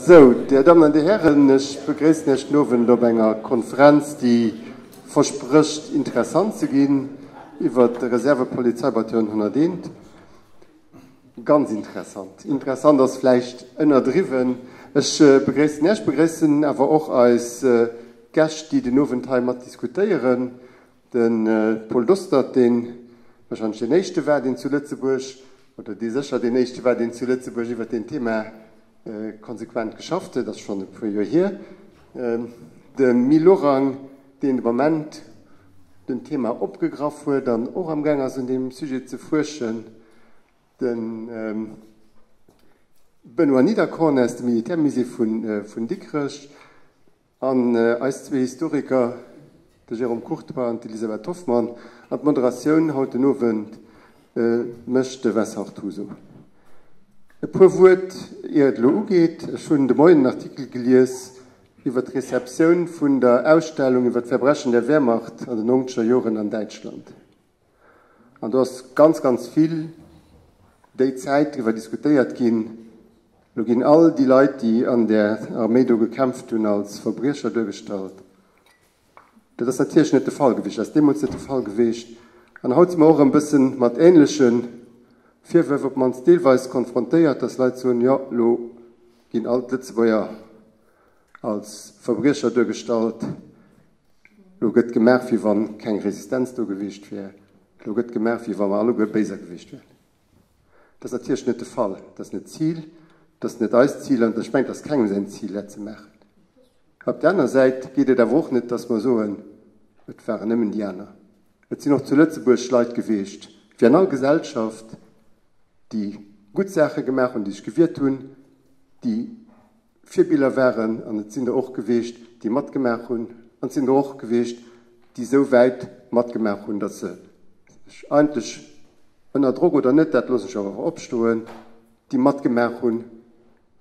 Sou, Dir Dammen an Dir Hären, ech begréissen Iech den Owend op enger Konferenz, déi versprécht interessant ze ginn, iwwert de Reservepolizeibataillon 101. Ganz interessant. Interessant ass vläicht ënnerdriwwen. Ech begréissen Iech, begréissen awer och eis Gäscht, déi den Owend hei mat diskutéieren. De Paul Dostert, dee warscheinlech deen éischte war, deen zu Lëtzebuerg, oder dee sécher deen éischte war, deen zu Lëtzebuerg iwwer deen Thema konsequent geschafft huet, ass schonn e puer Joer hier. De Mil Lorang, deen de Moment den Thema opgegraff huet an och amgaang ass, un deem Sujet ze fuerschen. De Benoît Niederkorn aus dem Militärmusée vun Dikrech. An eis zwee Historiker, de Jérôme Courtoy an d'Elisabeth Hoffmann. An d'Moderatioun haut den Owend mécht de Vincent Artuso. E puer Wuert, ier et elo ugeet. Ech hunn de Moien en Artikel gelies iwwer d'Receptioun vun der Ausstellung iwwer d'Verbrechen der Wehrmacht an den nongzeger Joren an Däitschland. An do ass ganz, ganz vill déi Zäit driwwer diskutéiert ginn. Elo ginn all déi Leit, déi an där Arméi do gekämpft hunn, als Verbriecher duergestallt. Dat ass natierlech net de Fall gewiescht, dat ass deemools net de Fall gewiescht. An haut si mer och erëm e bësse mat ähnleche Virwërf, op d'mannst deelweis, konfrontéiert, dass Leit soen, jo, elo ginn all d'Lëtzebuerger als Verbriecher duergestallt. Lo gëtt gemaach, wéi wa keng Resistenz do gewiescht wär. Lo gëtt gemaach, wéi wa mer alleguer Béiser gewiescht wären. Dat ass natierlech net de Fall. Dat ass net d'Zil. Dat ass net eist Zil an ech mengen, et ass kengem säin Zil, dat ze maachen. Op där aner Säit geet et awer och net, dass mer soen, et waren nëmmen déi aner. Et sinn och zu Lëtzebuerg Leit gewiescht, wéi an all Gesellschaft, déi gutt Saache gemaach hunn, déi sech gewiert hunn, déi Virbiller waren, an et sinn der och geweecht, déi matgemaach hunn, an et sinn der och geweecht, déi esou wäit matgemaach hunn, datt se sech eigentlech, ënner Drock oder net, dat loossen ech awer opstoen, déi matgemaach hunn,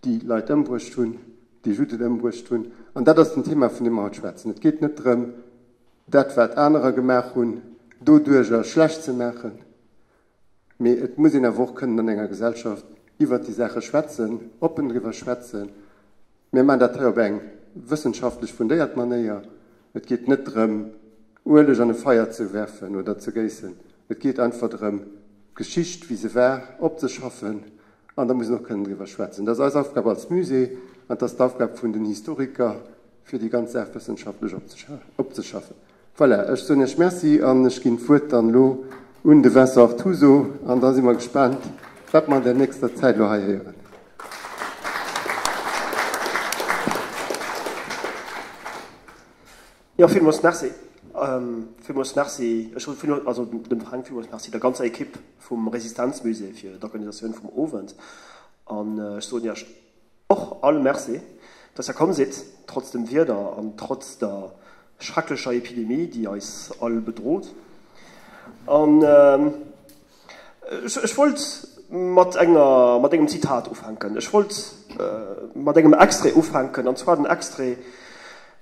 déi Leit ëmbruecht hunn, déi Judden ëmbruecht hunn. An dat ass den Thema, vun deem mer haut schwätzen. Et geet net drëm, dat, wat anerer gemaach hunn, doduerjer schlecht ze maachen. Mee et muss een awer och kënnen an enger Gesellschaft iwwert déi Saache schwätzen, oppen driwwer schwätzen. Mir maachen dat hei op eng wëssenschaftlech fundéiert Manéier. Et geet net drëm, Ueleg an e Feier ze werfen oder ze géissen. Et geet einfach drëm, d'Geschicht, wéi se war, opzeschaffen. An da muss een och kënnen driwwer schwätzen. Dat ass eis Aufgab als Musée an et ass d'Aufgab vun den Historiker, fir déi ganz Saach wëssenschaftlech opzeschaffen. Voilà, ech soen Iech Merci an ech ginn d'Wuert dann elo un de Vincent Artuso an da si mer gespaant, wat mer an der nächster Zäit elo hei héieren. Jo, villmools Merci. Villmools Merci, ech soe villmools, also dem Fränk villmools Merci, der ganzer Ekipp vum Resistenzmusée fir d'Organisatioun vum Owend an ech soen Iech Och all Merci, dass der komm sidd, trotz dem Wieder an trotz der schrecklecher Epidemie, déi eis all bedroht. An ech wollt mat enger, mat engem Zitat ufänken. Ech wollt mat engem Extrait ufänken, an zwar den Extrait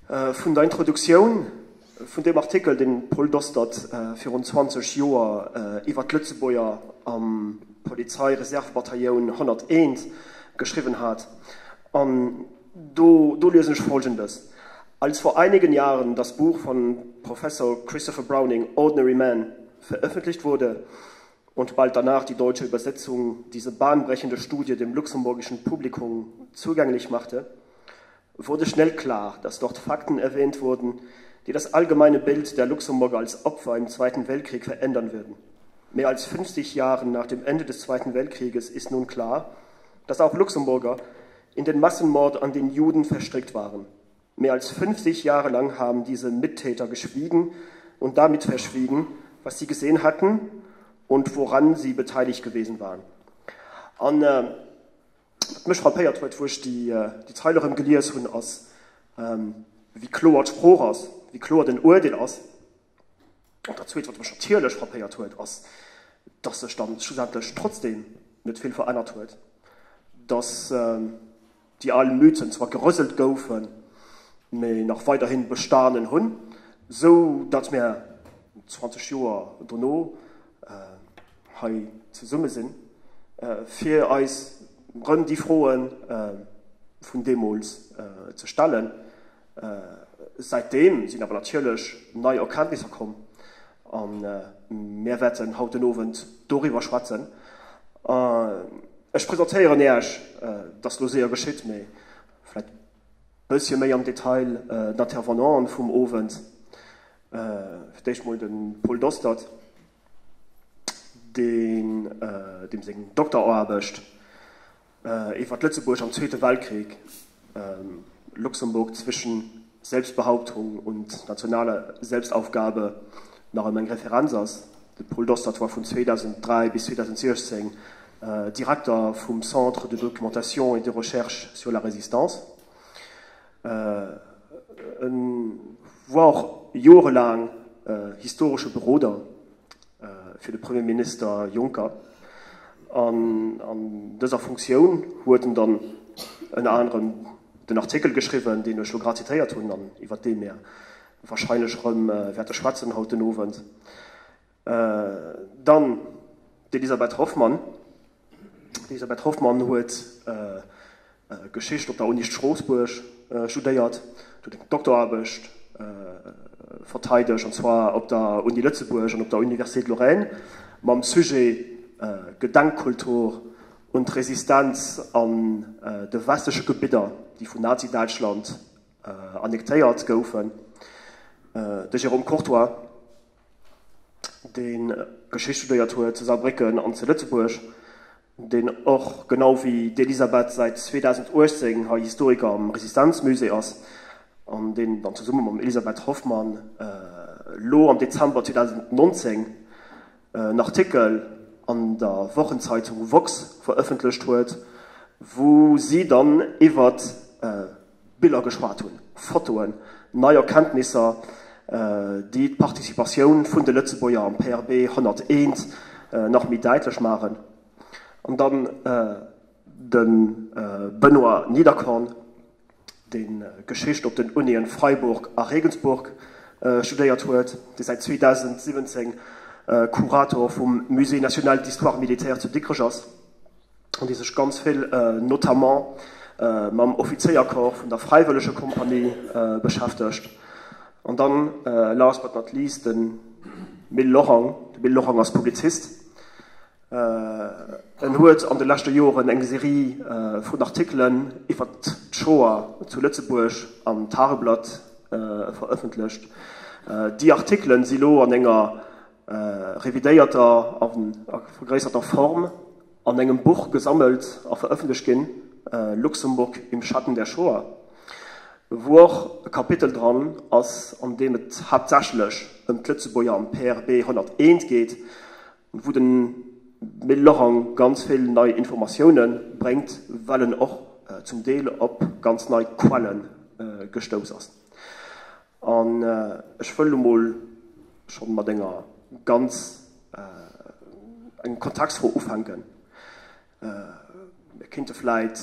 vun der Introduktioun Vun deem Artikel, deen Paul Dostert virun 20 Joer iwwer d'Lëtzebuerger am Polizeireservebatailloun 101 geschriwwen hat. An do do liesen ech Folgendes, Als vor einigen Jahren das Buch von Professor Christopher Browning Ordinary Men veröffentlicht wurde und bald danach die deutsche Übersetzung diese bahnbrechende Studie dem luxemburgischen Publikum zugänglich machte, wurde schnell klar, dass dort Fakten erwähnt wurden, die das allgemeine Bild der Luxemburger als Opfer im Zweiten Weltkrieg verändern würden. Mehr als 50 Jahren nach dem Ende des Zweiten Weltkrieges ist nun klar, dass auch Luxemburger in den Massenmord an den Juden verstrickt waren. Mehr als 50 Jahre lang haben diese Mittäter geschwiegen und damit verschwiegen, was sie gesehen hatten und woran sie beteiligt gewesen waren. An, äh, Wat mech frappéiert huet, wou ech déi Zeil erëm gelies hunn, ass, wéi kloer d'Sprooch ass, wéi kloer den Uerdeel ass. An dat Zweet, wat mech natierlech frappéiert huet, ass, dass sech dann schlussendlech trotzdeem net vill verännert huet, dass déi al Mythen zwar gerëselt goufen, mee nach weiderhi bestanen hunn, sou datt mir 20 Joer dono hei zesumme sinn, fir eis erëm déi Froen. vun deemools ze stellen. Säitdeem sinn awer natierlech nei Erkenntnisser komm a mir wäerten haut den Owend doriwwer schwätzen. Ech presentéieren Iech, et ass elo séier geschitt, mee vläicht e bëssche méi am Detail, d'Intervenanten vum Owend. Fir d'éischt mol de Paul Dostert, deen, deem seng Dokteraarbecht iwwer Lëtzebuerg am Zweete Weltkrieg, Luxemburg zwischen Selbstbehauptung und nationaler Selbstaufgabe, nach ëmmer eng Referenz ass. De Paul Dostert war vun 2003 bis 2016 Direkter vum Centre de documentation et de recherche sur la Résistance. E war och jorelaang historesche Beroder fir de Premierminister Juncker. An an dëser Funktioun huet en dann ënner anerem den Artikel geschriwwen, deen ech elo grad zitéiert hunn an iwwer dee mir warscheinlech erëm wäerte schwätzen haut den Owend. Dann d'Elisabeth Hoffmann. D'Elisabeth Hoffmann huet Geschicht op der Uni Stroossbuerg studéiert, huet eng Dokteraarbecht verteidegt, an zwar op der Uni Lëtzebuerg an op der Université de Lorraine mam Sujet Gedenkkultur und Resistenz an de westleche Gebidder, déi vun Nazi-Däitschland annektéiert goufen. De Jérôme Courtoy, dee Geschicht studéiert huet zu Saarbrécken an zu Lëtzebuerg, deen och genau wéi d'Elisabeth säit 2018 hei Historiker am Resistenzmusée ass an deen dann zesumme mam Elisabeth Hoffmann elo am Dezember 2019 en Artikel an der Wochenzeitung woxx verëffentlecht huet, wou si dann iwwert Biller geschwat hunn, Fotoen, nei Erkenntnisser, déi d'Participatioun vun de Lëtzebuerger am PRB 101 nach méi däitlech maachen. An dann de Benoît Niederkorn, dee Geschicht op den Unien Freiburg a Regensburg studéiert huet, dee säit 2017 Kurator vum Musée national d'histoire militaire zu Dikrech ass. an déi sech ganz vill notamment mam Offizéiercorps vun der Fräiwëllegekompanie beschäftegt. An dann, last but not least, de Mil Lorang. De Mil Lorang ass Publizist. En huet an de leschte Joren eng Serie vun Artikelen iwwer d'Shoah zu Lëtzebuerg am Tageblatt verëffentlecht. Déi Artikelen si lo an enger revidéierter a vergréisserter Form an engem Buch gesammelt a verëffentlecht ginn, Luxemburg im Schatten der Shoah, wou och e Kapitel dran ass, an deem et haaptsächlech ëm d'Lëtzebuerger am PRB 101 geet, wou de Mil Lorang ganz vill nei Informatioune bréngt, well en och zum Deel op ganz nei Quelle gestouss ass. An ech wëll elo mol schonn mat enger ganz engem Kontextfro ufänken. Mir kéinte vläit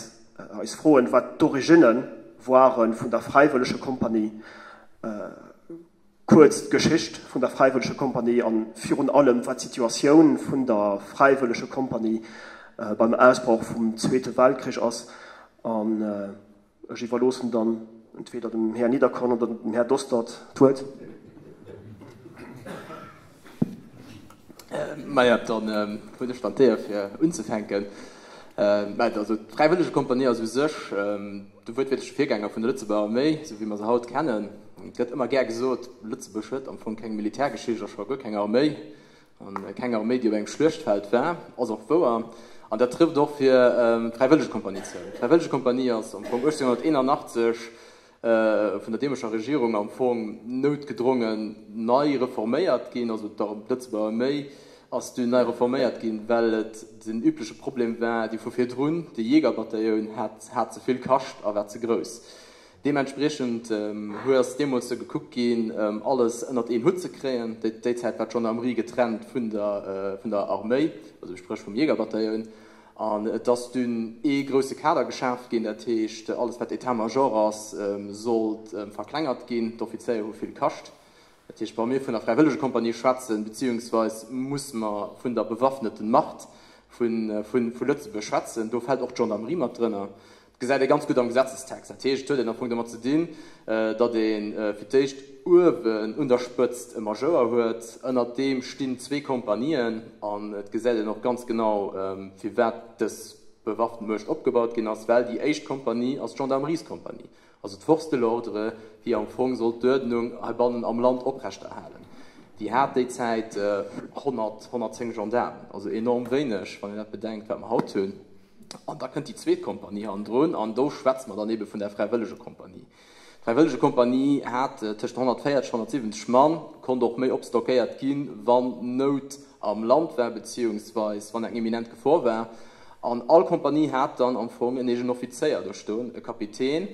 eis froen, wat d'Originne ware vun der Fräiwëllegekompanie, kuerz d'Geschicht vun der Fräiwëllegekompanie a virun allem wat d'Situatioun vun der Fräiwëllegekompanie beim Ausbroch vum Zweete Weltkrich ass. An Ech iwwerloossen dann entweder dem Här Niederkorn oder dem Här Dostert d'Wuert. Maja, dann hunn ech dann d'Éier fir unzefänken. Mä also d'Fräiwëllegekompanie ass u sech de wuertwiertleche Virgänger vun der Lëtzebuerger Arméi, esou wéi mer se haut kennen. Et gëtt ëmmer gär gesot, Lëtzebuerg huet am Fong keng Militärgeschicht a scho guer keng Arméi. An keng Arméi, déi op engem Schluechtfeld war, ass och wouer. An dat trëfft och fir d'Fräiwëllegekompanie zou. D'Fräiwëllegekompanie ass am Fong 1881 vun der deemeger Regierung am Fong noutgedrongen nei reforméiert ginn. Also d'Lëtzebuerger Arméi ass dunn nei reforméiert ginn, well et den übleche Problem war, déi vu virdrun, de Jägerbatailloun hat hat ze vill kascht a war ze grouss. Deementspriechend hu ass deemools sou gekuckt ginn, alles ënnert een Hutt ze kréien. Déi Zäit war d'Gendarmerie getrennt vun der vun der Arméi, also spréch vum Jägerbatailloun. An et ass dunn ee grousse Kader geschaaft ginn, dat heescht alles wat État-major ass, sollt verklengert ginn. D'Offizéier hu vill kascht. Dat heescht, wa mir vun der Fräiwëllegekompanie schwätzen, beziehungsweis muss mer vun der bewaffneten Macht vu Lëtzebuerg schwätzen, do fält och d'Gendarmerie mat drënner. Dat gesäit ee ganz gutt am Gesetzestext. Dat heescht, et huet een am Fong domat ze dinn, datt ee fir d'éischt uewen un der Spëtzt e Majouer huet, ënnert deem stinn zwee Kompanien an et gesäit een och ganz genau, firwat dës bewaffent Muecht opgebaut ginn ass, well déi éischt Kompanie ass d'Gendarmerieskompanie, also d'Force de l'ordre, déi am Fong sollt d'Uerdnung heibannen am Land oprechterhalen. Déi hat déi Zäit 100, 110 Gendaarmen, also enorm wéineg, wann een dat bedenkt, wat mer haut hunn. An da kënnt déi zweet Kompanie hannendrun, an do schwätze mer dann ebe vun der Fräiwëllegekompanie. D'Fräiwëllegekompanie hat tëscht 140 170 Mann, konnt och méi opstockéiert ginn, wann Nout am Land war, beziehungsweis wann eng imminent Gefor war. An all Kompanie hat dann am Fong en eegenen Offizéier do stoen, e Kapitän.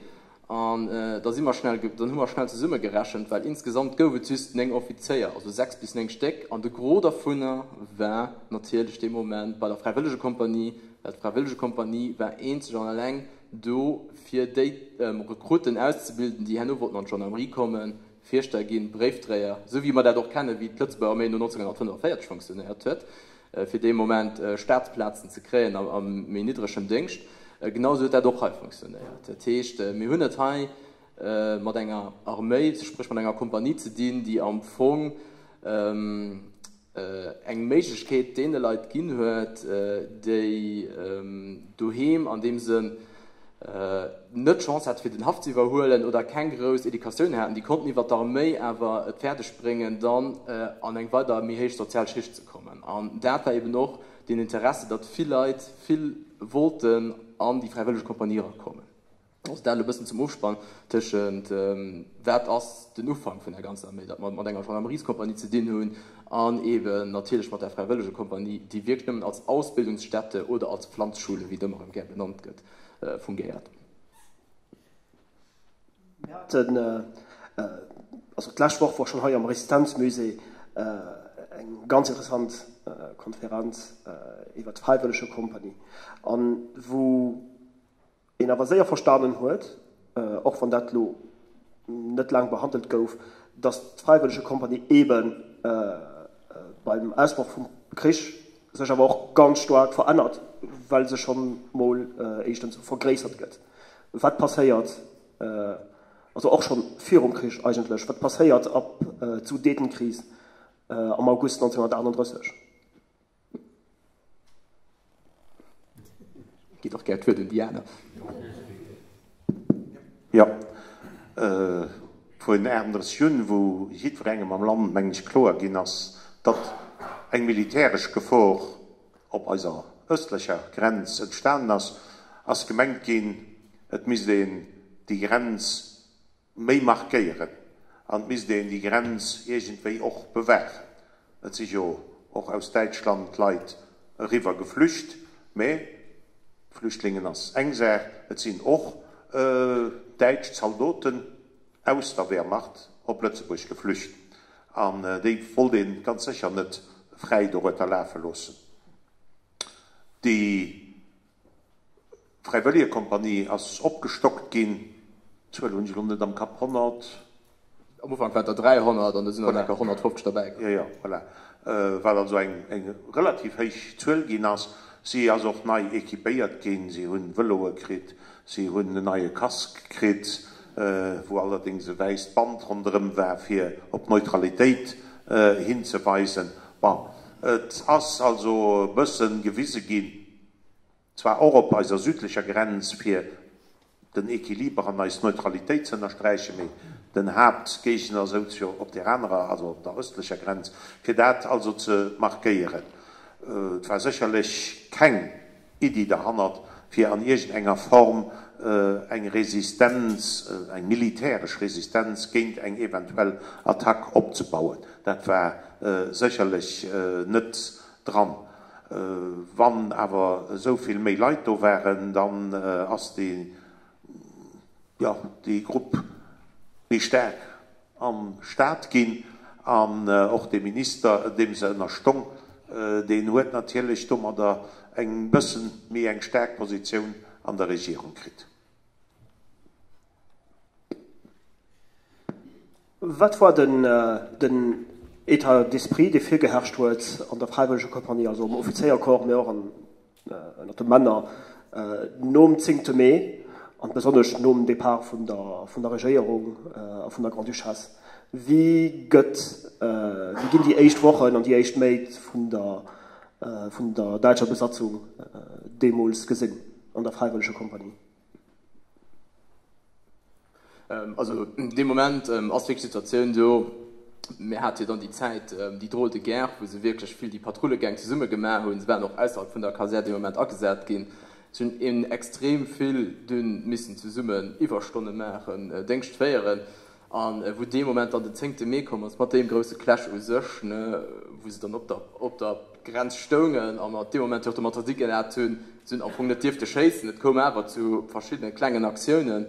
An da si mer schnell, dann hu mer schnell zesummegerechent, well insgesamt gouf et just 9 Offizéier, also 6 bis 9 Stéck, an de Gros dervunner war natierlech dee Moment bei der Fräiwëllegekompanie, well d'Fräiwëllegekompanie war eenzeg an eleng do, fir déi Rekrutten auszebilden, déi herno wollten an d'Gendarmerie kommen, Fierschter ginn, Bréifdréier, esou wéi mer dat och kennen, wéi d'Lëtzebuerger Arméi no 1945 fonctionnéiert huet. fir dee Moment Staatsplazen ze kréien a méi niddregem Déngscht. Genau esou huet dat och hei funktionéiert. Dat heescht, mir hunn et hei mat enger Arméi, spréch mat enger Kompanie ze dinn, déi am Fong eng Méiglechkeet deene Leit ginn huet, déi doheem an deem Sënn net d'Chance haten, fir den Haff ze iwwerhuelen oder keng grouss Educatioun haten, déi konnten iwwer d'Arméi awer et fäerdeg bréngen, dann an eng weider méi héich sozial Schicht ze kommen. An dat war eben och den Interesse, datt vill Leit vill wollten an déi fräiwëlleg Kompanie erakommen. Also dat elo e bëssen zum Ofspann tëschent, wat ass den Ufank vun der ganzer Arméi, datt mer et mat enger Gendarmerieskompanie ze dinn hunn an eben natierlech mat der Fräiwëllegekompanie, déi wierklech nëmmen als Ausbildungsstätte oder als Pflanzschule, wéi et ëmmer erëm gär benannt gëtt, fungéiert. Mir haten, also d'lescht Woch war schonn hei am Resistenzmusée eng ganz interessant Konferenz iwwer d'Fräiwëllegekompanie an wou een awer séier verstanen huet, och wann dat elo net laang behandelt gouf, datt d'Fräiwëllegekompanie eebe beim Ausbroch vum Krich sech awer och ganz staark verännert, well se schonn mol éischtens vergréissert gëtt. Wat passéiert, also och schonn virum Krich eigentlech, wat passéiert ab d'Sudetenkris am August 1938? Gitt och gär d'Wuert un déi aner. Jo, vun 38 un, wou jiddwerengem am Land, mengen ech, kloer ginn ass, datt eng militäresch Gefor op eiser ëstlecher Grenz entstanen ass, ass gemengt ginn, et misst een déi Grenz méi markéieren an et misst een déi Grenz iergendwéi och bewaachen. Et si jo och aus Däitschland Leit eriwwer geflücht, mä Flüchtlingen ass eng Saach, et sinn och däitsch Zaldoten aus der Wehrmacht op Lëtzebuerg geflücht an déi wollt ee ganz sécher net fräi dorueter lafe loossen. Déi Fräiwëllegekompanie ass opgestockt ginn, d'Zuel hunn ech elo net am Kapp, 100? Am Ufank waren et der 300 an da sinn der nach 150 derbäi komm. Jo, jo, voilà. Wat also eng relativ héich Zuel ginn ass. Si ass och nei équipéiert ginn, si hunn Vëloe kritt, si hunn en neie Casque kritt, wou allerdéngs e wäisst Band ronderëm war, fir op d'Neutralitéit hinzeweisen. Bon, et ass also e bësse gewise ginn, Zwar och op eiser südlecher Grenz, fir den Equiliber an eis Neutralitéit ze ënnersträichen, mee den Haaptgéigner souz jo op där anerer, also op der östlecher Grenz, fir dat also ze markéieren. Et war sécherlech keng Iddi derhannert, fir an iergendenger Form eng Resistenz, eng militäresch Resistenz géint eng eventuell Attack opzebauen. Dat war sécherlech net dran. Wann awer esou vill méi Leit do waren, dann ass déi, jo, déi Grupp méi staark am Staat ginn. An och dee Minister, deem se ënnerstong, deen huet natierlech domadder eng bëssen méi eng staark Positioun an der Regierung kritt. Wat war den den État d'esprit, dee virgeherrscht huet an der Fräiwëllegekompanie, also am Offizéiercorps, mee och an ënnert de Männer nom zéngte Mee? An besonnesch nom Depart vun der vun der Regéierung a vun der Grande-Duchesse. Wéi gëtt, wéi ginn déi éischt Wochen an déi éischt Méint vun der vun der däitscher Besatzung deemools gesinn an der Fräiwëllegekompanie? Also dee Moment ass wierklech d'Situatioun do, mir hate jo dann déi Zäit, déi Drôle de guerre, wou se wierklech vill déi Patrullegäng zesumme gemaach hunn. Se waren och ausserhalb vun der Kasär dee Moment agesat ginn. Se hunn eben extrem vill dunn missen zesummen Iwwerstonne maachen, Déngscht féieren. A wou dee Moment dann den zéngte Mee komm ass, mat deem grousse Clash u sech, ne, wou se dann op der, op der Grenz stoungen a mer dee Moment jo och domat si gehat hunn, se hunn am Fong net dierfte schéissen, et koum awer zu verschiddene klengen Aktiounen,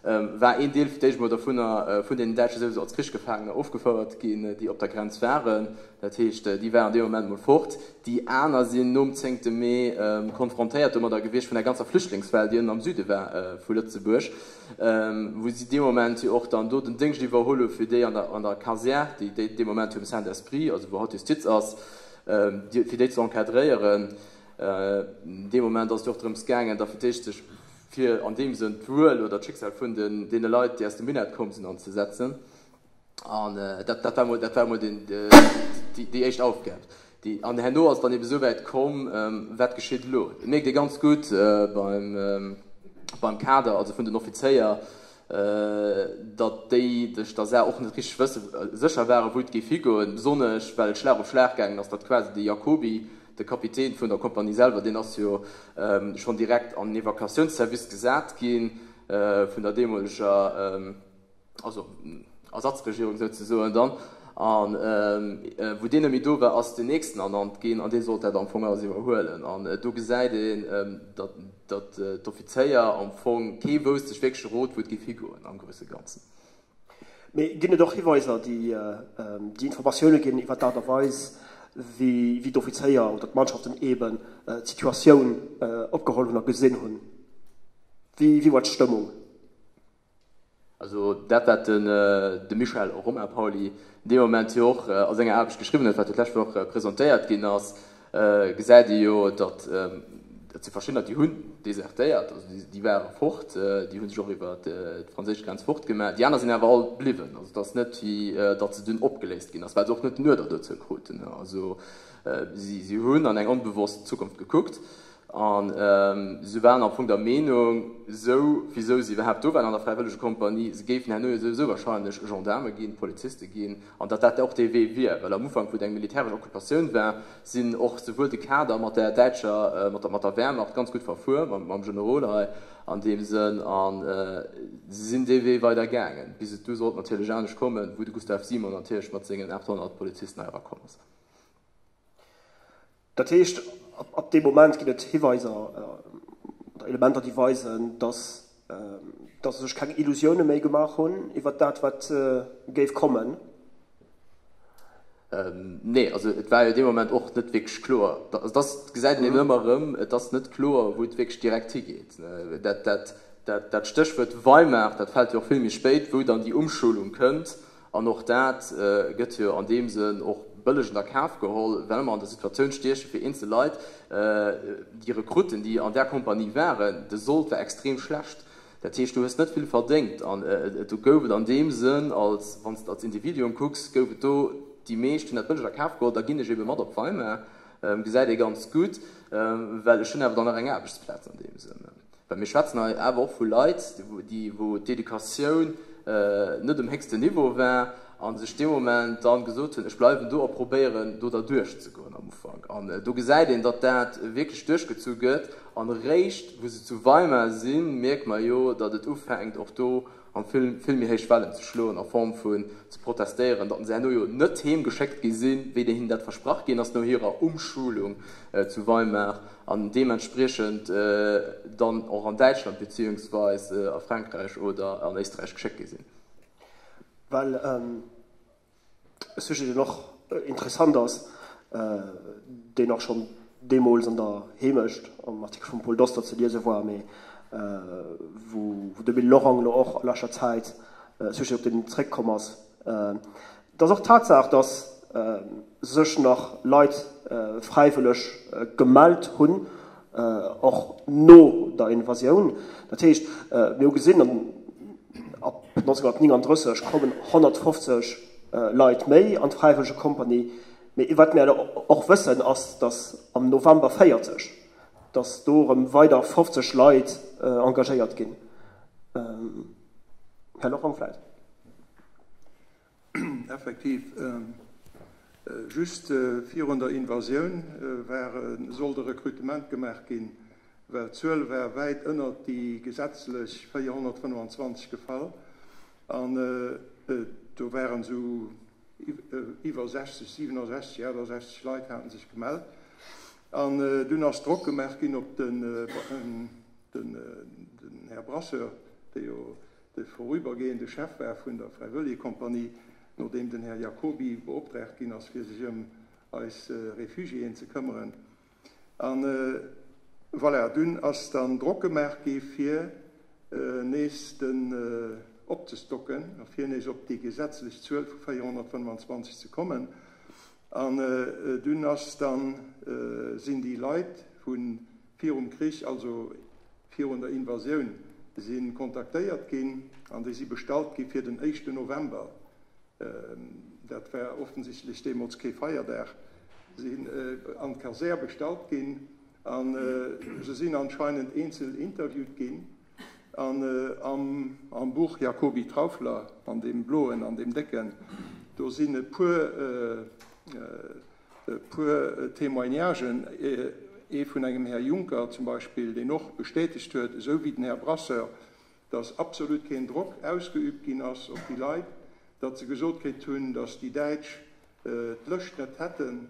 war een Deel fir d'éischt emol dovunner vun deenen Däitsche souwisou als Krichsgefaangener ofgefouert ginn, déi op der Grenz waren. Dat heescht, déi waren dee Moment mol fort. Déi aner sinn nom zéngte Mee konfrontéiert domadder gewiescht vun der ganzer Flüchtlingswell, déi ënnen am Süde war vu Lëtzebuerg. wou si dee Moment jo och dann do den Déngscht iwwerholl hu fir déi an der, an der Kasär, déi déi dee Moment jo um Saint-Esprit, also wou haut d'Justiz ass, fir déi ze encadréieren. Dee Moment ass et jo och drëms gaangen, da fir d'éischt sech fir an deem Sënn d'Wuel oder d'Schicksal vun den, deene Leit, déi aus dem Minett komm sinn, anzesetzen. An dat, dat war mol, dat war mol den, déi, déi éischt Aufgab. Déi, an herno ass et dann ebe souwäit komm, wat geschitt elo? Et mierkt ee ganz gutt beim, beim Kader, also vun den Offizéier, datt déi sech der Saach och net richteg wësse, sécher waren, wou et géif higoen, besonnesch well et Schlag op Schlag gaangen ass, datt quasi de Jacoby, de Kapitän vun der Kompanie selwer, deen ass jo schonn direkt an den Evakuatiounsservice gesat gi vun der deemoleger, also Ersatzregierung souzesoen dann, a wou deen net méi do war, ass den nächsten ernannt ginn an dee sollt dat am Fong alles iwwerhuelen. An do gesäit een, datt d'Offizéier am Fong, kee wousst sech wierklech e Rot, wou et géif higoen am grousse Ganzen. Mee ginn et och Hiweiser, déi Informatioune ginn iwwer d'Aart a Weis, wéi d'Offizéier oder d'Mannschaften eeben d'Situatioun opgeholl hunn a gesinn hunn? Wéi war d'Stëmmung? Also dat, wat de Michel Romain Pauly dee Moment jo och a senger Aarbecht geschriwwen huet, wat jo d'lescht Woch presentéiert ginn ass, gesäit ee jo, datt et si verschiddener, déi hunn desertéiert, also déi ware fort, déi hu sech och iwwer d'franséisch Grenz fortgemaach. Déi aner sinn awer all bliwwen. Also et ass net, wéi datt se dunn opgeléist ginn ass, well se och net den Uerder dozou kruten. Also si hunn an eng onbewosst Zukunft gekuckt. A se waren am Fong der Meenung, esou wéisou se iwwerhaapt do waren an der Fräiwëllegekompanie, se géifen herno jo souwisou wahrscheinlech Gendaarme ginn, Poliziste ginn, an datt dat och dee Wee wier. Well am Ufank, wou et eng militäresch Occupatioun war, sinn och souwuel de Kader mat der däitscher, mat der, mat der Wehrmacht ganz gutt verfuer, mam, mam Generol hei an deem Sënn, a se sinn dee Wee weider gaangen, bis et du sollt natierlech anescht kommen, wou de Gustav Simon natierlech mat sengen 800 Polizisten hei erakomm ass. Dat heescht, ab deem Moment ginn et Hiweiser oder Elementer, déi weisen, dass dass se sech keng Illusioune méi gemaach hunn iwwert dat, wat géif kommen. Nee, also et war jo dee Moment och net wierklech kloer. Also dat gesäit een eben ëmmer erëm, et ass net kloer, wou et wierklech direkt higeet. Dat, dat, dat, dat Stéchwuert Weimar, dat fält jo och vill méi spéit, wou dann déi Umschulung kënnt. An och dat gëtt jo an deem Sënn och bëllegend a Kaf geholl, well mer an der Situatioun stieche fir eenzel Leit, déi Rekrutten, déi an där Kompanie waren, de Sold war extrem schlecht. Dat heescht, du hues net vill verdéngt. An do gouf et an deem Sënn, als, wann s de als Individuum kucks, gouf et do, déi meescht hunn dat bëlleg a Kaf geholl, da ginn ech ebe mat op Weimar, gesäit ee ganz gutt, well ech hunn awer dann nach eng Aarbechtsplaz an deem Sënn. Well mir schwätzen hei awer och vu Leit, déi, wou d'Educatioun net um héchsten Niveau war a sech dee Moment dann gesot hunn, ech bleiwen do a probéieren do derduerch ze goen am Ufank. An do gesäit een, datt dat wierklech duerchgezu gëtt. An eréischt wou se zu Weimar sinn, mierke mer jo, datt et ufänkt och do am vill, vill méi héich Wellen ze schloen a Form vun ze protestéieren, datt se herno jo net heem geschéckt gi sinn, wéi hinnen dat versprach ginn ass no hirer Umschulung zu Weimar an deementspriechend dann och an Däitschland beziehungsweis a Frankräich oder an Éisträich geschéckt gi sinn. Well E Sujet, deen och interessant ass, deen och schonn deemools an der Heemecht am Artikel vum Paul Dostert ze liese war, mee wou de Bill Lorang elo och a leschter Zäit e Sujet, op deen en zréckkomm ass, et ass och d'Tatsaach, datt sech nach Leit fräiwëlleg gemellt hunn. Och no der Invasioun. Dat heescht, mir hu gesinn, ab 1939 kommen 150 Leit méi an d'Fräiwëllegekompanie. Mee wat mir och wëssen, ass, datt am November 40, datt do erëm weider 50 Leit engagéiert ginn. Här Lorang vläicht. Effektiv, just virun der Invasioun war, sollt e Rekrutement gemaach ginn, well d'Zuel war wäit ënnert déi gesetzlech 425 gefall an do waren esou iwwer 60, 67, 68 Leit haten sech gemellt an dunn ass Drock gemaach ginn op den Här Brasseur, dee jo de vorübergehende Chef war vun der Fräiwëllegekompanie, nodeem den Här Jacoby beoptraagt ginn ass, fir sech ëm eis Réfugiéen ze këmmeren. A voilà, dunn ass dann Drock gemaach gi fir nees den opzestocken a fir nees op déi gesetzlech Zuel vu 425 ze kommen. An dunn ass dann, sinn déi Leit vu virum Krich, also virun der Invasioun, si kontaktéiert ginn an déi si bestallt gi fir den éischten November, dat war offensichtlech deemools kee Feierdag, sinn an d'Kasär bestallt ginn a se sinn anscheinend eenzel interviewt ginn. An am Buch Jacoby Trauffler, an deem bloen, an deem décken, do sinn e puer, e puer Témoignagen, ee vun engem Här Juncker zum Beispill, deen och bestätegt huet, esou wéi den Här Brasseur, dass absolut keen Drock ausgeübt ginn ass op déi Leit, datt se gesot kritt hunn, dass déi Däitsch d'Lëscht net hätten.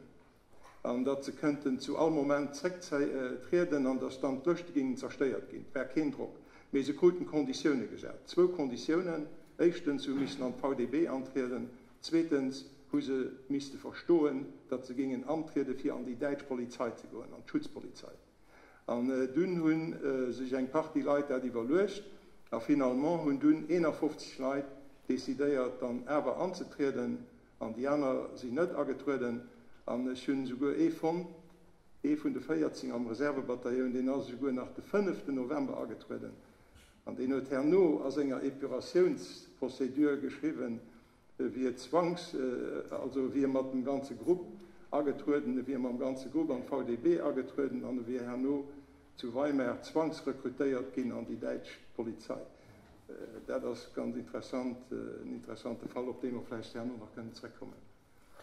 an datt se kënnten zu all Moment zrécktrieden an datt dann d'Lëschte géingen zerstéiert ginn. Et war keen Drock, mee se kruten Konditioune gesat. Zwou Konditiounen, éischtens, se hu missen an d'VDB antrieden, zweetens hu se misste verstoen, datt se géingen antriede fir an déi däitsch Polizei ze goen, an d'Schutzpolizei. An dunn hu sech eng Partie Leit dat iwwerluecht a finalement hunn dunn 51 Leit decidéiert dann awer anzetrieden An déi aner sinn net agetrueden. An ech hunn esouguer ee fonnt, ee vun de 14 am Reservebatailloun, deen ass esouguer nach de fënneften November agetrueden. An deen huet herno a senger Epuratiounsprocédure geschriwwen, e wier zwangs-, also e wier mat dem ganze Grupp agetrueden, e wier mam ganze Grupp an d'VDB agetrueden an e wier herno zu Weimar zwangsrekrutéiert ginn an déi däitsch Polizei. Dat ass ganz interessant, en interessante Fall, op dee mer vläicht herno nach kënnen zrëckkommen.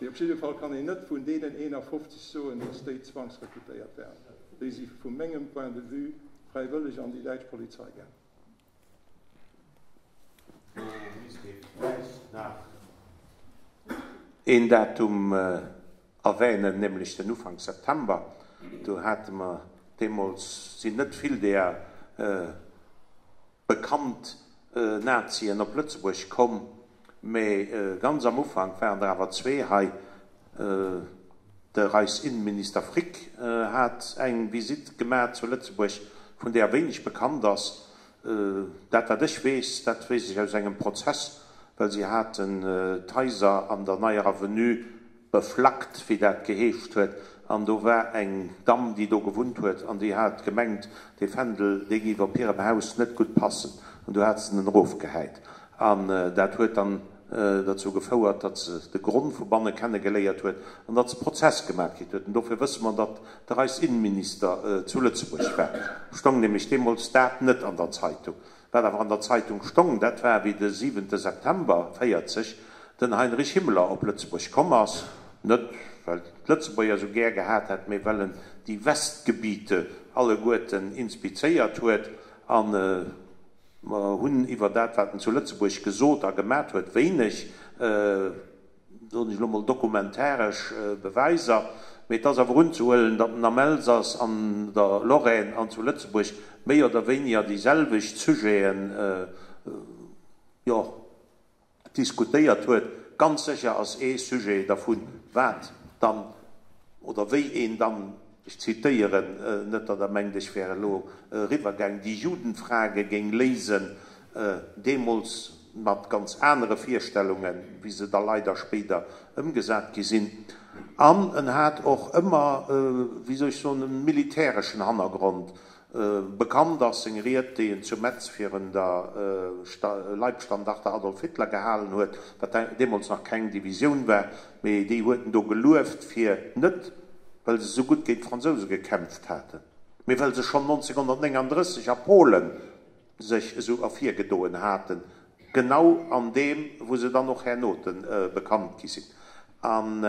Mee op jidde Fall kann een net vun deenen 51 soen, datt déi zwangsrekrutéiert waren. Déi si vu mengem Point de vue fräiwëlleg an déi däitsch Polizei gaangen. Do misst ee vläicht nach een Datum erwänen, nämlech den Ufank September. Do hate mer deemools, sinn net vill deeër bekannt Nazien op Lëtzebuerg komm, mä ganz am Ufank waren der awer zwee hei. De Reichsinnenminister Frick hat eng Visitt gemaach zu Lëtzebuerg, vun deeër wéineg bekannt ass. Dat wat ech weess, dat weess ech aus engem Prozess, well si haten d'Haiser an der Neier Avenue beflackt, wéi dat geheescht huet, an do war eng Damm, déi do gewunnt huet, an déi hat gemengt, dee Fändel, dee géif op hirem Haus net gutt passen, an du hat se en erofgehäit. An dat huet dann derzou gefouert, datt se de Gronn vu banne kenne geléiert huet an datt se Prozess gemaach kritt huet. An dofir wësse mer, datt de Reichsinnenminister zu Lëtzebuerg war. Stong nämlech deemools dat net an der Zeitung. Wat awer an der Zeitung stong, dat war, wéi de siwente September 40 den Heinrich Himmler op Lëtzebuerg komm ass, net well d'Lëtzebuerger esou gär gehat hätt, mee well en déi Westgebiete alleguerten inspizéiert huet an, Mer hunn iwwer dat, wat en zu Lëtzebuerg gesot a gemat huet, wéineg, soen ech elo mol, dokumentaresch Beweiser. Mee et ass awer unzehuelen, datt en am Elsass, an der Lorraine an zu Lëtzebuerg méi oder wéiniger déi selwecht Sujeten, jo, diskutéiert huet. Ganz sécher ass ee Sujet dervun, wat dann oder wéi een dann, ech zitéieren, net datt Der mengt, ech wär elo eriwwergaang, die Judenfrage géing léisen. Deemools. mat ganz anere Virstellungen, wéi se da leider spéider ëmgesat gi sinn. An en hat och ëmmer, wéi soll ech soen, e militäreschen Hannergrond. Bekannt ass seng Ried, déi en zu Metz virun der Leibstandarte Adolf Hitler gehalen huet, wat deemools nach keng Divisioun war, mee déi huet en do gelueft fir, net well se sou gutt géint d'Fransouse gekämpft haten, mee well se schonn 1939 a Polen sech esou ervirgedoen haten, genau an deem, wou se dann och hernote bekannt gi sinn. An.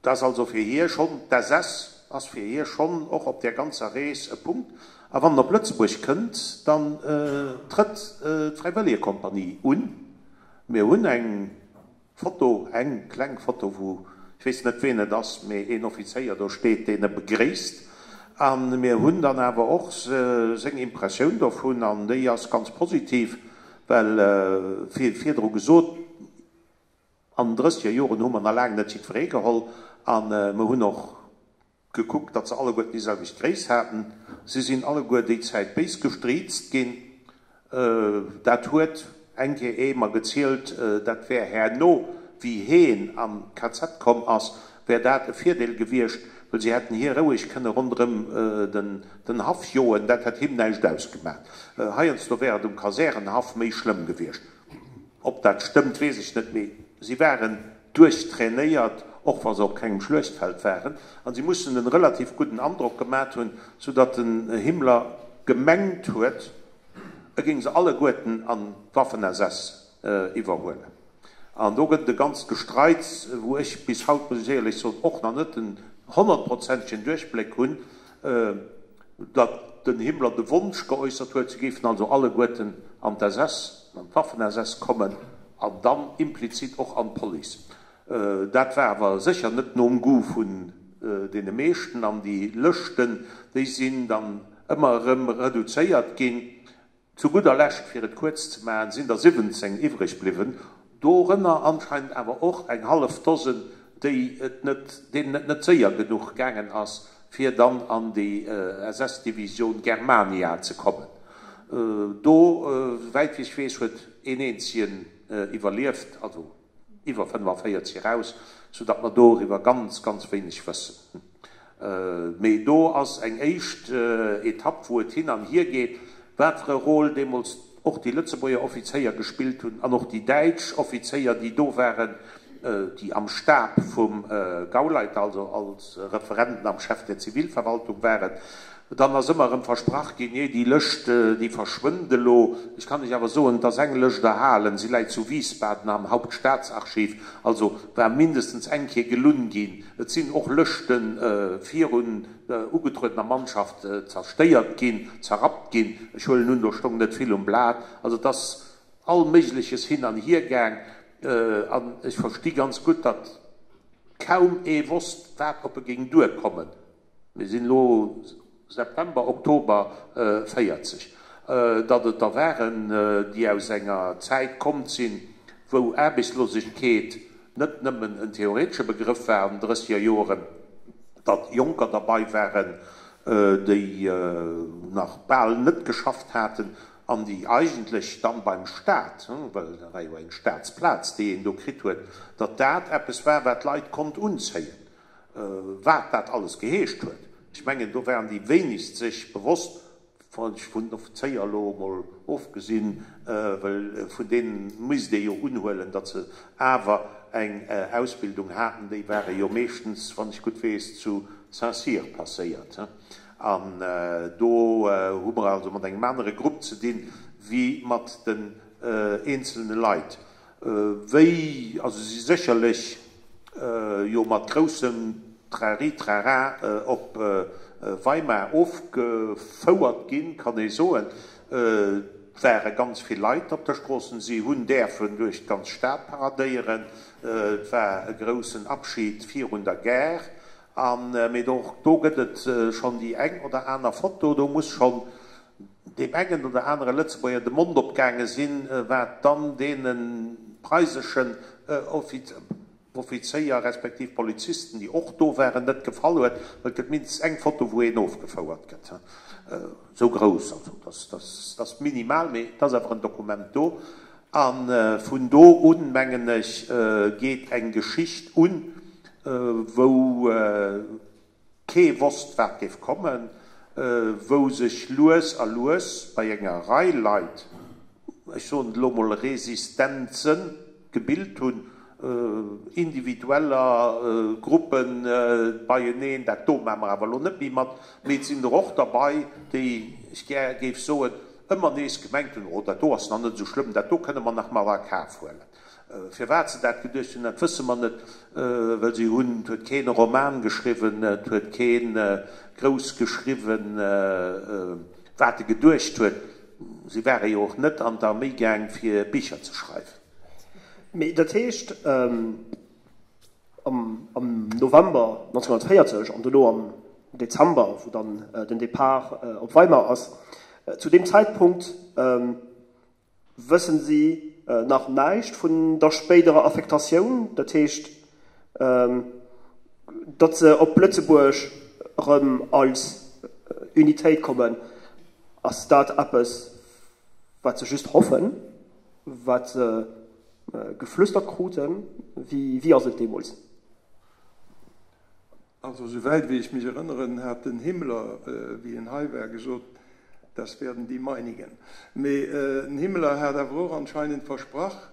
Et ass also fir hie schonn, d'SS ass fir hie schonn och op där ganzer Rees e Punkt. A wann en op Lëtzebuerg kënnt, dann trëtt d'Fräiwëllegekompanie un. Mir hunn eng Foto, eng kleng Foto, wou, ech weess net ween et ass, mee een Offizéier do steet, deen e begréisst. A mir hunn dann awer och seng Impressioun dovun, an déi ass ganz positiv, well, wéi virdru gesot, An den drësseger Joren hu mer nach laang net jiddweree geholl a mer hunn och gekuckt, datt se alleguerten déi selwecht Gréisst haten. Si sinn alleguer déi Zäit béis gestriizt ginn. Dat huet eng Kéier ee mer gezielt, dat wär herno, wéi heen an d'KZ komm ass, wär dat e Virdeel gewiescht, well si hätten hie roueg kënne ronderëm den Haff joen, dat hätt him näischt ausgemaach. Heiansdo wär et um Kasärenhaff méi schlëmm gewiescht. Ob dat stëmmt, weess ech net, mee si waren duerchtrainéiert, och wa se op kengem Schluechtfeld waren, a si mussen en relativ gudden Androck gemat hunn, soudatt den Himmler gemengt huet, e géing se alleguerten an d'Waffen-SS iwwerhuelen. An do gëtt et e ganzt Gestreits, wou ech bis haut, muss ech éierlech soen, och nach net den honnertprozentegen Duerchbléck hunn. Datt den Himmler de Wonsch geäussert huet, se géifen also alleguerten an d'SS, an d'Waffen-SS kommen an dann implizit och an d'Police. Dat war awer sécher net nom Goût vun deene meeschten an déi Lëschten, déi sinn dann ëmmer erëm reduzéiert ginn. Zu gudder Lescht, fir et kuerz ze maachen, sinn der 17 iwwreg bliwwen, dorënner anscheinend awer och eng hallef Dosen, déi et net, deenen et net séier genuch gaangen ass, fir dann an déi SS-Division Germania ze kommen. Do, souwäit wéi ech weess, huet een eenzegen iwwerlieft, also iwwer 45 eraus, soudatt mer doriwwer ganz, ganz wéineg wëssen. Mee do ass eng éischt Etapp, wou et hin an hier geet, wat fir e Rôle deemools och déi Lëtzebuerger Offizéier gespillt hunn an och déi däitsch Offizéier, déi do waren, déi am Stab vum Gauleiter, also als Referenten am Chef der Zivilverwaltung waren. Dann ass ëmmer erëm versprach ginn, nee, déi Lëscht, déi verschwënnt elo. Ech kann lech awer soen, et ass eng Lëscht erhalen, si läit zu Wiesbaden am Hauptstaatsarchiv, also war mindestens eng Kéier gelunn ginn. Et sinn och Lëschte virun der ugetruedener Mannschaft zerstéiert ginn, zerrappt ginn. Ech huelen un, do stong net vill um Blat. Also et ass all Méigleches hin an hier gaang. An ech versti ganz gutt, datt kaum ee wosst, wat op e géing duerkommen. Mir sinn elo September, Oktober 40. Datt et der waren, déi aus enger Zäit kommt sinn, wou Aarbechtslosegkeet net nëmmen en theoretesche Begrëff war an den drësseger Joren, datt Jonker derbei waren, déi nach bal net geschafft haten an déi eigentlech dann beim Staat, well dat war jo eng Staatsplaz, déi een do kritt huet, datt dat eppes war, wat d'Leit konnt unzéien. Wat dat alles geheescht huet, ech mengen, do waren déi wéinegst sech bewosst, vun den Offizéier elo emol ofgesinn, well vun deene misst ee jo unhuelen, datt se awer eng Ausbildung haten, déi ware jo meeschtens, wann ech gutt weess, zu Saint-Cyr passéiert. An do hu mer also mat engem anere Grupp ze dinn, wéi mat den eenzelne Leit. Wéi, also si sécherlech jo mat groussem Trari-Trara op Weimar ofgefouert ginn, kann ee soen. Et ware ganz vill Leit op der Stroossen, si hunn däerfen duerch d'ganz Stad paradéieren. Et war e groussen Abschied virun der Gare. An, mee och do gëtt et schonn déi eng oder aner Foto, do muss schonn deem engen oder anere Lëtzebuerger de Mond opgaange sinn, wat dann deene preiseschen Offiz. Offizéier respektiv Polizisten, déi och do waren, net gefall huet, well et gëtt mindestens eng Foto, wou een ofgefouert gëtt. Esou grouss, also dat ass minimal, mee et ass awer en Dokument do. A vun do un, mengen ech, geet eng Geschicht un, wou kee wosst, wat géif kommen, wou sech lues a lues bei enger Rei Leit, ech soen et elo mol, Resistenzen gebilt hunn, individueller, Gruppen beieneen, dat do maache mer awer elo net méi mat, mee et sinn der och derbei, déi, ech gär géif soen, ëmmer nees gemengt hunn, oh dat do ass nach net esou schlëmm, dat do kënne mer nach mat a Kaf huelen. Firwat se dat geduecht hunn, dat wësse mer net, well si hunn, et huet keen e Roman geschriwwen, et huet kee grouss geschriwwen, wat e geduecht huet. Si ware jo och net an d'Arméi gaang, fir Bicher ze schreiwen. Mee dat heescht, am November 1940 an dono am Dezember, wou dann den Depart op Weimar ass, zu deem Zäitpunkt, Wëssen si nach näischt vun der spéiderer Affektatioun, dat heescht, datt se op Lëtzebuerg erëm als Unitéit kommen? Ass dat eppes, wat se just hoffen, wat se geflüstert kruten? Wéi ass et deemools? Also souwäit wéi ech mech erënneren, hat den Himmler, wéi en hei war, gesot, Das werden die meinigen. Mee den Himmler hat awer och anscheinend versprach,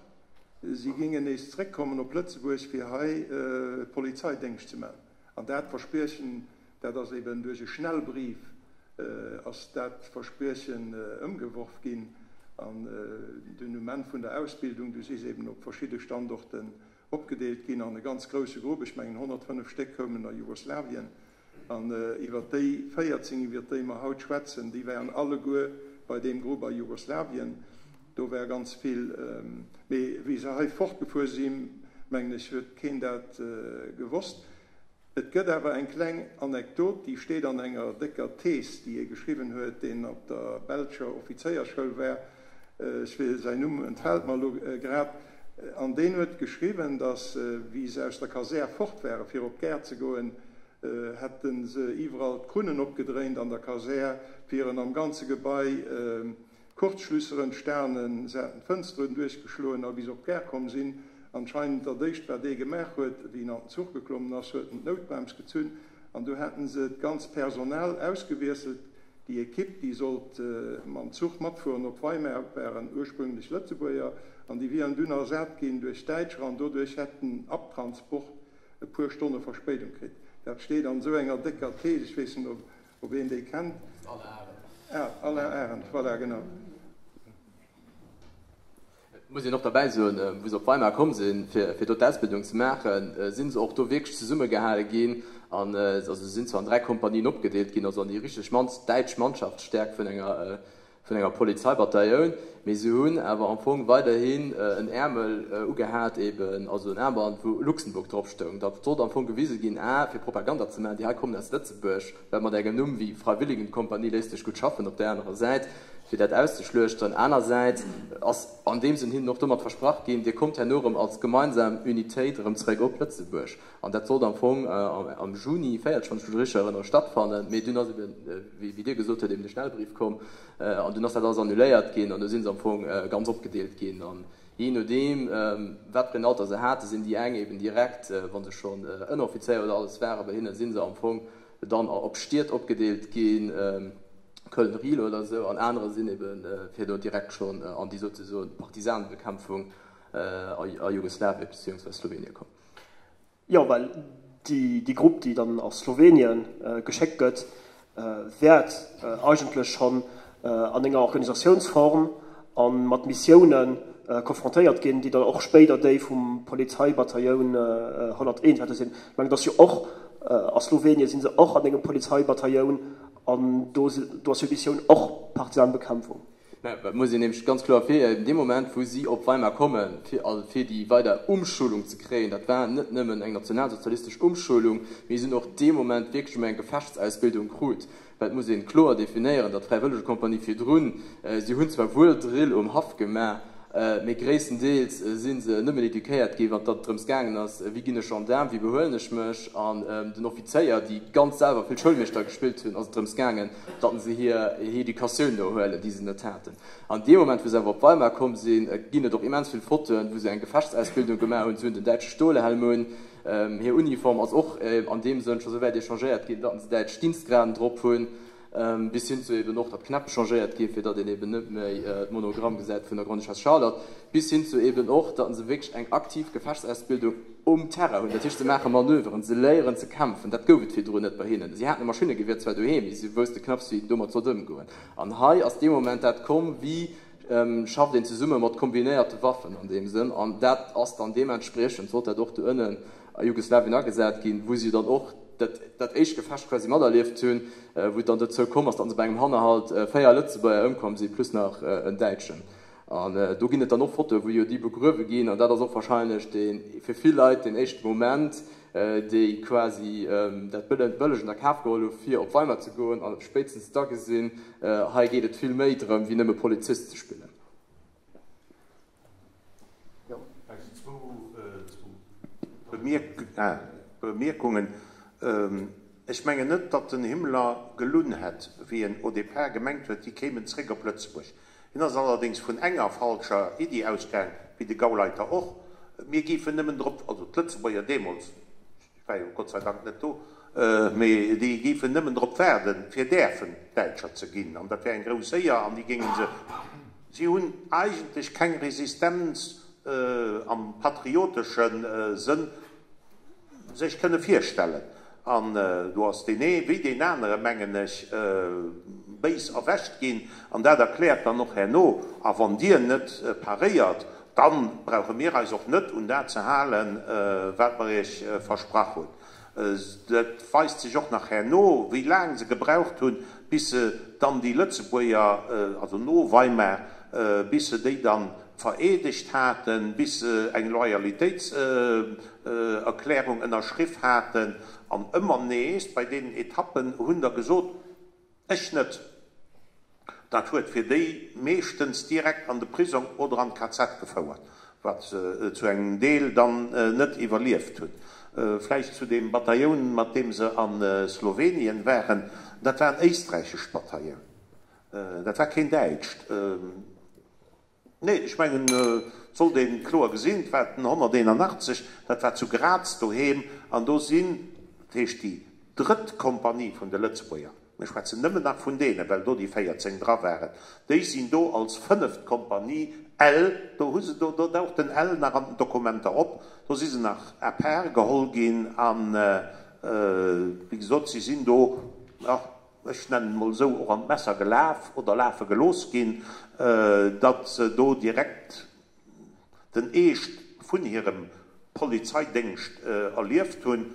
si gingen nees zréckkommen op Lëtzebuerg, fir hei Polizeidéngscht ze man. An dat Verspriechen, dat ass eben duerch e Schnellbrief ass dat Verspriechen ëmgeworf ginn. An dunn um Enn vun der Ausbildung, du si se eben op verschidde Standorten Opgedeelt ginn an e ganz grousse Grupp, ech mengen 105 Stéck koumen a Jugoslawien, an iwwer déi 14, iwwer déi mer haut schwätzen, déi waren alleguer bei deem Grupp a Jugoslawien. Do war ganz vill, mee wéi se hei fortgefuer sinn, mengen ech, huet keen dat gewosst. Et gëtt awer eng kleng Anekdot, déi steet an enger décker Thees, déi ee geschriwwen huet, deen op der belscher Offizéierschoul war, ech weess, säin Numm entfält mer elo grad, an deen huet geschriwwen, datt wéi se aus der Kasär fort ware fir op d'Gare ze goen, hätte se iwwerall d'Krunnen opgedréint an der Kasär, wieren am ganze Gebai Kurzschlüsse entstanen, se hätten d'Fënsteren duerchgeschloen a wéi se op d'Gare komm sinn, anscheinend dat éischt wat ee gemaach huet, wéi en an den Zuch geklommen ass, huet en d'Noutbrems gezunn an du hätten se d'ganzt Personal ausgewiesselt. Déi Ekipp, déi sollt mam Zuch matfueren op Weimar, waren ursprünglech Lëtzebuerger an déi wieren dunn ersat ginn duerch Däitscher an doduerch hätt den Abtransport e puer Stonne Verspéidung kritt. Dat steet an esou enger décker Thees, ech weess net ob Ob een déi kennt? Alain Arendt. Ah, Alain Arendt, voilà, genau. Et muss een och derbäi soen, wou se op Weimar komm sinn, fir do d'Ausbildung ze maachen, si se och do wierklech zesummegehale ginn. An also se sinn zwar an 3 Kompanien opgedeelt ginn, also an déi richteg däitsch Mannschaftsstärkt vun enger vun enger Polizeibatailloun, mee se hunn awer am Fong weiderhin en Äermel ugehat, eben, also en Aarmband, wou Luxemburg drop stoung. Dat sollt am Fong gewise ginn, a fir Propaganda ze maachen, déi hei kommen aus Lëtzebuerg, well mat engem Numm wéi Freiwilligenkompanie léisst sech gutt schaffen, op där anerer Säit, fir dat auszeschluechten. Anersäits ass an deem Sënn hinnen och domat versprach ginn, Dir kommt herno erëm als gemeinsam Unitéit erëm zeréck op Lëtzebuerg. An dat sollt am Fong am Juni 40, wann ech mech richteg erënnere, stattfannen. Mee dunn ass eben, wéi Dir gesot hutt, eben de Schnellbrief komm an dunn ass dat alles annuléiert ginn an du si se am Fong ganz opgedeelt ginn. An jee nodeem, wat fir en Alter se haten, sinn déi eng eben direkt, wa se schonn Ënneroffizéier oder alles waren, bei hinne si se am Fong dann op Stied opgedeelt ginn, Köln, Riehl oder esou, an anerer sinn eben fir do direkt schonn an déi souzesoen Partisanenbekämpfung a Jugoslawien beziehungsweise Slowenien komm. Jo, well déi Grupp, déi dann a Slowenien geschéckt gëtt, wäert eigentlech schonn an enger Organisatiounsform a mat Missioune konfrontéiert ginn, déi dann och spéider déi vum Polizeibatailloun 101 wäerte sinn. Ech mengen, et ass jo och a Slowenien si se och an engem Polizeibatailloun an do ass hir Missioun och Partisanbekämpfung. Mä et muss een nämlech ganz kloer virhiewen, dee Moment, wou si op Weimar kommen, fir fir déi weider Umschulung ze kréien, dat war net nëmmen eng nationalsozialistesch Umschulung, mee si hunn och dee Moment wierklech emol eng Gefechtsausbildung krut. Well et muss ee kloer definéieren, datt d'Fräiwëllegekompanie virdrun, si hunn zwar wuel Drill um Haff gemaach. Mee gréisstendeels si se nëmmen eduquéiert ginn, wann et drëms gaangen ass, wéi ginn ech Gendaarm, wéi behuelen ech mech. An den Offizéier, déi ganz selwer vill Schoulmeeschter gespillt hunn, ass et drëms gaangen, datt se hir Educatioun nohuelen, déi se net haten. An deem Moment, wou se awer op Weimar komm sinn, ginn et och immens vill Fotoen, wou se eng Gefechtsausbildung gemaach hunn. Se hunn den däitsche Stolhelm un, hir Uniform ass och an deem Sënn scho souwäit échangéiert ginn, datt se däitsch Dienstgraden drop hunn. Bis hin zu eben och, datt d'Knäpp changéiert ginn, fir datt een eben net méi d'Monogramm gesäit vun der Grande-Duchesse Charlotte, bis hin zu eben och, datt se wierklech eng aktiv Gefechtsausbildung um Terrain hunn. Dat heescht, se maache Manöveren, se léieren ze kämpfen. Dat gouf et virdrun net bei hinnen. Si haten e Maschinnegewier zwar doheem, mee si wousste knapps, wéi domat sollt ëmgoen. An hei ass dee Moment dat komm, wéi schafft een zesumme mat kombinéierte Waffen an deem Sënn. An dat ass dann deementspriechend, sollt dat och do ënnen a Jugoslawien agesat ginn, wou si dann och dat dat éischt Gefecht quasi materlieft hunn, wou et dann dozou komm ass, datt se bei engem Hannerhalt 4 Lëtzebuerger ëmkomm sinn, plus nach en Däitschen. An do ginn et dann och Fotoen, wou jo déi begruewe ginn. An dat ass och wahrscheinlech dee fir vill Leit deen éischte Moment, déi quasi dat Bëllegen a Kaf geholl hu fir op Weimar ze goen a spéitstens da gesinn, hei geet et vill méi drëm, wéi nëmme Polizist ze spillen. Zwou Bemierkungen. Ech mengen net, datt den Himmler gelunn hätt, wéi en au départ gemengt huet, déi kéimen zréck op Lëtzebuerg. Hien ass allerdéngs vun enger falscher Iddi ausgaang, wéi de Gauleiter och, mir géifen nëmmen drop, also d'Lëtzebuerger deemools, Ech war jo Gott sei Dank net do, mee déi géifen nëmmen drop waarden, fir däerfen Däitscher ze ginn, an dat wär eng grouss Éier, an déi géinge se. Si hunn eigentlech keng Resistenz am patriotesche Sënn sech kënne virstellen. An do ass deen ee wéi deen anere, mengen ech, béis erwächt ginn, an dat erkläert dann och herno, A wann Dir net paréiert, Dann brauche mir eis och net un dat ze halen, wat mer Iech versprach hunn. Dat weist sech och nach herno, wéi laang se gebraucht hunn, bis se dann déi Lëtzebuerger, also no Weimar, bis se déi dann vereedegt haten, bis se eng Loyalitéitserklärung ënnerschriff haten. An ëmmer nees bei deenen Etappen hunn der gesot, Ech net. Dat huet fir déi meeschtens direkt an de Prisong oder an d'KZ gefouert, wat se zu engem Deel dann net iwwerlieft hunn. Vläicht zu deem Batailloun, mat deem se a Slowenien waren, dat war en éisträichescht Batailloun, dat war keen däitscht. Nee, ech mengen, et sollt ee kloer gesinn, et war den 181, dat war zu Graz doheem, an do sinn, dat heescht déi drëtt Kompanie vun de Lëtzebuerger, mir schwätzen nëmmen nach vun deenen, well do déi 14 dra waren, déi sinn do als fënneft Kompanie L, do hu se, do daucht den L nach an den Dokumenter op, do si se nach à part geholl ginn, a wéi gesot, si sinn do, jo, ech nennen et mol esou, och an d'Messer gelaf oder lafe gelooss ginn, datt se do direkt den Eescht vun hirem Polizeidéngscht erlieft hunn.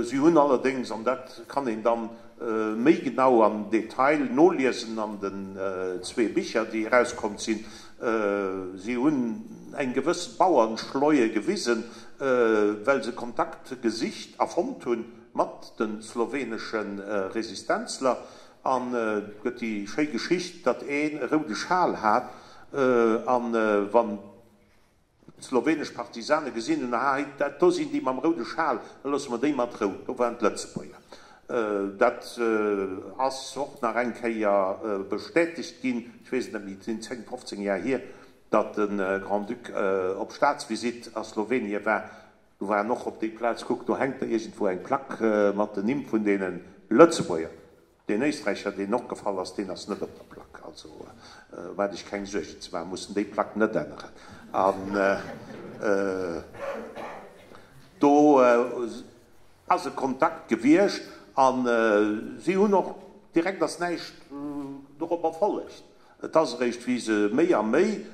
Si hunn allerdéngs, an dat kann een dann méi genau am Detail noliesen an den zwee Bicher, déi erauskomm sinn, si hunn eng gewëss Bauernschleue gewisen, well se Kontakt gesicht a fonnt hunn mat de slowenesche Resistenzler an et gëtt déi schéi Geschicht, datt een e roude Schal hat an wann d'slowenesch Partisane gesinn hunn, aha, hei, dat do sinn déi mam roude Schal, da loosse mer déi mat Rou, do waren d'Lëtzebuerger. Dat ass och nach eng Kéier bestätegt ginn, ech weess et net méi, et sinn 10, 15 Jar hier, datt de Grand-Duc op Staatsvisitt a Slowenien war. Do war en och op déi Plaz kuckt, do hänkt der iergendwou eng Plack mat den Nimm vun deene Lëtzebuerger. Deen Éisträicher, deen och gefall ass, deen ass net op der Plack. Also maacht Iech keng Suergen ze maachen, mussen déi Plack net änneren. An do ass e Kontakt gewiescht a si hunn och direkt ass näischt dorop erfollegt. Et ass eréischt, wéi se méi a méi,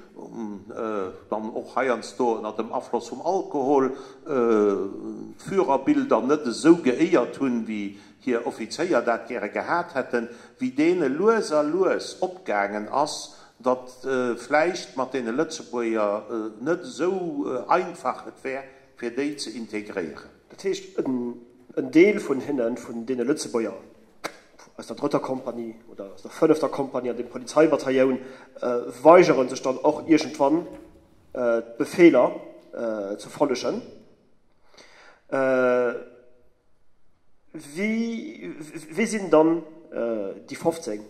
dann och heiansdo ënner dem Afloss vum Alkohol, d'Führerbilder net esou geéiert hunn, wéi hir Offizéier dat gäre gehat hätten, wéi deene lues a lues opgaangen ass, datt vläicht mat deene Lëtzebuerger net esou einfach et wär, fir déi ze integréieren. Dat heescht, en Deel vun hinnen, vun deene Lëtzebuerger, aus der drëtter Kompanie oder aus der fënnefter Kompanie an dem Polizeibatailloun weigere sech dann och iergendwann. d'Befeeler ze follegen. Wie, wie sinn dann déi 15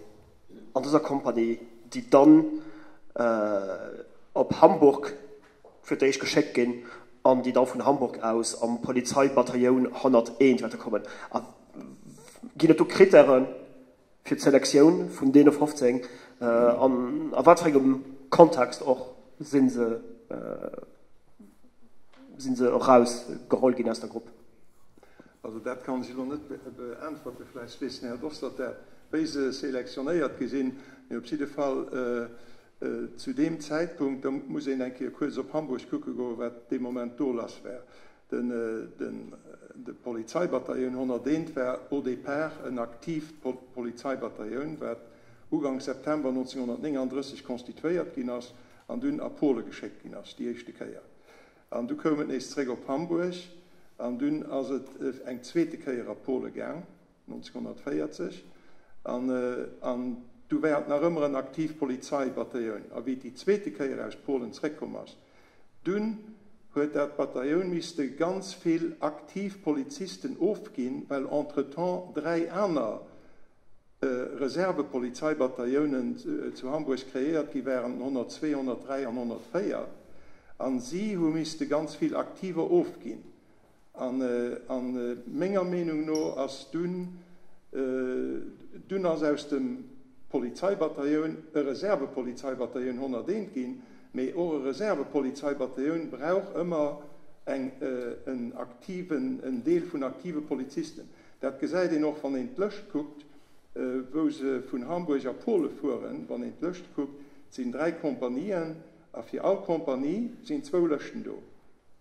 an dëser Kompanie, déi dann op Hamburg fir d'éischt geschéckt ginn an déi da vun Hamburg aus am Polizeibatailloun 101 wäerte kommen? A ginn et do Krittäre fir d'Selektioun vun deene 15? An a wat fir engem Kontext och si se, si se erausgeholl ginn aus der Grupp? Also dat kann ech elo net beäntwerten, vläicht weess den Här Dostert dat, wéi se selektionéiert gi sinn. Mee op jidde Fall zu deem Zäitpunkt, da muss een eng Kéier kuerz op Hamburg kucke goen, wat dee Moment do lass war. De Polizeibatailloun 101 war au départ en aktiivt Polizeibatailloun, wat Uganks September 1939 constituéiert ginn ass an dunn a Pole geschéckt ginn ass, déi éischte Kéier. An du koum et nees zréck op Hamburg an dunn ass et eng zweete Kéier a Pole gaang, 1940. An an du war et nach ëmmer en aktiv Polizeibatailloun. A wéi et déi zweete Kéier aus Polen zréckkomm ass, dunn huet dat Batailloun misste ganz vill aktiv Polizisten ofginn, well entretemps 3 aner Reservepolizeibataillonen zu Hamburg kreéiert gi waren, 102, 103 an 104, a si hu misste ganz vill Aktiver ofginn. An menger Meenung no ass dunn dunn ass aus dem Polizeibatailloun e Reservepolizeibatailloun 101 ginn, mee och e Reservepolizeibatailloun brauch ëmmer eng en aktiven en Deel vun aktive Polizisten. Dat gesäit een och, wann een d'Lëscht kuckt, wou se vun Hamburg a Pole fueren. Wann een d'Lëscht kuckt, et sinn 3 Kompanien a fir all Kompanie sinn zwou Lëschten do,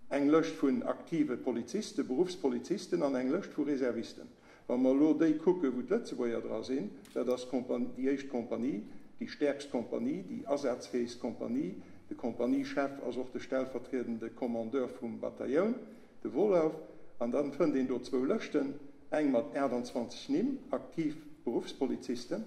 eng Lëscht vun aktive Polizisten, Beruffspolizisten an eng Lëscht vu Reservisten. Wa mer elo déi kucken, wou d'Lëtzebuerger dra sinn, dat ass déi éischt Kompanie, déi stäerkst Kompanie, déi asazfäegst Kompanie. De Kompaniechef ass och de stellvertriedende Commandeur vum Batailloun. De Wohlauf, an dann fënnt een do zwou Lëschten, eng mat 28 Nimm, aktiv Beruffspolizisten,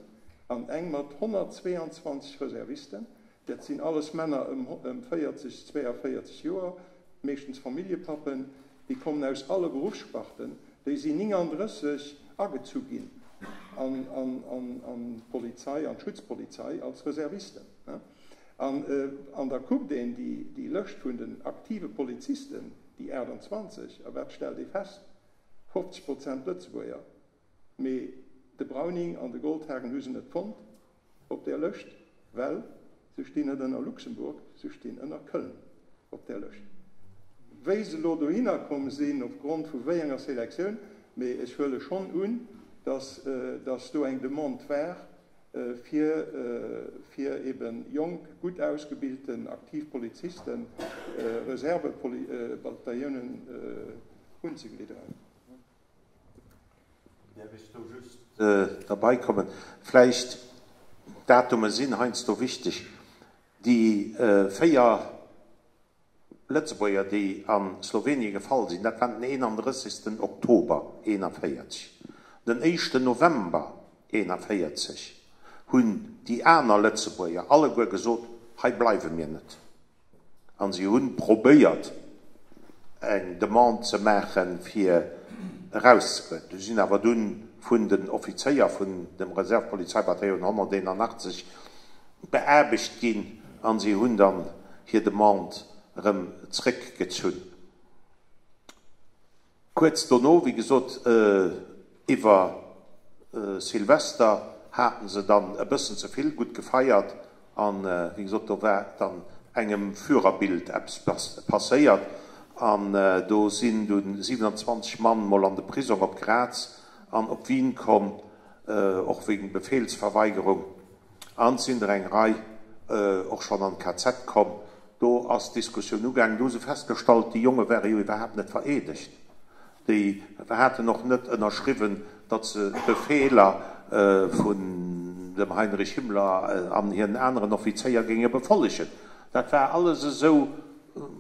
an eng mat 122 Reservisten. Dat sinn alles Männer ëm 40, 42 Joer, meeschtens Familljepappen, déi kommen aus alle Beruffssparten, déi sinn 39 agezu ginn an d'Polizei, an d'Schutzpolizei als Reservisten. An da kuckt een déi Lëscht vun den aktive Polizisten, déi 28, a wat stellt ee fest? 50 Prozent Lëtzebuerger. Mee de Browning an de Goldhagen hu se net fonnt op där Lëscht, well se stinn net ënner Luxemburg, se stinn ënner Köln op där Lëscht. Wéi se elo dohinner komm sinn, opgrond vu wéi enger Selektioun, mee ech huele schonn un, datt do eng Demande war, fir fir eben jonk, gutt ausgebilten, aktiv Polizisten Reservebataillonen unzeglidderen. Däerf ech do just derbei kommen? Vläicht, d'Datume sinn heiansdo wichteg, déi 4 Lëtzebuerger, déi a Slowenien gefall sinn, dat war den 31. Oktober 41. Den éischten November 41 hunn déi aner Lëtzebuerger alleguer gesot, hei bleiwe mir net. A si hu probéiert, eng Demande ze maachen, fir erauszegoen. Du sinn awer dunn vun den Offizéier vun dem Reservepolizeibataillon 181 beaarbecht ginn an si hunn dann hir Demande erëm zréckgezunn. Kuerz dono, wéi gesot, iwwer Silvester haten se dann e bëssen ze vill gutt gefeiert an, wéi gesot, do war dann engem Führerbild eppes passéiert an do sinn dunn 27 Mann mol an de Prisong op Graz an op Wien komm, och wéinst Befehlsverweigerung. An et sinn der eng Rei och schonn an d'KZ komm. Do ass d'Diskussioun ugaangen. Do hu se festgestallt, déi Jonge ware jo iwwerhaapt net vereedegt. Déi haten och net ënnerschriwwen, datt se d'Befeeler vun dem Heinrich Himmler an hiren aneren Offizéier géinge befollegen. Dat war alles esou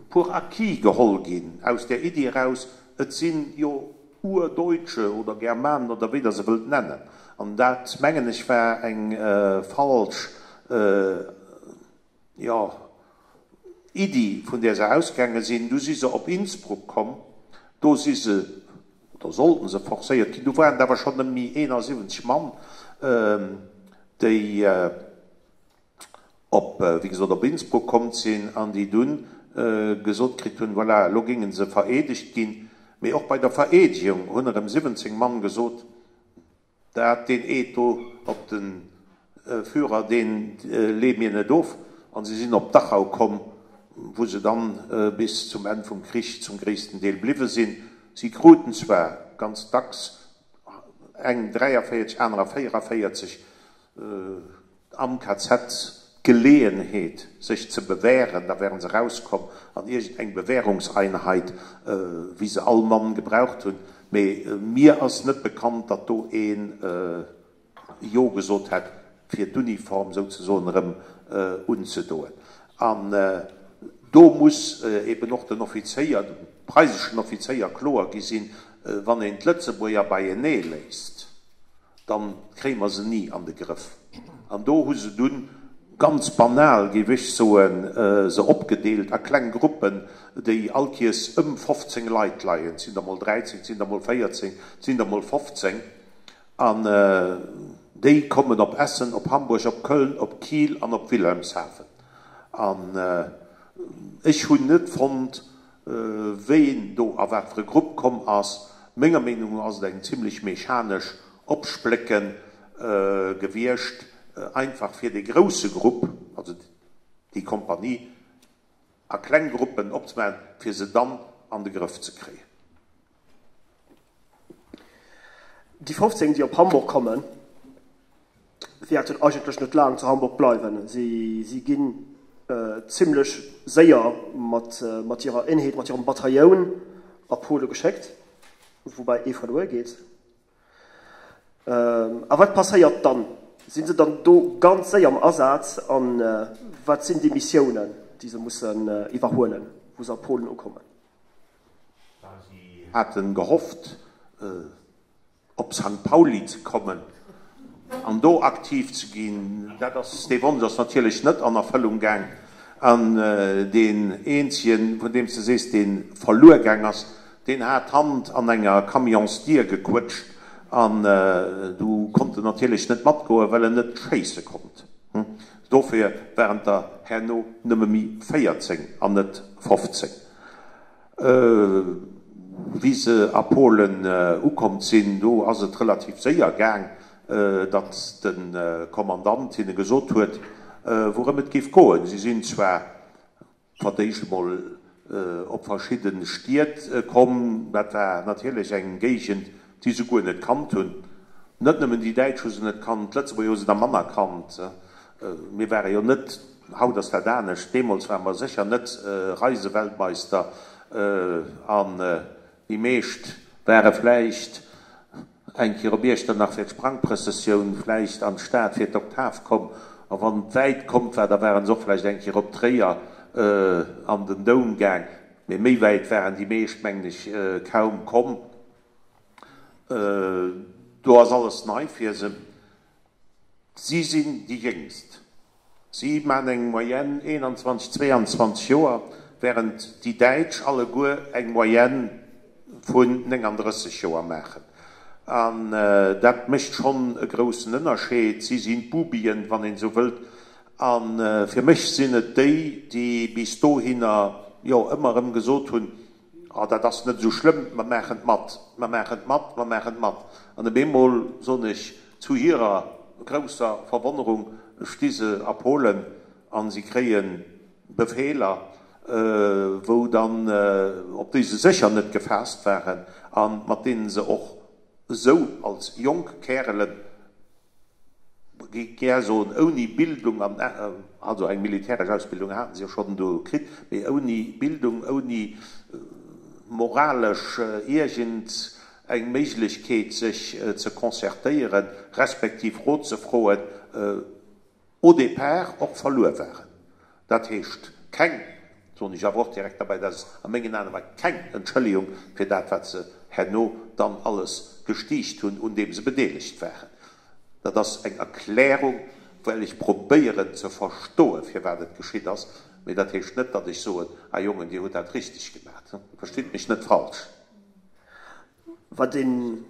pour acquis geholl ginn, aus där Iddi eraus, et sinn jo Urdeutsche oder Germanen oder wéi Der se wëllt nennen. An dat, mengen ech, war eng falsch, jo, Iddi, vun där se ausgaange sinn. Du si se op Innsbruck komm, do si se, oder sollten se forcéiert ginn, du waren et awer schonn nëmme méi 71 Mann, déi op, wéi gesot, op Innsbruck komm sinn an déi dunn gesot kritt hunn, voilà, elo géinge se vereedegt ginn. Mee och bei der Vereedegung hunn erëm 17 Mann gesot, Dat, deen Eed do op de Führer, deen leeë mir net of. An se sinn op Dachau komm, wou se dann bis zum Enn vum Krich zum gréissten Deel bliwwe sinn. Si kruten zwar ganz dacks eng 43, anerer 44, am KZ d'Geleeënheet, sech ze bewähren, da wären se erauskomm an iergend eng Bewährungseinheit, wéi se all Mann gebraucht hunn. Mee mir ass net bekannt, datt do een Jo gesot hätt, fir d'Uniform souzesoen erëm unzedoen. An do muss eben och den Offizéier, dem preiseschen Offizéier kloer gi sinn, wann een d'Lëtzebuerger beienee léisst, dann kréie mer se ni an de Grëff. An do hu se dunn, ganz banal géif ech soen, se opgedeelt a kleng Gruppen, déi allkiers ëm 15 Leit leien. Et sinn der mol 13, et sinn der mol 14, et sinn der mol 15. An déi kommen op Essen, op Hamburg, op Köln, op Kiel an op Wilhelmshaven. An ech hunn net fonnt, Ween do a wat fir e Grupp komm ass, menger Meenung no ass et eng zimlech mechanesch Opsplécke gewiescht, einfach fir dee grousse Grupp, also déi Kompanie, a kleng Gruppen opzemaachen, fir se dann an de Grëff ze kréien. Déi 15, déi op Hamburg kommen, wäerten eigentlech net laang zu Hamburg bleiwen. Si ginn zimlech séier mat hirer Eenheet, mat hirem Batailloun a Pole geschéckt, woubäi ee verluer geet. A wat passéiert dann? Sinn se dann do ganz séier am Asaz? A wat sinn déi Missiounen, déi se mussen iwwerhuelen, wou se a Polen ukommen? Si haten gehofft, op Sankt Pauli ze kommen an do aktiv ze ginn. Dat ass, dee Wonsch ass natierlech net an Erfëllung gaang. An deen eenzegen, vun deem s de sees, dee verluer gaang ass, deen hat d'Hand an enger Camionsdier gequëtscht an du konnt en natierlech net matgoen, well en net schéisse konnt. Dofir waren et der herno nëmme méi 14 an net 15. Wéi se a Polen ukomm sinn, do ass et relativ séier gaang, datt de Kommandant hinne gesot huet, wourëm et géif goen. Si sinn zwar fir d'éischt emol op verschidde Stied komm, dat war natierlech eng Géigend, déi se guer net kannt hunn. Net nëmmen déi Däitsch hu se net kannt, d'Lëtzebuerger hu se der manner kannt. Mir ware jo net, haut ass dat anescht, deemools ware mer sécher net Reiseweltmeister an déi meescht ware vläicht eng Kéier op Iechternach fir d'Sprangprëssessioun, vläicht an d'Stad fir d'Oktav komm a wann et wäit kommt war, da ware se och vläicht eng Kéier op Tréier an den Doum gaang, mee méi wäit waren déi meescht, mengen ech, kaum komm. Do ass alles nei fir se. Si sinn déi Jéngst. Si maachen eng Moyenne 21, 22 Joer, wärend déi Däitsch alleguer eng Moyenne vun 39 Joer maachen. An dat mécht schonn e groussen Ënnerscheed. Si sinn d'Bubien, wann een esou wëllt. A fir mech sinn et déi, déi bis dohinner jo ëmmer erëm gesot hunn, Oh, dat ass net esou schlëmm, mer maachen et mat, mer maachen et mat, mer maachen et mat. An op eemol, soen ech, zu hirer grousser Verwonnerung, sti se a Polen a si kréie Befeeler, wou dann, op déi se sécher net gefaasst waren a mat deene se och esou als jonk Kärelen, gär soen, ouni Bildung an, also eng militäresch Ausbildung haten se jo schonn do kritt, mee ouni Bildung, ouni moralesch iergend eng Méiglechkeet sech ze concertéieren, respektiv Rot ze froen, au départ och verluer waren. Dat heescht keng, soen ech awer och direkt derbäi, dat ass a mengen Aen awer keng Entschëllegung fir dat, wat se herno dann alles gestiicht hunn, un deem se bedeelegt waren. Dat ass eng Erklärung, well ech probéieren ze verstoen, firwat et geschitt ass. Mee dat heescht net, datt ech soen, Ah Jongen, Dir hutt dat richteg gemaat. Verstitt mech net falsch. Wat een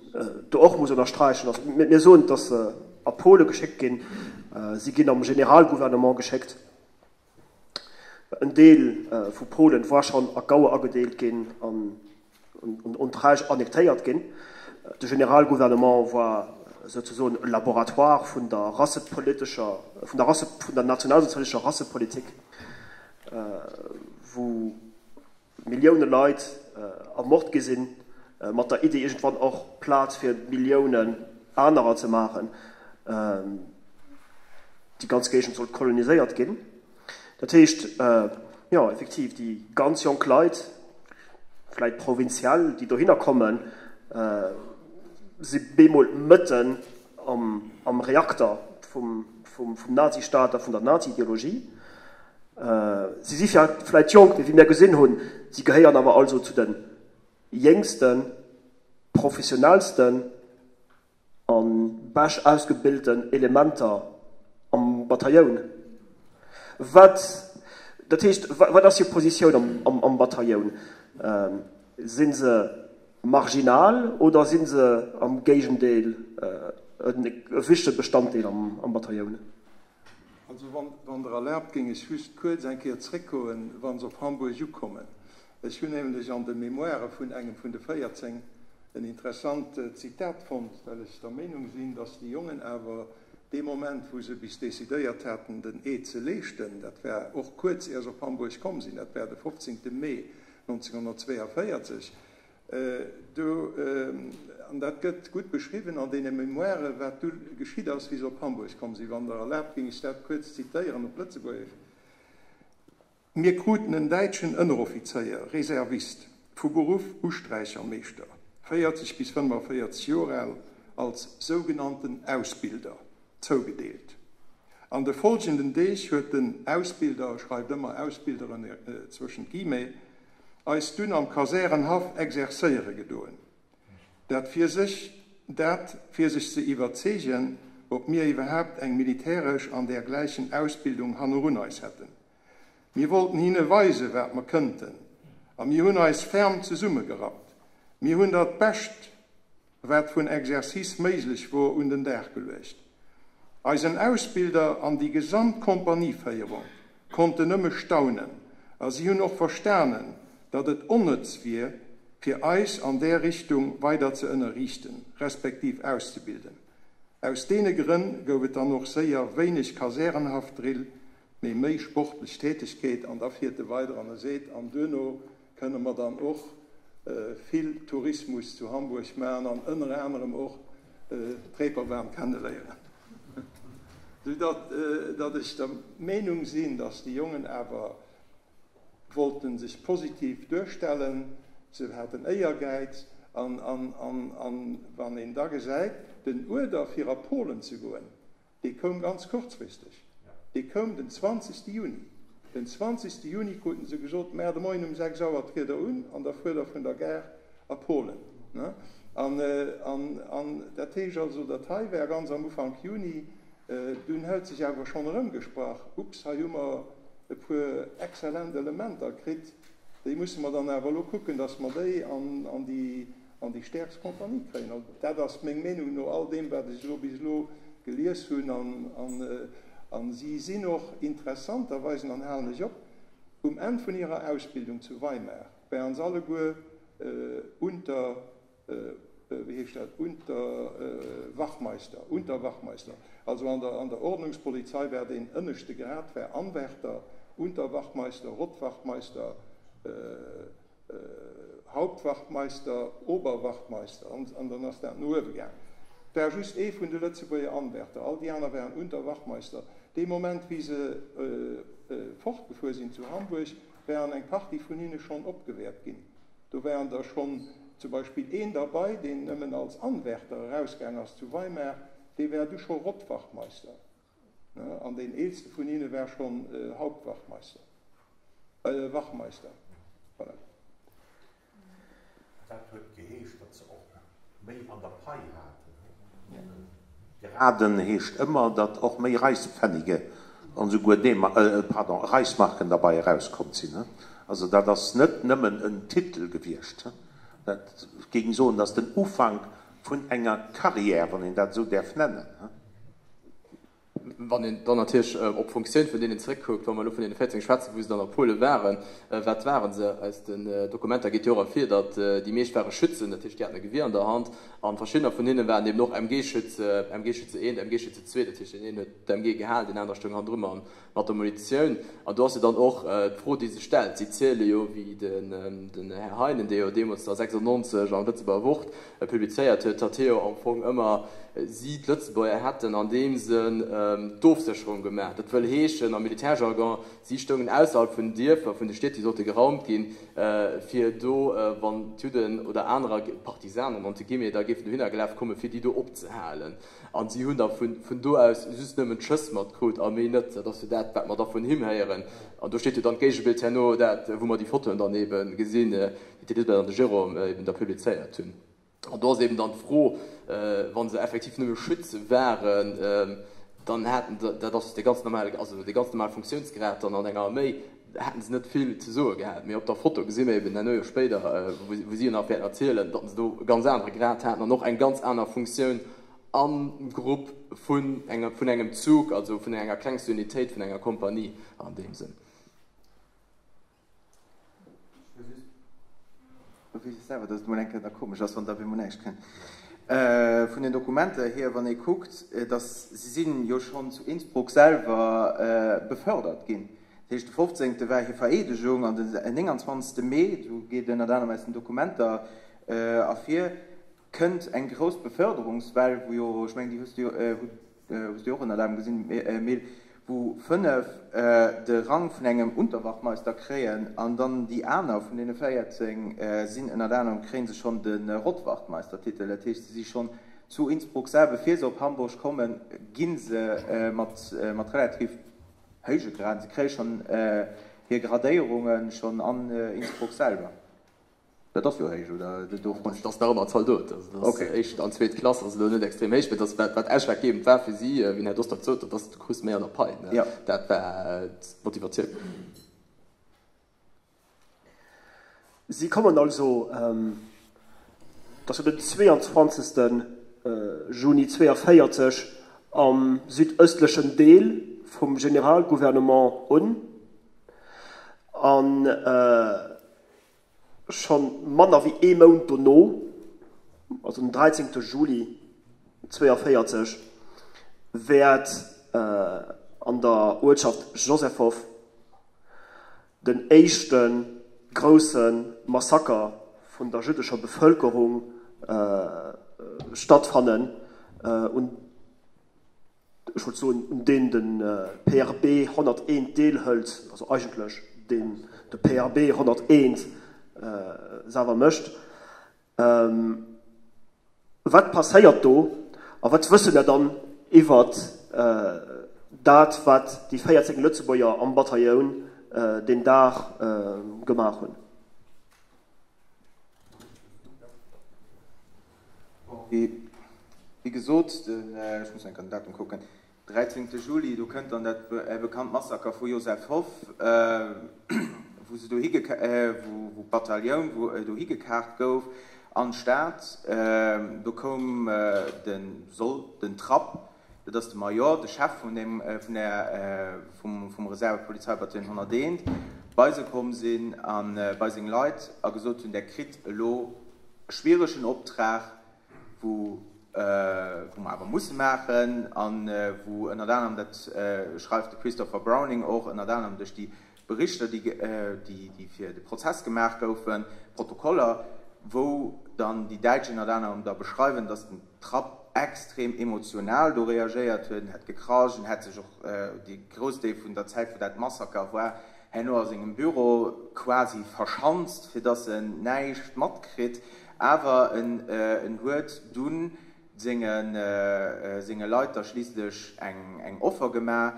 do och muss ënnersträichen ass, mir soen, datt se a Pole geschéckt ginn, si ginn am Generalgouvernement geschéckt. En Deel vu Polen war schonn a Gaue agedeelt ginn an un d'Räich annektéiert ginn. De Generalgouvernement war souzesoen e Laboratoire vun der rassepolitescher, vun der Rasse, vun der nationalsozialistescher Rassepolitik, wou Millioune Leit ermort gi sinn, mat der Iddi iergendwann och Plaz fir Milliounen anerer ze maachen. Déi ganz Géigend sollt koloniséiert ginn. Dat heescht, jo, effektiv, déi ganz jonk Leit, vläit provinziell, déi dohinner kommen, si bemol mëtten am Reakter vum Nazistaat a vun der Nazi-Ideologie. Si si vläit jonk, mee wéi mir gesinn hunn, si gehéieren awer also zu de jéngsten, professionellsten a bescht ausgebilten Elementer am Batailloun. Wat, dat heescht, wat ass hir Positioun am Batailloun? Si se marginal oder si se am Géigendeel e wichtege Bestanddeel am Batailloun? Also wann Der erlaabt, géing ech just kuerz eng Kéier zréckgoen, wa se op Hamburg ukommen. Ech hunn nämlech an de Mémoirë vun engem vun de 14 en interessant Zitat fonnt, well ech der Meenung sinn, dass déi Jongen awer dee Moment, wou se bis decidéiert haten, den Eed ze leeschten, dat war och kuerz ier se op Hamburg komm sinn, dat war de 15. Mee 1942, Do, an dat gëtt gutt beschriwwen an deene Memoiren, wat du geschitt ass, wéi se op Hamburg komm sinn. Wann Der erlaabt, géing ech dat kuerz zitéieren op Lëtzebuergesch. Mir kruten en däitschen Ënneroffizéier, Reservist, vu Beruff Usträichermeeschter, 40 bis 45 Joer al, als sougenannten Ausbilder zougedeelt. An de folgenden Deeg huet den Ausbilder, schreift ëmmer Ausbilderen zwëschent Guillemets, eis dunn am Kasärenhaff exerzéiere gedoen. Dat fir sech dat fir sech ze iwwerzeegen, ob mir iwwerhaapt eng militäresch an dergläichen Ausbildung hannerun eis hätten. Mir wollten hinne weise wat mer kënnten, a mir hunn eis ferm zesummegerappt. Mir hunn dat Bescht wat vun Exercice méiglech wor, un den Dag geluecht. Eisen Ausbilder an déi gesamt Kompanieféierung konnten nëmme staunen a si hunn och verstanen, datt et onnëtz wier, fir eis an där Richtung weider ze ënnerriichten, respektiv auszebilden. Aus deene Grënn gouf et dann och séier wéineg Kasärenhaffdrill, mee méi sportlech Tätegkeet. An da fiert e weider an e seet, An duerno kënne mer dann och vill Tourismus zu Hamburg maachen an ënner anerem och d'Reeperbahn kenneléieren. Sou datt datt ech der Meenung sinn, datt déi Jongen awer wollte sech positiv duerstellen, se haten Éiergäiz an an an wann een da gesäit, den Uerder fir a Polen ze goen, Dee koum ganz kurzfristeg. Dee koum den 20. Juni. Den 20. Juni kruten se gesot, Mar de Moien um 6 Auer triet der un an da fuert der vun der Gare a Polen. An dat heescht also, dat hei war ganz am Ufank Juni. Dunn huet sech awer schonn erëmgesprach, Ups, hei hu mer e puer exzellent Elementer kritt, déi musse mer dann awer elo kucken, datt mer déi an déi an déi stäerkst Compagnie kréien. Also dat ass meng Meenung no all deem, wat ech elo bis elo gelies hunn. An si sinn och interessanterweis, an dann halen ech op, um Enn vun hirer Ausbildung zu Weimar waren se alleguer Unter, wéi heescht dat, Unterwachmeister, Unterwachmeister. Also an der, an der Ordnungspolizei war deen ënneschte Grad war Anwärter, Unterwachmeister, Rottwachtmeister, Hauptwachtmeister, Oberwachtmeister an dann ass dat no uewe gaang. Et war just ee vun de Lëtzebuerger Anwärter, all déi aner waren Unterwachtmeister. Dee Moment wéi se fortgefuer sinn zu Hamburg, waren eng Partie vun hinne schonn opgewäert ginn. Do waren der schonn zum Beispill een derbei, deen nëmmen als Anwärter erausgaang ass zu Weimar, dee war du scho Rottwachtmeister. An deen eelste vun hinne war schonn Hauptwachtmeister, äh, Wachmeister. Voilà. Dat huet geheescht, datt se och méi an der Pai haten. Geraden heescht ëmmer, datt och méi Reichspfennige. An esouguer D-Mark, pardon, Reichsmarken derbei erauskomm sinn. Also dat ass net nëmmen en Titel gewiescht. Dat géing soen, dat ass den Ufank vun enger Carrière, wann een dat esou däerf nennen. Wann een dann natierlech op d'Funktioun vun deenen zeréckkuckt, wa mer elo vun deene 14 schwätzen, wou se dann a Pole waren, wat waren se? Aus den Dokumenter geet jo och ervir, datt déi meescht ware Schützen, dat heescht, déi haten e Gewier an der Hand, a verschiddener vun hinne waren eben och MG-Schütze, MG-Schütze eent, MG-Schütze zwee, dat heescht, deen een huet d'MG gehalen, deen anere stoung hannendru mat der Munitioun. An do ass jo dann och d'Fro, déi sech stellt, Si ziele jo, wéi den Här Heinen, dee jo deemools da 96 am Lëtzebuerger Wort publizéiert huet, datt hie jo am Fong ëmmer si, d'Lëtzebuerger, hätten an deem Sënn d'Ofsécherung gemaach. Dat wëll heeschen am Militärjargon, si stoungen ausserhalb vun den Dierfer, vun de Stied, déi sollte geraumt ginn, fir do, wann d'Judden oder anerer, Partisanen entre guillemets, da géifen dohinner gelaf kommen, fir déi do opzehalen. An si hunn da vun do aus just nëmmen d'Schëss matkrut a méi net. Dat ass jo dat, wat mer da vun him héieren. An do steet jo dann d'Géigebild herno, dat, wou mer déi Fotoen dann ebe gesinn, déi d'Elisabeth an de Jérôme eben da publizéiert hunn. An do ass eben dann d'Fro, wa se effektiv nëmme Schütze waren, dann hätten se, dat ass dee ganz normale, also dee ganz normale Funktiounsgrad dann an enger Arméi, hätten se net vill ze soe gehat. Mee op der Foto gesi mer eben herno jo spéider, wou si jo nach wäerten erzielen, datt se do e ganz anere Grad haten an och eng ganz aner Funktioun am Grupp vun enger, vun engem Zug, also vun enger klengster Unitéit vun enger Kompanie an deem Sënn. Ech weess selwer, datt et emol eng Kéier da komesch ass, wann da op eemol näischt kënnt. Vun den Dokumenter hier, wann ee kuckt, datt si sinn jo schonn zu Innsbruck selwer befördert ginn. Dat heescht, de 15. war hir Vereedegung an den 29. Mee, do geet ënnert anerem aus den Dokumenter ervir, kënnt eng grouss Beförderungswell, wou jo, ech mengen, déi hues du jo, hues du jo och ënnert anerem gesinn, Emile, wou 5 de Rang vun engem Unterwachtmeister kréien an dann déi aner vun deene 14 sinn ënnert anerem, kréie se schonn de Rottwachtmeistertitel. Dat heescht, se si schonn zu Innsbruck selwer, bevir se op Hamburg kommen, gi se mat relativ héije Graden, se kréie schonn hir Gradéierunge schonn an Innsbruck selwer. Dat ass jo héich, oder? Dat ass nach ëmmer Zaldot. Also dat ass éischt an zweet Klass, ass elo net extrem héich, mee dat ass wat ausschlaggebend war fir si, wéi den Här Dostert sot, dat ass, du krus méi an der Pai. Dat war d'Motivatioun. Si kommen also, dat ass jo den 22. Juni 42, am südëstlechen Deel vum Generalgouvernement un an scho manner wéi ee Mount dono, also den 13. Juli 42, wäert an der Uertschaft Josefov den éischte grousse Massaker vun der jüddescher Bevëlkerung stattfannen, un, ech wollt soen, un deen de PRB 101 deelhëlt, also eigentlech deen de PRB 101 selwer mécht. Wat passéiert do a wat wësse mir dann iwwert dat, wat déi 14 Lëtzebuerger am Batailloun deen Dag gemaach hunn? Wéi gesot, ech muss eng Kéier den Datum kucken, 13. Juli, do kënnt dann dat bekannt Massaker vu Josefhof, wou se dohi wou d'Batallioun dohi gekarrt gouf an d'Stad. Do koum de Soll, den Trapp, dat ass de Major, de Chef vun deem, vun der, vum, vum Reservepolizeibataillon 101, bei se komm sinn a bei seng Leit a gesot hunn, Der kritt elo e schwieregen Optrag, wou wou mer awer musse maachen a wou ënnert anerem, dat schreift de Christopher Browning och, ënnert anerem duerch déi Berichter, déi déi fir de Prozess gemaach goufen, Protokoller, wou dann déi Däitsch ënnert anerem da beschreiwen, datt den Trapp extrem emotional do reagéiert huet, en hätt gekrasch, en hätt sech och dee Groussdeel vun der Zäit, wou dat Massaker war, herno a sengem Büro quasi verschanzt, fir datt en näischt matkritt. Awer en huet dunn senge Leit da schliisslech eng Offer gemaach,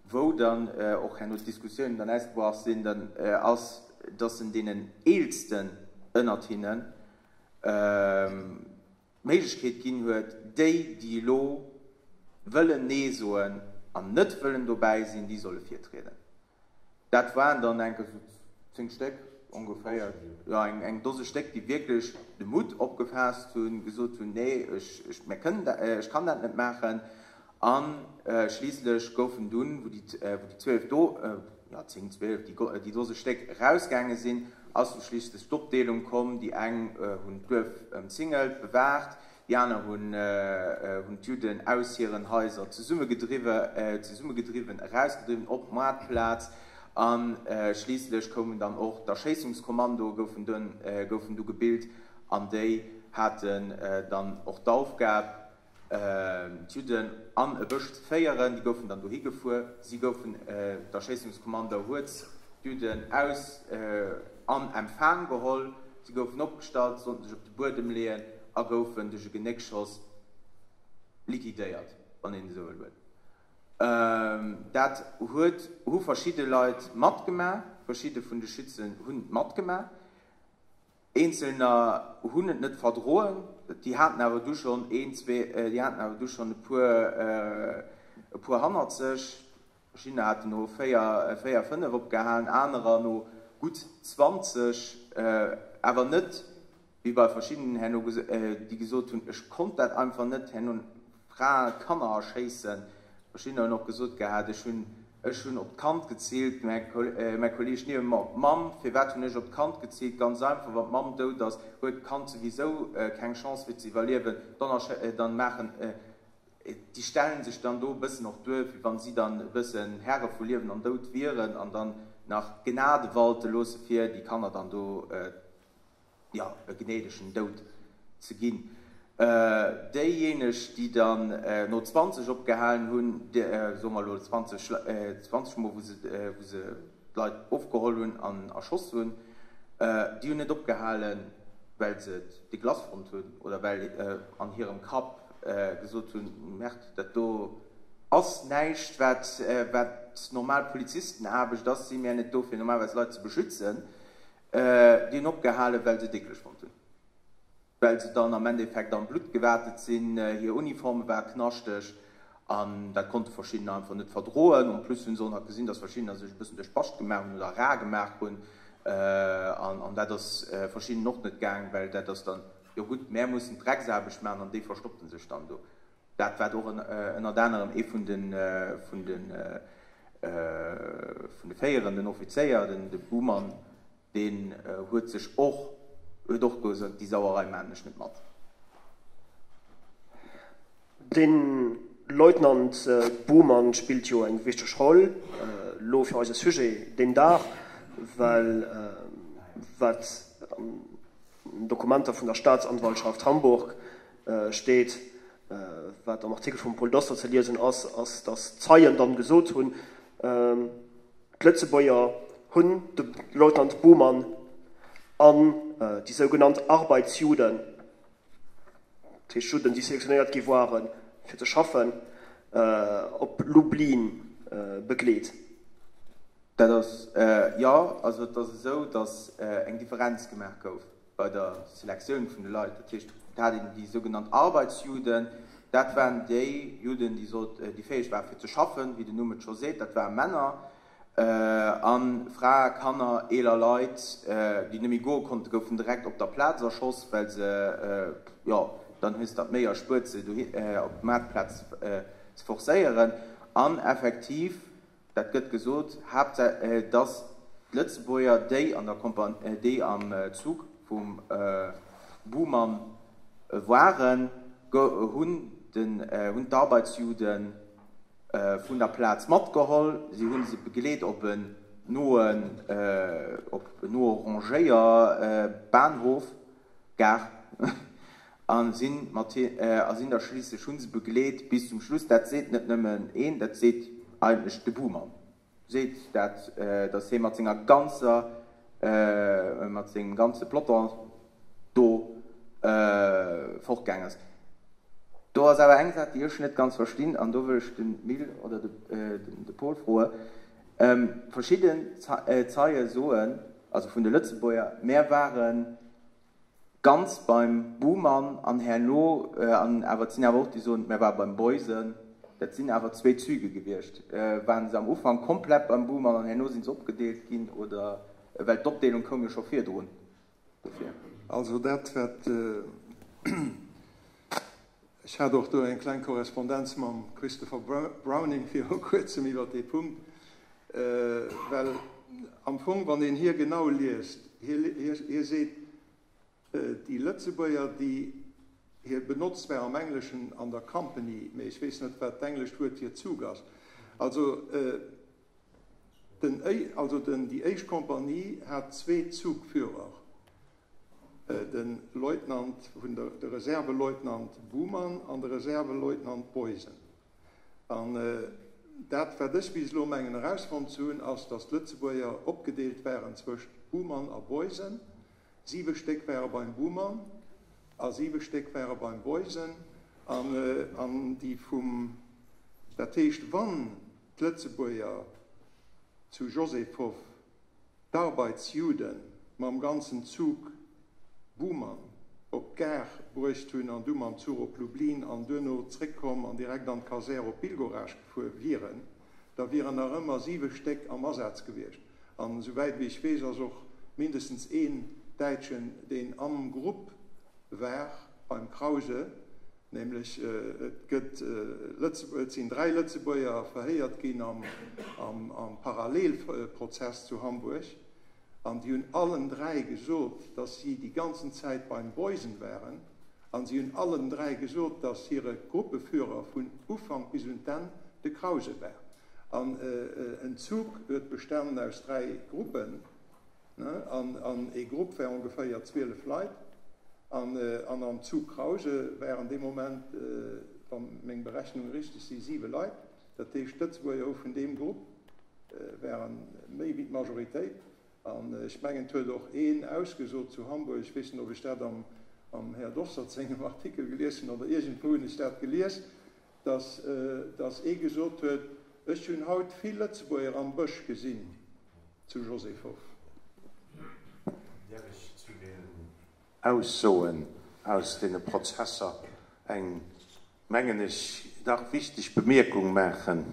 wou dann och herno d'Diskussiounen dann ausgebrach sinn, dann ass, datt en deenen Eelsten ënnert hinnen d'Méiglechkeet ginn huet, déi, déi elo wëllen Nee soen. an net wëllen dobäi sinn, déi solle virtrieden. Dat waren dann enke sou 10 Stéck ongeféier, jo eng eng Dose Stéck, déi wierklech de Mutt opgefaasst hunn, gesot hunn, nee, ech ech mir kënnen dat, ech kann dat net maachen. A schliisslech goufen dunn, wou déi wou déi 12 do, jo 10, 12, déi déi Dose Stéck erausgaange sinn, ass du schliisslech d'Opdeelung komm, déi eng hunn d'Duerf ëmzingelt, bewaacht, Déi aner hunn d'Judden aus hiren Haiser zesummegedriwwen, erausgedriwwen op d'Moartplaz. A schliisslech koumen dann och d'Erschéissungskommandoe goufen du gebilt an déi haten dann och d'Aufgab, d'Judden an e Bësch ze féieren. Déi goufen dann dohi gefuer. Si goufen, d'Erschéissungskommando huet d'Judden aus an Empfang geholl. Si goufen opgestallt, sollten sech op de Buedem leeën a goufen duerch e Genéckschoss liquidéiert, wann een esou wëll. Dat huet, hu verschidde Leit matgemaach, verschidde vun de Schützen hunn et matgemaach. Eenzelner hunn et net verdroen, déi haten awer du schonn een, zwee, déi haten awer du schonn e puer, e puer hannert sech. Verschiddener haten no 4, 4, 5 opgehalen, anerer no gutt 20, awer net wéi bei verschiddenen herno, déi gesot hunn, ech konnt dat einfach net, herno Frae, Kanner erschéissen. Verschiddener hunn och gesot gehat, ech hunn, ech hunn op d'Kand geziilt, mäi Kolleeg niewent mer op d'Mamm. Firwat hunn ech op d'Kand geziilt? Ganz einfach, wann d'Mamm dout ass, huet d'Kand souwisou keng Chance fir ze iwwerliewen, dann dann maachen, déi stellen sech dann do e bëssen och duer, wéi wann si dann e bëssen Häre vu Liewen an Doud wieren an dann nach Gnade walte loosse fir déi Kanner dann do, jo, e gnädegen Doud ze ginn. Déijéineg, déi dann no 20 opgehalen hunn, soe mer elo 20, 20 Mol, wou se, wou se d'Leit ofgeholl hunn an erschoss hunn, déi hunn net opgehalen, well se et dégueulasse fonnt hunn oder well an hirem Kapp gesot hunn, Merde, dat do ass näischt, wat, wat normal Polizistenaarbecht ass, si mär net do, fir normalerweis Leit ze beschützen. Déi hunn opgehalen, well se et eekleg fonnt hunn, well se dann am Endeffekt am Blutt gewatet sinn, hir Uniforme ware knaschteg an dat konnte verschiddener einfach net verdroen. En plus hunn se och nach gesinn, datt verschiddener sech e bëssen duerch d'Bascht gemaach hunn oder rar gemaach hunn an dat ass verschiddenen och net gaang, well dat ass dann, jo gutt, mär mussen d'Drecksaarbecht maachen an déi verstoppte sech dann do. Dat war och ënnert anerem ee vun de vun de vun de féierenden Offizéier, den de Buhmann, deen huet sech och huet och gesot, déi Sauerei maachen ech net mat. De Leutnant Buhmann spillt jo eng wichteg Roll elo fir eise Sujet deen Dag, well wat an den Dokumenter vun der Staatsanwaltschaft Hamburg steet, wat am Artikel vum Paul Dostert ze liesen ass, ass, datt Zeien dann gesot hunn, d'Lëtzebuerger hunn de Leutnant Buhmann an déi sougenannt Arbeitsjuden, dat heescht Judden, déi selektionéiert gi waren, fir ze schaffen, op Lublin begleet. Dat ass, jo, also et ass esou, datt eng Differenz gemaach gouf bei der Selektioun vun de Leit. Dat heescht, et hat een déi sougenannt Arbeitsjuden, dat waren déi Juden, déi sollt, déi fäeg waren fir ze schaffen, wéi den Numm et scho seet, dat ware Männer, a Frae, Kanner, eeler Leit, déi net méi goe konnten, goufen direkt op der Plaz erschoss, well se, jo, dann hues der d'Méi erspuert, se dohi op d'Maartplaz ze forcéieren. An effektiv Dat gëtt gesot, dass d'Lëtzebuerger, déi an der Kompanie, déi am Zuch vum Buhmann waren, hunn den, hunn d'Arbeitsjuden vun der Plaz matgeholl. Si hu se begleet op en noen, op en noe Rangéierbahnhof, Gare. A sinn mat hi, a sinn da schliisslech, hu se begleet bis zum Schluss. Dat seet net nëmmen een, dat seet eigentlech de Buhmann, seet dat, datt hie mat senger ganzer, mat sengem ganze Peloton do fortgaang ass. Do ass awer eng Saach, déi ech net ganz verstinn, an do wëll ech de Mil oder de Paul froe. Verschidden Zeie soen, also vun de Lëtzebuerger, mär waren, Ganz beim Buhmann an herno, an awer et sinn awer och déi soen, mär ware beim Boysen. Dat sinn awer zwéi Züge gewiescht. Waren se am Ufank komplett beim Buhmann an herno sinn se opgedeelt ginn, oder? Well d'Opdeelung koum jo scho virdrun. Dofir. Also dat wat, ech hat och do eng kleng Korrespondenz mam Christopher Browning viru kuerzem iwwert dee Punkt, well am Fong, wann een hie genau liest, hie seet, déi Lëtzebuerger, déi, hie benotzt zwar am Engleschen an der Company, mee ech weess net, wat d'englescht Wuert fir Zug ass, also Den, also den, déi éischt Kompanie hat zwee Zugführer, de Leutnant vun der, de Reserveleutnant Buhmann an de Reserveleutnant Boysen. An dat, wat ech bis elo mengen erausfonnt ze hunn, ass, datt d'Lëtzebuerger opgedeelt waren zwëscht Buhmann a Boysen. Siwe Stéck ware beim Buhmann a siwe Stéck ware beim Boysen. An, an déi vum, dat heescht, wann d'Lëtzebuerger zu Josefov d'Arbeitsjuden mam ganzen Zug Buhmann op d'Gare bruecht hunn an du mam Zuch op Lublin an duerno zréckkomm an direkt an d'Kasär op Bilgorasch gefuer wieren, da wieren nach ëmmer siwe Stéck am Asaz gewiescht. An esouwäit wéi ech weess ass och mindestens een Däitschen, deen am Grupp war beim Krause, Nämlech et gëtt et sinn 3 Lëtzebuerger verhéiert ginn am Parallelprozess zu Hamburg an déi hunn allen 3 gesot, datt si déi ganzen Zäit beim Boysen waren an si hunn allen 3 gesot, datt hire Gruppeführer vun Ufank bis un d'Enn de Krause war. An en Zug huet bestanen aus 3 Gruppen. An ee Grupp war ongeféier 12 Leit. An am Zug Krause waren dee Moment, wa meng Berechnunge richteg sinn, siwe Leit. Dat heescht, d'Lëtzebuerger hu vun deem Grupp ware méi wéi d'Majoritéit. An ech mengen, et huet och een ausgesot zu Hamburg, ech weess net, ob ech dat am Här Dostert sengem Artikel gelies hunn oder iergendwou hunn ech dat gelies, dass ee gesot huet, Ech hunn haut vill Lëtzebuerger am Bësch gesinn zu Josefov. Däerf ech zu den Aussoen aus deene Prozesser eng, mengen ech, dach wichteg Bemierkung maachen?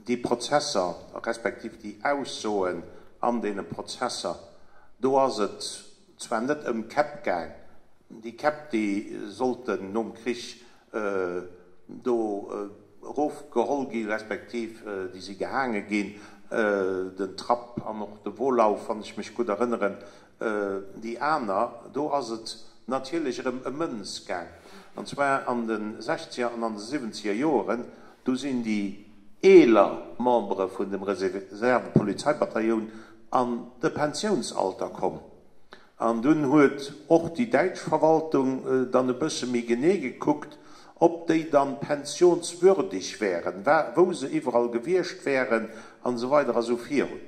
Déi Prozesser, respektiv déi Aussoen an deene Prozesser, do ass et zwar net ëm d'Käpp gaang, déi Käpp, déi sollten nom Krich do erofgeholl gi respektiv déi si gehaange ginn, den Trapp an och de Wohlauf, wann ech mech gutt erënneren. Déi aner, do ass et natierlech erëm ëm Mënz gaang, an zwar an de sechzeger an an de siwwenzeger Joeren, do sinn déi eeler Membere vun dem Reservepolizeibatailloun an de Pensiounsalter komm. An dunn huet och déi däitsch Verwaltung dann e bësse méi genee gekuckt, ob déi dann pensionswürdig wären, wou se iwwerall gewiescht wären an esou weider a sou virun.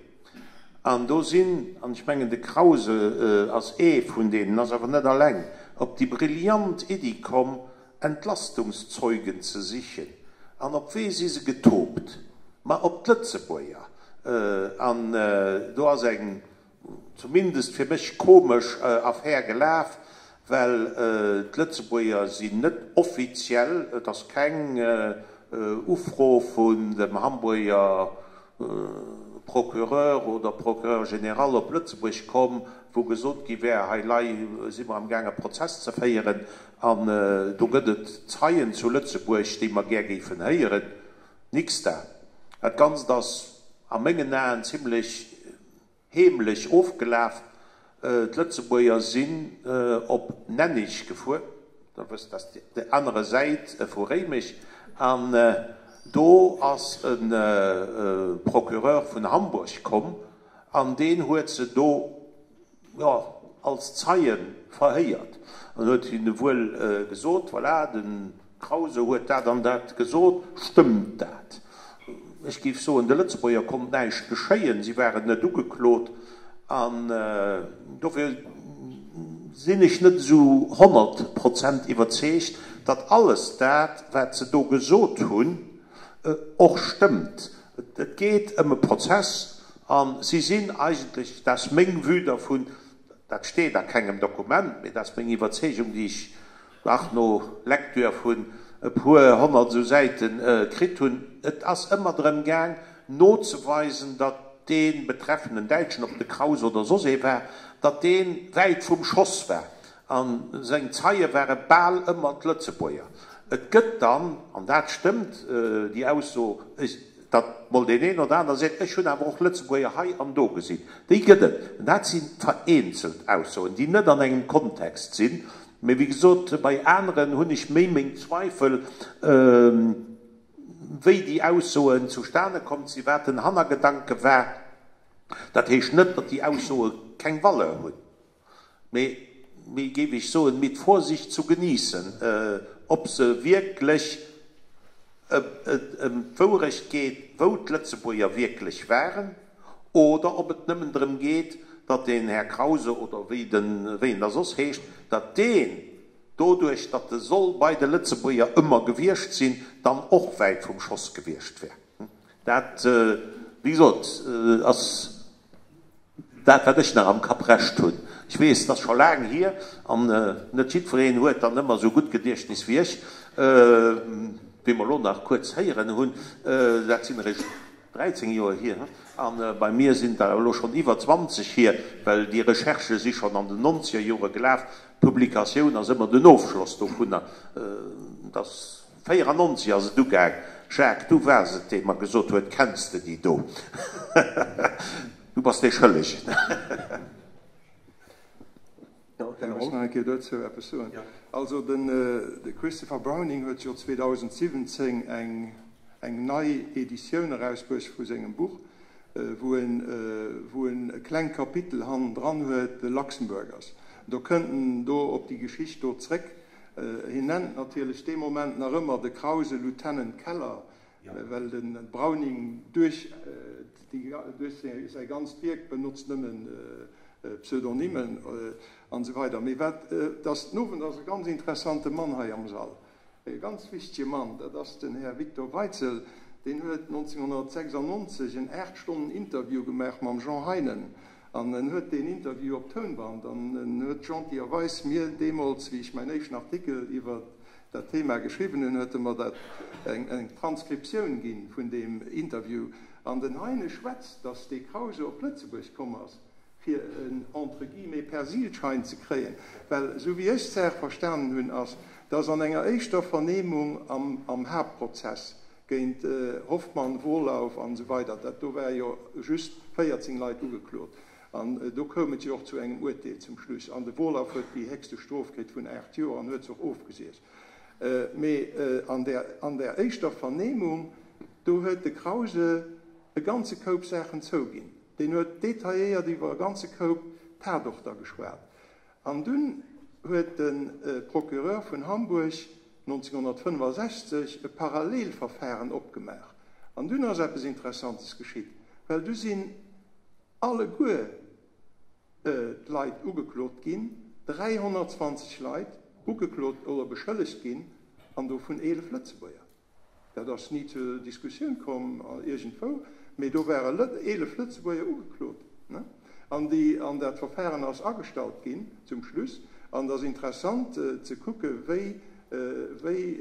An do sinn, an ech mengen de Krause ass ee vun deenen, ass awer net alleng, op déi brillant Iddi komm, Entlastungszeugen ze sichen. An op wee si se getoopt? Ma op d'Lëtzebuerger. An do ass eng, zumindest fir mech, komesch Affär gelaf, well d'Lëtzebuerger sinn net offiziell, et ass keng Ufro vun dem Hamburger Procureur oder Procureur général op Lëtzebuerg komm, wou gesot gi wär, hei lei si mer amgaang e Prozess ze féieren an do gëtt et Zeien zu Lëtzebuerg, déi mer gär géifen héieren. Nix da. Dat Ganzt ass a mengen Aen zimlech heemlech ofgelaf. D'Lëtzebuerger sinn op Nennig gefuer, der wësst, dat ass déi anere Säit vu Réimech, an do ass e Procureur vun Hamburg komm an deen huet se do, jo, als Zeie verhéiert an huet hinne wuel gesot, voilà, de Krause huet dat an dat gesot, stëmmt dat? Ech géif soen, de Lëtzebuerger konnt näischt geschéien, si waren net ugeklot an dofir sinn ech net esou 100 Prozent iwwerzeegt, datt alles dat, wat se do gesot hunn, och stëmmt. Et geet ëm e Prozess a si sinn eigentlech, dat ass meng Vue dervun, dat steet a kengem Dokument, mee dat ass meng Iwwerzeegung, déi ech Nach no Lecture vun e puer 100 esou Säite kritt hunn. Et ass ëmmer drëm gaang, nozeweisen, datt dee betreffenden Däitschen, ob de Krause oder soss ee war, datt dee wäit vum Schoss war. A seng Zeie ware bal ëmmer d'Lëtzebuerger. Et gëtt dann, an dat stëmmt, déi Ausso, datt mol deen een oder aner seet, ech hunn awer och Lëtzebuerger hei an do gesinn. Déi gëtt et. Mä dat si vereenzelt Aussoen, déi net an engem Kontext sinn. Mee wéi gesot, bei aneren hunn ech méi meng Zweifel, wéi déi Aussoen zustane komm sinn, wat den Hannergedanke war. Dat heescht net, datt déi Aussoe keng Valeur hunn. Mee, wéi géif ech soen, mit Vorsicht zu genießen, ob se wierklech ëm d'Wourecht geet, wou d'Lëtzebuerger wierklech waren, oder ob et nëmmen drëm geet, datt deen Här Krause, oder wéi den, wéi en da soss heescht, datt deen, doduerch datt e soll bei de Lëtzebuerger ëmmer gewiescht sinn, dann och wäit vum Schoss gewiescht wär. Dat, wéi gesot, ass dat, wat ech nach am Kapp Rescht hunn. Ech weess, et ass scho laang hier an net jiddwereen huet dann ëmmer esou gutt Gediechtnis wéi ech, wéi mer elo nach kuerz héieren hunn. Dat sinn eréischt 13 Joer hier a bei mir sinn der elo schonn iwwer 20 hier, well déi Recherchë si schonn an den nonzeger Jore gelaf. D'Publikatioun ass ëmmer den Ofschloss dovunner. Et ass 94 ass et ugaang. Jacques, du waars et, dee mer gesot huet, Kenns de déi do? Du bass dee Schëllegen. Däerf ech nach eng Kéier dozou eppes soen? Also de Christopher Browning huet jo 2017 eng eng nei Editioun erausbruecht vu sengem Buch, wou en wou en e klengt Kapitel hannendran huet, The Luxembourgers. Do kënnt en do op déi Geschicht do zréck. Hien nennt natierlech dee Moment nach ëmmer de Krause Lieutenant Keller, well de Browning duerch duerch säi ganzt Wierk benotzt nëmme Pseudonymen an esou weider. Mee wat dass den Owend ass e ganz interessante Mann hei am Sall, e ganz wichtege Mann, dat ass den Här Victor Weitzel. Deen huet 1996 en 8 Stonnen Interview gemaach mam Jean Heinen An en huet deen Interview op Tounband an en huet gentillerweis mir deemools, wéi ech mäin éischten Artikel iwwer dat Thema geschriwwen hunn, huet e mer dat eng Transkriptioun gi vun deem Interview. An den Heine schwätzt, datt dee Krause op Lëtzebuerg komm ass, fir en entre guillemets Persilschein ze kréien. Well esou wéi ech d'Saach verstanen hunn, ass, datt an enger éischter Vernehmung am Haaptprozess Géint Hoffmann, Wohlauf an esou weider, dat do ware jo just 14 Leit ugeklot an do koum et jo och zu engem Uerteel zum Schluss an de Wohlauf huet déi héchste Strof kritt vun 8 Joer an huet se och ofgesiess. Mee an där an där éischter Vernehmung, do huet de Krause e ganze Koup Saachen zouginn. Deen huet detailléiert iwwer e ganze Koup Tatorter geschwat. An dunn huet de Procureur vun Hamburg 1965 e Parallelverfahren opgemaach. An dunn ass eppes Interessantes geschitt, well du sinn alleguer d'Leit ugeklot ginn, 320 Leit ugeklot oder beschëllegt ginn, an dovun 11 Lëtzebuerger. Dat ass ni zur Diskussioun komm iergendwou, mee do ware 11 Lëtzebuerger ugeklot. An déi, an dat Verfahren ass agestallt ginn zum Schluss. An et ass interessant ze kucke wéi, wéi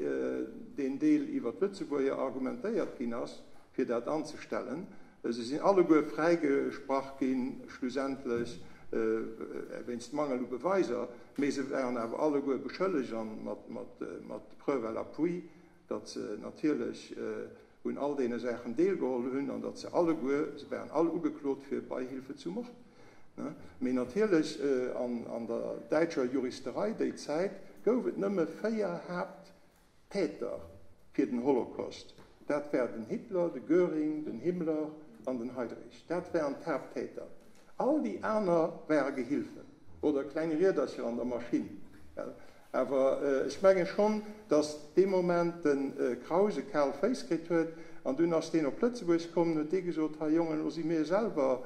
deen Deel iwwer d'Lëtzebuerger argumentéiert ginn ass, fir dat anzestellen. Se sinn alleguer fräigesprach ginn, schlussendlech wéinst Mangel u Beweiser, mee se waren awer alleguer beschëllegt an mat, mat, mat Preuves à l'appui, datt se natierlech un all deene Saachen deelgeholl hunn an datt se alleguer, se waren all ugeklot fir Beihilfe zu Mord. Mee natierlech an der däitscher Juristerei déi Zäit gouf et nëmme 4 Haapttäter fir den Holocaust. Dat war den Hitler, de Göring, den Himmler an den Heydrich. Dat waren d'Haapttäter. All déi aner ware Gehilfen oder kleng Riedercher an der Maschinn. Awer ech menge schonn, datt dee Moment de Krause kal Féiss kritt huet. An dunn ass deen op Lëtzebuerg komm, huet dee gesot, Hei Jongen, elo si mir selwer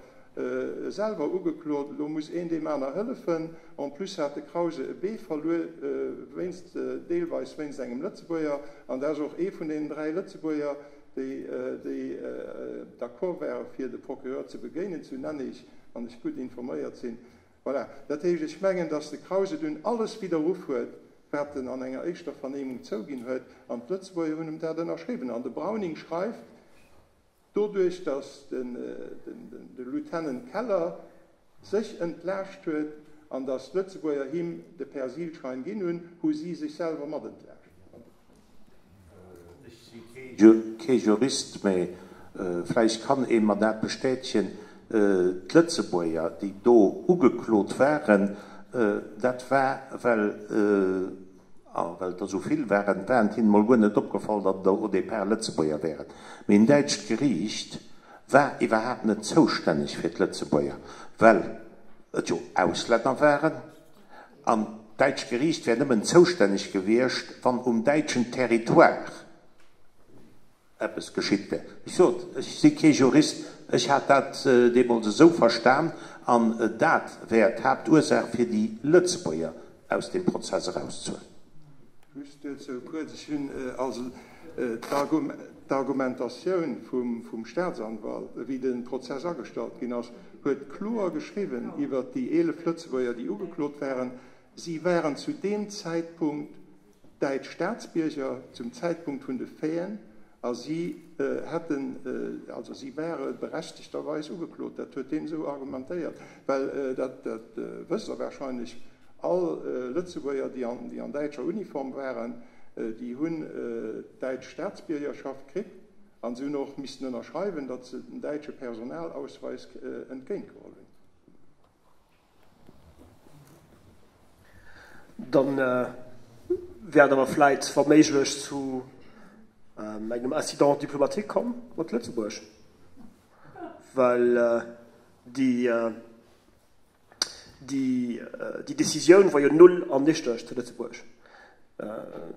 selwer ugeklot, elo muss een deem aner hëllefen. En plus hat de Krause e Bee verluer, wéinst, deelweis wéinst engem Lëtzebuerger. An dat ass och ee vun deenen 3 Lëtzebuerger, déi déi d'accord ware fir de Procureur ze begéinen zu Nennig, wann ech gutt informéiert sinn. Voilà. Dat heescht, ech mengen, datt de Krause dunn alles widderruff huet, wat en an enger éischter Vernehmung zouginn huet, an d'Lëtzebuerger hunn em dat ënnerschriwwen. An de Browning schreift, Doduerch, datt de Lieutenant Keller sech entlaascht huet an datt d'Lëtzebuerger him de Persilschein ginn hunn, hu si sech selwer mat entlaascht. Ech si kee Jurist, mä vläicht kann ee mer dat bestätegen, D'Lëtzebuerger, déi do ugeklot waren, dat war, well, a well et der esou vill waren, war et hinnen emol guer net opgefall, datt et au départ Lëtzebuerger wären. Mee en däitscht Geriicht war iwwerhaapt net zoustänneg fir d'Lëtzebuerger, well et jo Auslänner waren. An d'däitscht Geriicht wär nëmmen zoustänneg gewiescht, wann um däitschen Territoire eppes geschitt wär. Ech sot, ech si kee Jurist, ech hat dat deemools esou verstan, an dat wär d'Haaptursaach, fir déi Lëtzebuerger aus deem Prozess erauszehuelen. Just duerzou kuerz, Ech hunn also d'Argumentatioun vum Staatsanwalt, wéi de Prozess agestallt ginn ass, huet kloer geschriwwen iwwert déi 11 Lëtzebuerger, déi ugeklot waren, Si waren zu deem Zäitpunkt däitsch Staatsbierger, zum Zäitpunkt vun de Faiten, a si hätten, also si ware berechtegterweis ugeklot. Dat huet deen esou argumentéiert, well dat wësst Der wahrscheinlech, all Lëtzebuerger, déi an däitscher Uniform waren, déi hunn d'däitsch Staatsbiergerschaft kritt a se hunn och missten ënnerschreiwen, datt se den däitsche Personalausweis entgéintgeholl hunn. Dann wäert awer vläit wa méiglech zu engem Incident diplomatique komm mat Lëtzebuerg, well déi déi Décisioun war jo null an nichteg zu Lëtzebuerg.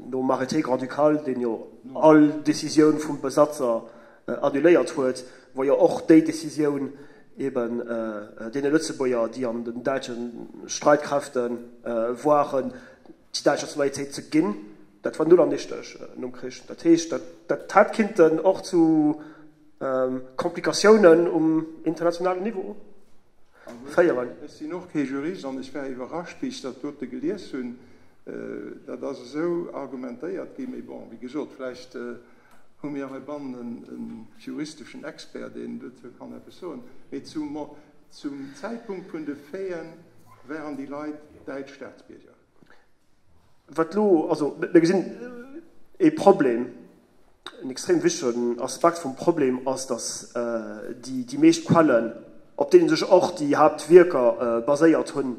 Nom Arrêté grand-ducal, deen jo all Décisioun vum Besatzer annuléiert huet, war jo och déi Décisioun eben deene Lëtzebuerger, déi an den däitsche Streitkräfte waren, déi däitsch Nationalitéit ze ginn. Dat war null an nichteg nom Krich. Dat heescht, dat hätt kinnten och zu Komplikatiounen um internationalen Niveau féieren. Ech sinn och kee Jurist an ech war iwwerrascht, wéi ech dat dote gelies hunn. Dat ass esou argumentéiert ginn. Mee bon, wéi gesot, vläicht hu mir heibannen e juristeschen Expert, deen dozou kann eppes soen. Mee zum Zäitpunkt vun de Faiten waren déi Leit däitsch Staatsbierger. Wat elo, also mir gesinn ee Problem, en extrem wichtegen Aspekt vum Problem ass, datt déi meescht Quellen, op deene sech och déi Haaptwierker baséiert hunn,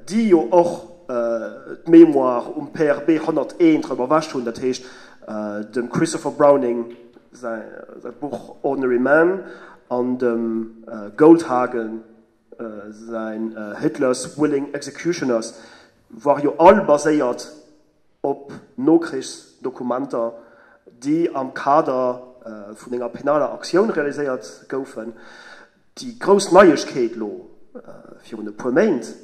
déi jo och d'Mémoire um PRB 101 drëm erwächt hunn, dat heescht dem Christopher Browning säi Buch Ordinary Men an dem Goldhagen Säin Hitler's Willing Executioners war jo all baséiert op Nokrichsdokumenter, déi am Kader vun enger penaler Aktioun realiséiert goufen. Déi grouss Neiegkeet elo virun e puer Méint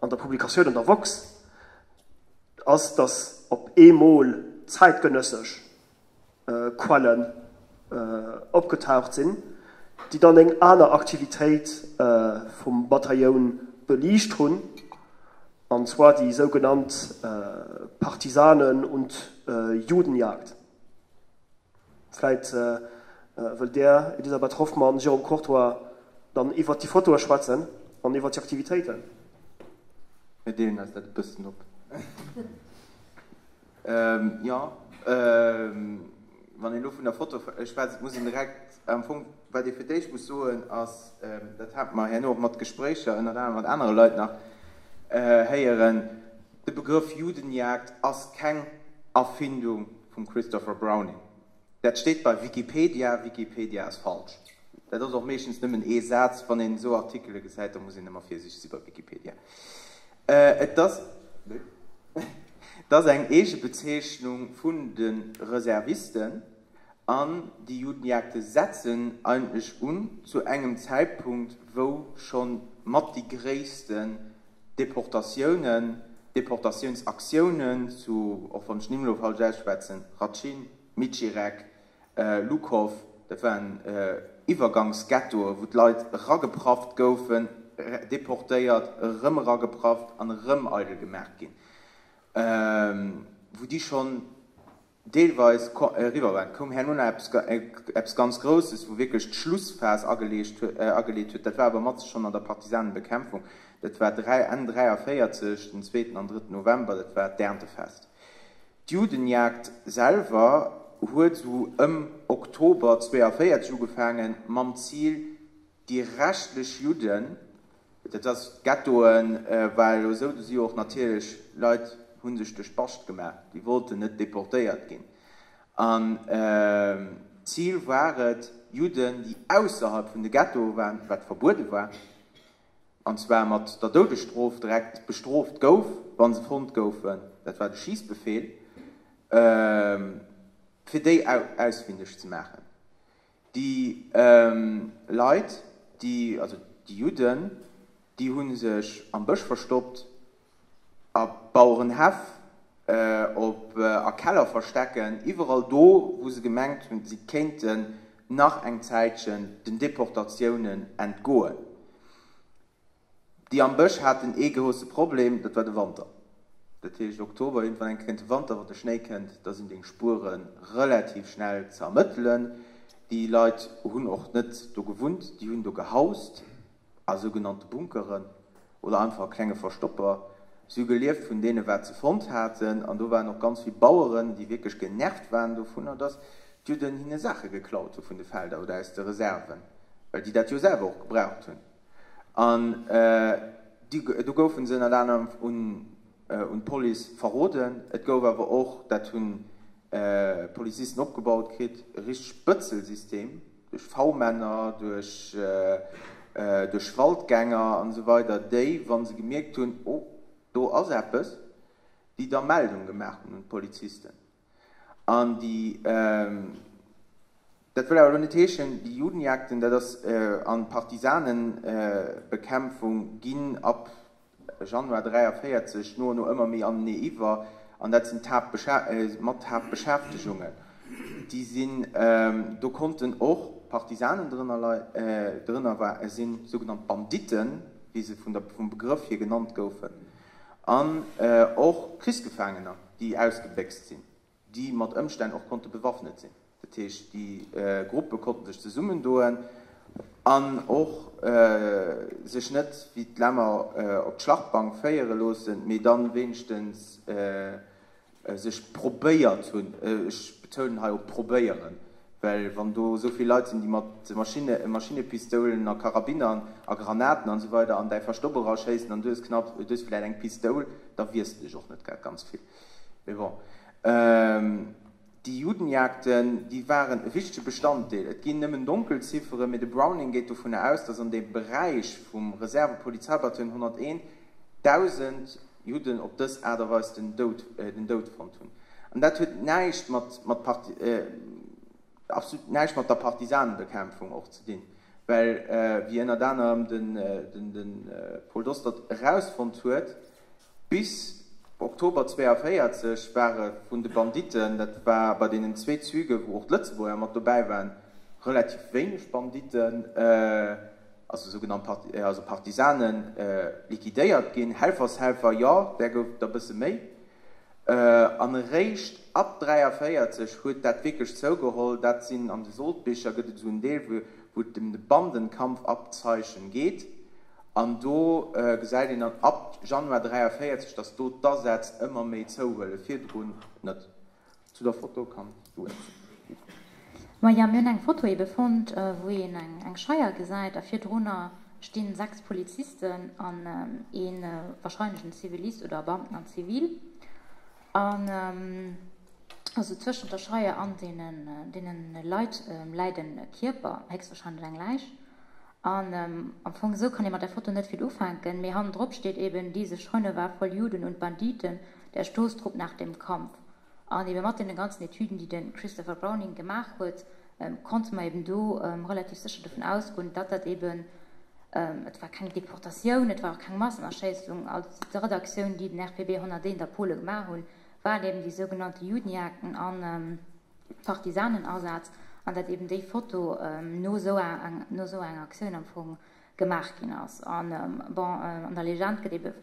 an der Publikatioun an der woxx ass, datt op eemol zäitgenëssesch Quellen opgetaucht sinn, déi dann eng aner Aktivitéit vum Batailloun beliicht hunn, an zwar déi sougenannt Partisanen und Judenjagd. Vläit wëllt Dir, Elisabeth Hoffmann, Jérôme Courtoy, dann iwwert déi Fotoe schwätzen an iwwert déi Aktivitéiten. Mir deelen eis dat e bëssen op. Jo, wann een elo vun der Foto schwätzt, et muss een direkt am Fong, wat ee fir d'éischt muss soen, ass, dat hate mer herno och mat Gespréicher ënnert anerem mat anere Leit nach héieren, de Begrëff Judenjagd ass keng Erfindung vum Christopher Browning. Dat steet bei Wikipedia, Wikipedia ass falsch. Dat ass och meeschtens nëmmen ee Saz. Wann een esou Artikele gesäit, da muss een ëmmer virsiichteg si bei Wikipedia. Et ass et ass eng Eegebezeechnung vun de Reservisten an déi Judenjagde setzen eigentlech un zu engem Zäitpunkt, wou scho mat déi gréissten Deportatiounen, Deportatiounsaktiounen zu, och wann ech d'Nimm elo falsch ausschwätzen, Ratschin, Mitschirek, Lukow, dat waren Iwwergangsghettoe wou d'Leit erageprafft goufen, deportéiert, erëm erageprafft an erëm eidel gemaach ginn. Wou déi schonn deelweis eriwwer waren. Koum herno nach eppes ganz Grousses, wou wierklech d'Schlussphas ageleet huet. Dat war awer matze schonn an der Partisanenbekämpfung. Dat war Enn 43, den zweeten an drëtten November, dat war d'Erntefest. D'Judenjagd selwer huet esou ëm Oktober 42 ugefaangen, mam Zil, déi reschtlech Judden, dat ass d'Ghettoen, war elo esou, do si jo och natierlech Leit hu sech duerch d'Bascht gemaach, déi wollten net deportéiert ginn. An d'Zil war et, Judden, déi ausserhalb vun de Ghettoe waren, wat verbuede war, an zwar mat der Doudesstrof direkt bestrooft gouf, wa se fonnt goufen, dat war de Schiissbefeel, fir déi ausfindeg ze maachen. Déi Leit, déi, also déi Judden, déi hu sech am Bësch verstoppt, a Bauerenhäff, op a Keller verstecken, iwwerall do, wou se gemengt hunn, si kéinten nach eng Zäitchen den Deportatiounen entgoen. Déi am Bësch haten ee grousse Problem, dat war de Wanter. Dat heescht Oktober, iergendwann eng Kéier kënnt de Wanter, wann de Schnéi kënnt, da sinn deng Spuere relativ schnell ze ermëttelen. Déi Leit hunn och net do gewunnt, déi hunn do gehaust a sougenannte Bunkeren oder einfach a klenge Verstopper. Si hu gelieft vun deene wat se fonnt haten an do waren och ganz vill Baueren, déi wierklech genervt waren dovunner, datt d'Judden hinne Saache geklaut hu vun de Felder oder aus de Reserven, well déi dat jo selwer och gebraucht hunn. An do goufe se ënnert anerem un d'Police verroden. Et gouf awer och, dat hunn d'Polizisten opgebaut kritt, e richteg Bëtzelsystem duerch V-Männer, duerch Waldgänger an esou weider, déi, wa se gemierkt hunn, oh, do ass eppes, déi da Meldung gemaach hunn un d'Polizisten. An déi, dat wëll awer elo net heeschen, déi Judenjagden, dat ass, an d'Partisanenbekämpfung ginn ab Januar 43 no an no ëmmer méi anenee iwwer, an dat sinn d'Haaptbeschä, mat d'Haaptbeschäftegungen. Déi sinn, do konnten och Partisanen drënner lei, drënner war, sinn, sougenannt Banditten, wéi se vun der, vum Begrëff hier genannt goufen, an och Krichsgefaangener. déi ausgebéchst sinn, déi mat Ëmstänn och konnte bewaffnet sinn. Dat heescht, déi Gruppe konnte sech zesummendoen an och sech net wéi d'Lämmer op d'Schlachtbank féiere loossen, mee dann wéinstens sech probéiert hunn, ech betounen hei op probéieren, Well wann do esou vill Leit sinn, déi mat Maschinnepistoulen a Karabinern a Granaten an esou weider an däi Verstopp eraschéissen an du hues knapp, du hues vläicht eng Pistoul, da wiers de dech och net grad ganz vill. Mee bon. Déi Judenjagden, déi waren e wichtege Bestanddeel. Et ginn nëmmen Donkelzifferen, mee de Browning geet dovunner aus, datt an deem Beräich vum Reserve-Polizeibataillon 101 1.000 Judden op dës Aart a Weis den Doud, den Doud fonnt hunn. An dat huet näischt mat, mat Parti, absolut näischt mat der Partisanenbekämpfung och ze dinn, well, wéi ënnert anerem den, den, de Paul Dostert erausfonnt huet, bis Oktober 42 ware vun de Banditten, dat war bei deenen zwee Züge wou och d'Lëtzebuerger mat dobäi waren, relativ wéineg Banditten, also sougenannt also Partisanen, liquidéiert ginn. Helfershelfer, jo, där gouf et der bësse méi. An eréischt ab 43 huet dat wierklech zougeholl. Dat sinn an de Soldbicher gëtt et esou en Deel, wou et ëm de Bandenkampfabzeichen geet. An do gesäit een dann ab Januar 43, datt do d'Asätz ëmmer méi zouhuelen, virdrun net. Zu der Foto kanns du eppes soen. Maja, mir hunn eng Foto ebe fonnt, wou een eng Scheier gesäit a virdrunner stinn 6 Polizisten an een, wahrscheinlech en Zivilist oder e Beamten an Zivil. An also zwëschent der Scheier an deenen, deenen Leit läit e Kierper, héchstwahrscheinlech eng Läich. An am Fong esou kann ee mat der Foto net vill ufänken, mee hannendrop steet eben, Diese Scheune war voll Juden und Banditen, der Stoßtrupp nach dem Kampf. An ebe mat deene ganzen Etüden, déi de Christopher Browning gemaach huet, konnte mer eben do relativ sécher dovun ausgoen, datt dat eben, et war keng Deportatioun, et war och keng Massenerschéissung, also déi drëtt Aktioun, déi den RPB 101 a Pole gemaach hunn, waren eben déi sougenannte Judenjagden an Partisanenasaz, an datt eben déi Foto no esou enger Aktioun am Fong gemaach ginn ass. An, bon, an der Legend gëtt ebe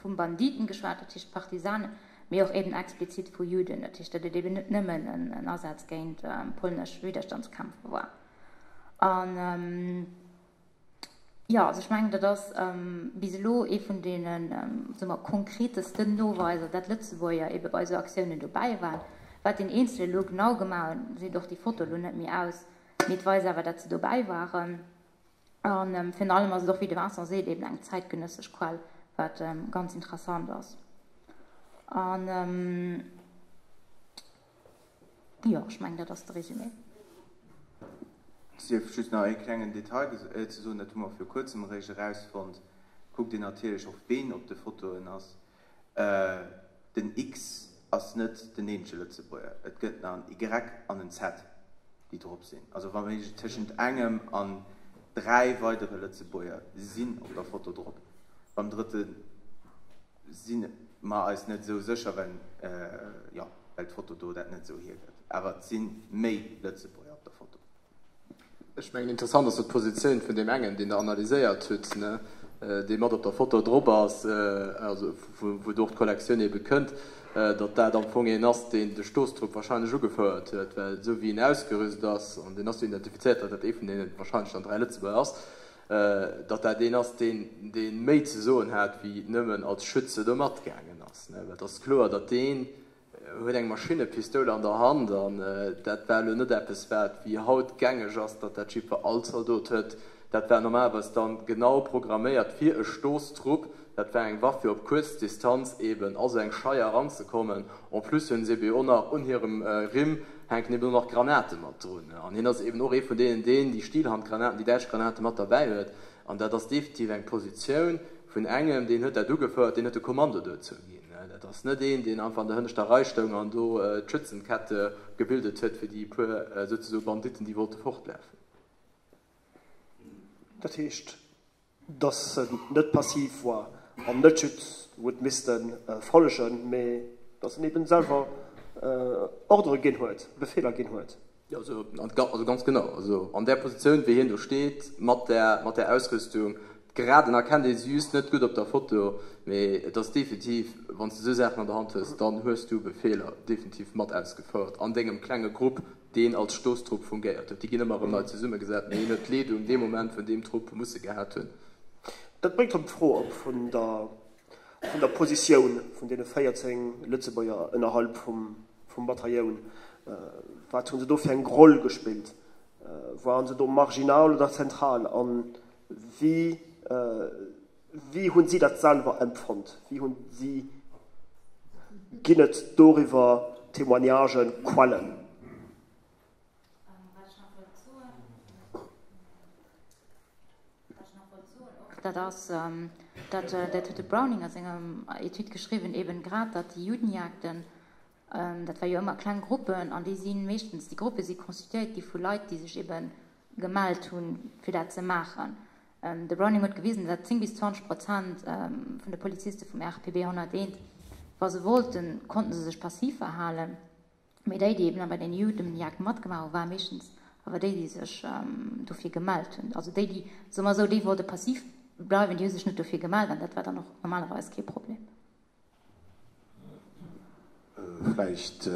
vu Banditen geschwat, dat heescht Partisane. Mee och eben explizit vu Juden, dat heescht, datt et eben net nëmmen en Asaz géint polnesch Widerstandskämpfer war. An jo, also ech mengen, dat ass bis elo ee vun deene, soe mer, konkretesten Noweiser, datt Lëtzebuerger ebe bei esou Aktiounen dobäi waren. Wat deen Eenzele elo genau gemaach huet, seet och déi Foto elo net méi aus, mee et weist awer, datt se dobäi waren. A virun allem ass et och, wéi de Vincent seet, eben eng zäitgenëssesch Quell, wat ganz interessant ass. An jo, ech mengen, dat ass de Résumé. Sief just nach ee klengen Detail ze soen, dat hu mer viru kuerzem eréischt erausfonnt, kuckt een natierlech och ween op de Fotoen ass. Den X ass net den eenzege Lëtzebuerger, et gëtt nach en Y an en Z, déi drop sinn. Also wa méiglech tëschent engem an 3 weidere Lëtzebuerger sinn op der Foto drop. Beim drëtte si mer eis net esou sécher, well, jo, well d'Foto do dat net esou hiergëtt. Awer et si méi Lëtzebuerger op der Foto. Ech mengen interessant ass jo d'Positioun vun deem engen, deen Der analyséiert hutt, dee mat op der Foto drop ass, also wou do och d'Kollektioun ebe kënnt, datt dat am Fong een ass, deen de Stosstrupp wahrscheinlech ugefouert huet, well esou wéi en ausgerüst ass, an deen ass jo identifizéiert, datt dat ee vun deene wahrscheinlech dann 3 Lëtzebuerger ass, datt dat een ass, deen dee méi ze soen hat wéi nëmmen als Schütze do matgaangen ass. Well et ass kloer, datt deen huet eng Maschinnepistoul an der Hand an dat war elo net eppes wat wéi haut gängeg ass, datt dat jiddwer all Zaldot huet. Dat war normalerweis dann genau programméiert fir e Stoosstrupp. Dat war eng Waff fir op kuerz Distanz eben a sou eng Scheier eranzekommen. En plus hunn se ebe och nach un hirem Rimm hänken eben och nach Granate mat drun an hien ass eben och ee vun deenen deen déi Stielhandgranaten, déi däitsch Granate mat derbäi huet. An dat ass definitiv eng Positioun vun engem, deen huet dat ugefouert, deen huet de Kommando dozou ginn. Dat ass net een, deen einfach an der hënneschter Rei stoung an do d'Schützenkette gebildet huet fir déi puer souzesoe Banditten, déi wollte fortlafen. Dat heescht, datt en net passiv war an net just huet misste follegen, mee datt en eben selwer Ordere ginn huet, Befeeler ginn huet. Jo, also, also ganz genau. Also an där Positioun, wéi hien do steet, mat där, mat där Ausrüstung, d'Graden erkennt ee se just net gutt op der Foto, mee et ass definitiv, wann s de esou Saachen an der Hand hues, dann hues du Befeeler definitiv mat ausgefouert an dengem klenge Grupp, deen als Stoosstrupp fungéiert huet. Déi ginn ëmmer erëm nei zesummegesat, mee hien huet d'Leedung dee Moment vun deem Trupp musse gehat hunn. Dat bréngt erëm d'Fro op vun der vun der Positioun vun deene 14 Lëtzebuerger ënnerhalb vum Batailloun. Wat hu se do fir eng Roll gespillt? Waren se do marginal oder zentral? A wéi, wéi hunn si dat selwer empfonnt? Wéi hunn si, ginn et doriwwer Témoignagen, Quellen? Wat ech nach wollt soen. Wat ech nach wollt soen och, dat ass, dat, dat huet de Browning a senger Etüd geschriwwen, eben grad, datt déi Judenjagden, dat war jo ëmmer kleng Gruppen, an déi si meeschtens, déi Gruppe si constituéiert gi vu Leit, déi sech ebe gemellt hunn, fir dat ze maachen. De Browning huet gewisen, datt 10 bis 20 Prozent vun de Poliziste vum RPB 101, wa se wollten, konnten se sech passiv verhalen. Mee déi, déi eben bei den Judenjagden matgemaach hu, ware meeschtens awer déi, déi sech dofir gemellt hunn. Also déi, déi, soe mer esou, déi wollte passiv bleiwen, déi hu sech net dofir gemellt an dat war dann och normalerweis kee Problem. Vläicht,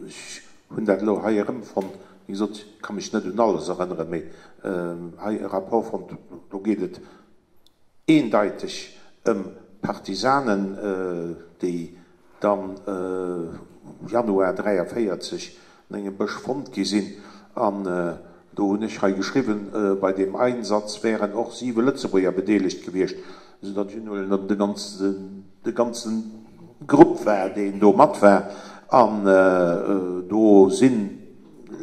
ech hunn dat elo hei erëmfonnt, wéi gesot, ech ka mech net un alles erënneren, mee hei e Rapport fonnt, do geet et eendeiteg ëm Partisanen, déi dann Januar 43 an engem Bësch fonnt gi sinn. An do hunn ech hei geschriwwen, bei deem Einsatz wären och siwe Lëtzebuerger bedeelegt gewiescht, esou datt ech unhuelen, datt et de ganze Grupp war, deen do mat war. An do sinn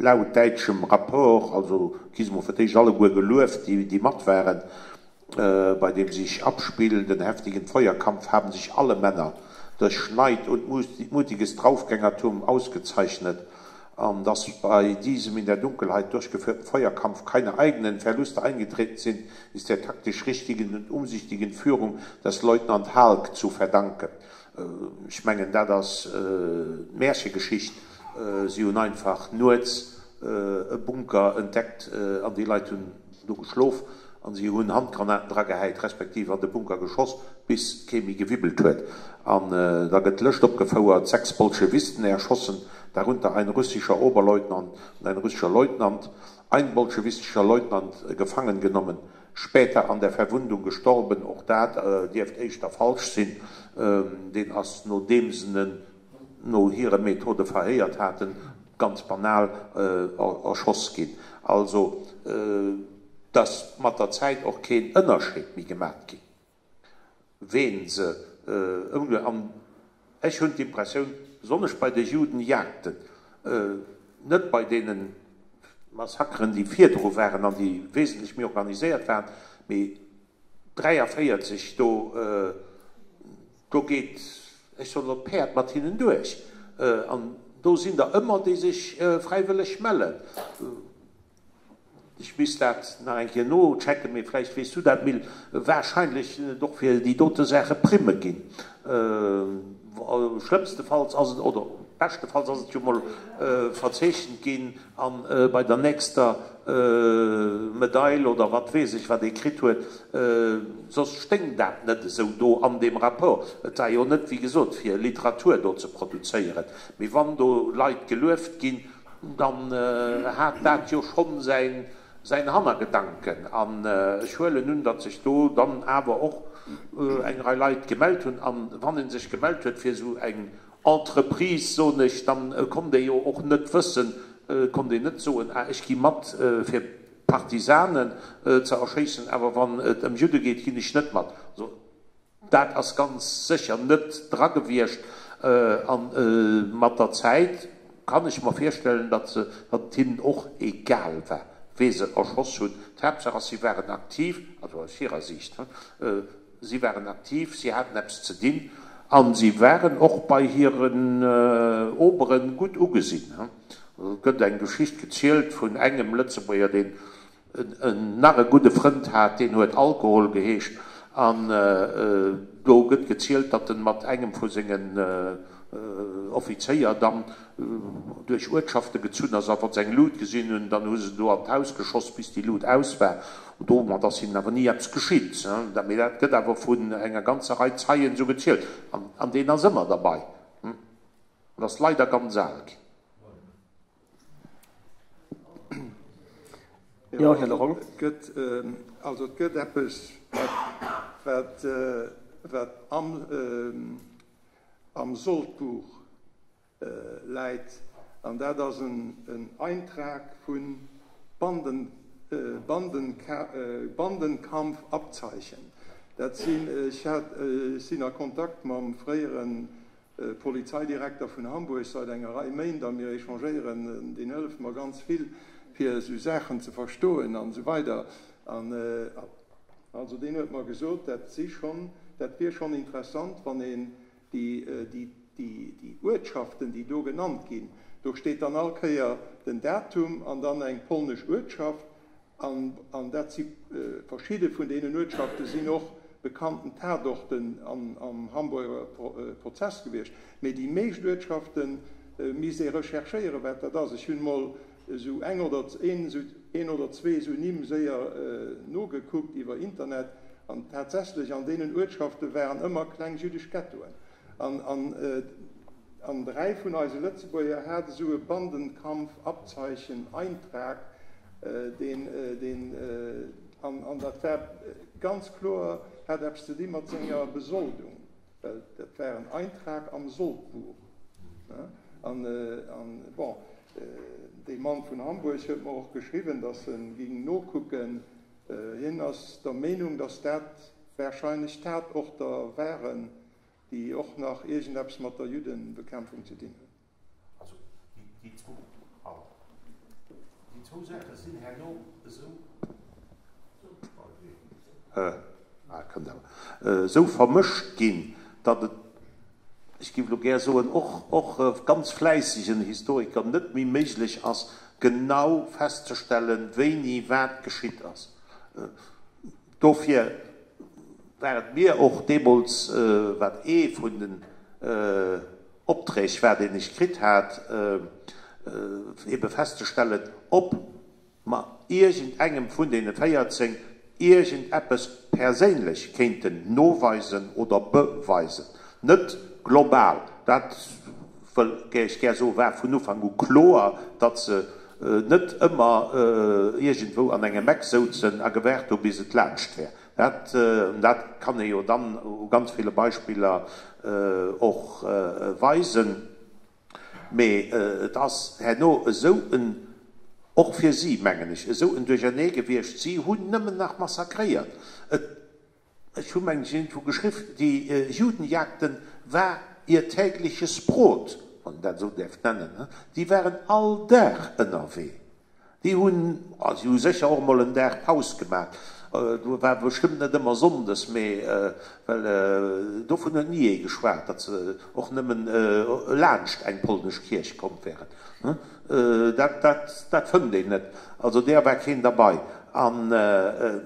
laut däitschem Rapport, also gi se mol fir d'éischt alleguer gelueft, déi mat waren, Bei dem sich abspielenden heftigen Feuerkampf haben sich alle Männer durch Schneid und mutiges Draufgängertum ausgezeichnet, an dass bei diesem in der Dunkelheit durchgeführten Feuerkampf keine eigenen Verluste eingetreten sind, ist der taktisch richtigen und umsichtigen Führung des Leutnant Halk zu verdanken. Ech mengen, dat ass d'Märchegeschicht. Si hunn einfach nuets e Bunker entdeckt an déi Leit hunn do geschlof. An si hunn Handgranaten dragehäit, respektiv an de Bunker geschoss, bis kee méi gewibbelt huet. An da gëtt d'Lëscht opgefouert, Sechs Bolschewisten erschossen, darunter ein russischer Oberleutnant und ein russischer Leutnant, ein bolschewistischer Leutnant gefangen genommen, später an der Verwundung gestorben, och dat dierft éischter falsch sinn, deen ass, nodeem se en no hire Methode verhéiert haten, ganz banal erschoss ginn. Also, dass mat der Zäit och keen Ënnerscheed méi gemat ginn, ween se ëmge. An ech hunn d'Impressioun, besonnesch bei de Judenjagden, net bei deene Massakeren, déi virdru waren an déi wesentlech méi organiséiert waren, mee 43, do, do geet, ech soen elo, d'Päerd mat hinnen duerch. An do sinn der ëmmer, déi sech fräiwëlleg mellen. Ech misst dat nach eng Kéier nochecken, mee vläicht weess du dat, Mil. Wahrscheinlech sinn et och fir déi dote Saache Primme ginn. Schlëmmstefalls ass et, oder beschtefalls ass et jo mol verzeechent ginn a bei der nächster Medail oder wat weess ech wat ee kritt huet, soss stéing dat net esou do an deem Rapport. Et war jo net, wéi gesot, fir Literatur do ze produzéieren, mee wann do Leit gelueft ginn, Dann hat dat jo schonn säin Hannergedanken. An ech huelen un, datt sech do dann awer och eng Rei Leit gemellt hunn. A wann ee sech gemellt huet fir esou eng Entreprise, soen ech, da konnt ee jo och net wëssen, konnt een net soen, ah ech gi mat fir Partisanen ze erschéissen, awer wann et ëm Judde geet, ginn ech net mat. Dat ass ganz sécher net dra gewiescht. A mat der Zäit kann ech mer virstellen, datt se, datt et hinnen och egal war, wee se erschoss hunn. D'Haaptsaach ass, si waren aktiv, also aus hirer Siicht, si waren aktiv, si haten eppes ze dinn a si waren och bei hiren Obere gutt ugesinn. Et gëtt eng Geschicht gezielt vun engem Lëtzebuerger, deen en nach e gudde Frënd hat, deen huet Alkohol geheescht, an do gëtt gezielt, datt en mat engem vu sengen Offizéier dann duerch Uertschafte gezunn ass, a wa se eng Lut gesinn hunn, dann hu se do an d'Haus geschoss, bis déi Lut aus war. Domat ass hinnen awer ni eppes geschitt. Mee dat gëtt awer vun enger ganzer Rei Zeien esou gezielt, an deen ass ëmmer derbei. En ass leider ganz al ginn. Jo, Här Lorang. Et gëtt, also et gëtt eppes, wat, wat am, am Soldbuch läit, an dat ass en Eintrag vu Banden, Bandenkampfabzeichen. Dat sinn, ech hat, ech sinn a Kontakt mam fréieren Polizeidirekter vun Hamburg seit enger Rei Méint a mir échangéieren, deen hëlleft mer ganz vill fir esou Saachen ze verstoen an esou weider an also deen huet mer gesot, dat si schonn, dat wier schonn interessant wann een déi déi déi Uertschaften déi do genannt ginn, do steet dann all Kéier den Datum an dann eng polnesch Uertschaft An dat si verschidde vun deenen Uertschafte sinn och bekannten Tatorten am Hamburger Prozess gewiescht. Mee déi meescht Uertschafte misst ee recherchéieren, wat dat ass. Ech hunn emol esou eng oder een oder zwee esou Nimm séier nogekuckt iwwer Internet. An tatsächlech an deenen Uertschafte waren ëmmer kleng jüddesch Ghettoen. An 3 vun eise Lëtzebuerger hat esou e Bandenkampf-Abzeichen, Eintrag, deen, deen, an, an dat war ganz kloer, hat eppes ze di mat senger Besoldung, well dat war en Eintrag am Soldbuch. An, an, bon, dee Mann vun Hamburg huet mer och geschriwwen, datt en ging nokucken, hien ass der Meenung, datt dat wahrscheinlech Tatorter waren, déi och nach iergendeppes mat der Juddenbekämpfung ze dinn hunn. Also déi zwou, déi zwou Saache sinn herno esou, esou vermëscht ginn, datt et, ech géif elo gär soen, och, och ganz fläissegen Historiker net méi méiglech ass, genau festzestellen, wéini wat geschitt ass. Dofir war et mir och deemools, wat ee vun den Opträg war, deen ech kritt hat, ebe festzestellen, ob mer iergendengem vun deene 14 Iergendeppes perséinlech kéinten noweisen oder beweisen. Net global, dat wëll ech gär soen, war vun Ufank u kloer, datt se net ëmmer iergendwou an engem Eck souzen a gewaart hu bis et laanscht wär. Dat, dat kann ee jo dann u ganz ville Beispiller och weisen. Mee et ass herno esou en, och fir si, mengen ech, esou en Duerchernee gewiescht, si hunn nëmmen nach massakréiert. Et, ech hu mengen ech iergendwou geschriff, déi Judenjagden war ihr tägliches Brot, wann een dat esou däerf nennen, déi waren all Dag ënnerwee. Déi hunn, a si hu sécher och emol en Dag Paus gemaach, do war bestëmmt net ëmmer sonndes, mee well dovun huet ni ee geschwat, datt se och nëmmen laanscht eng polnesch Kierch komm wären. Dat, dat, dat fënnt een net. Also deer war keen derbei. An,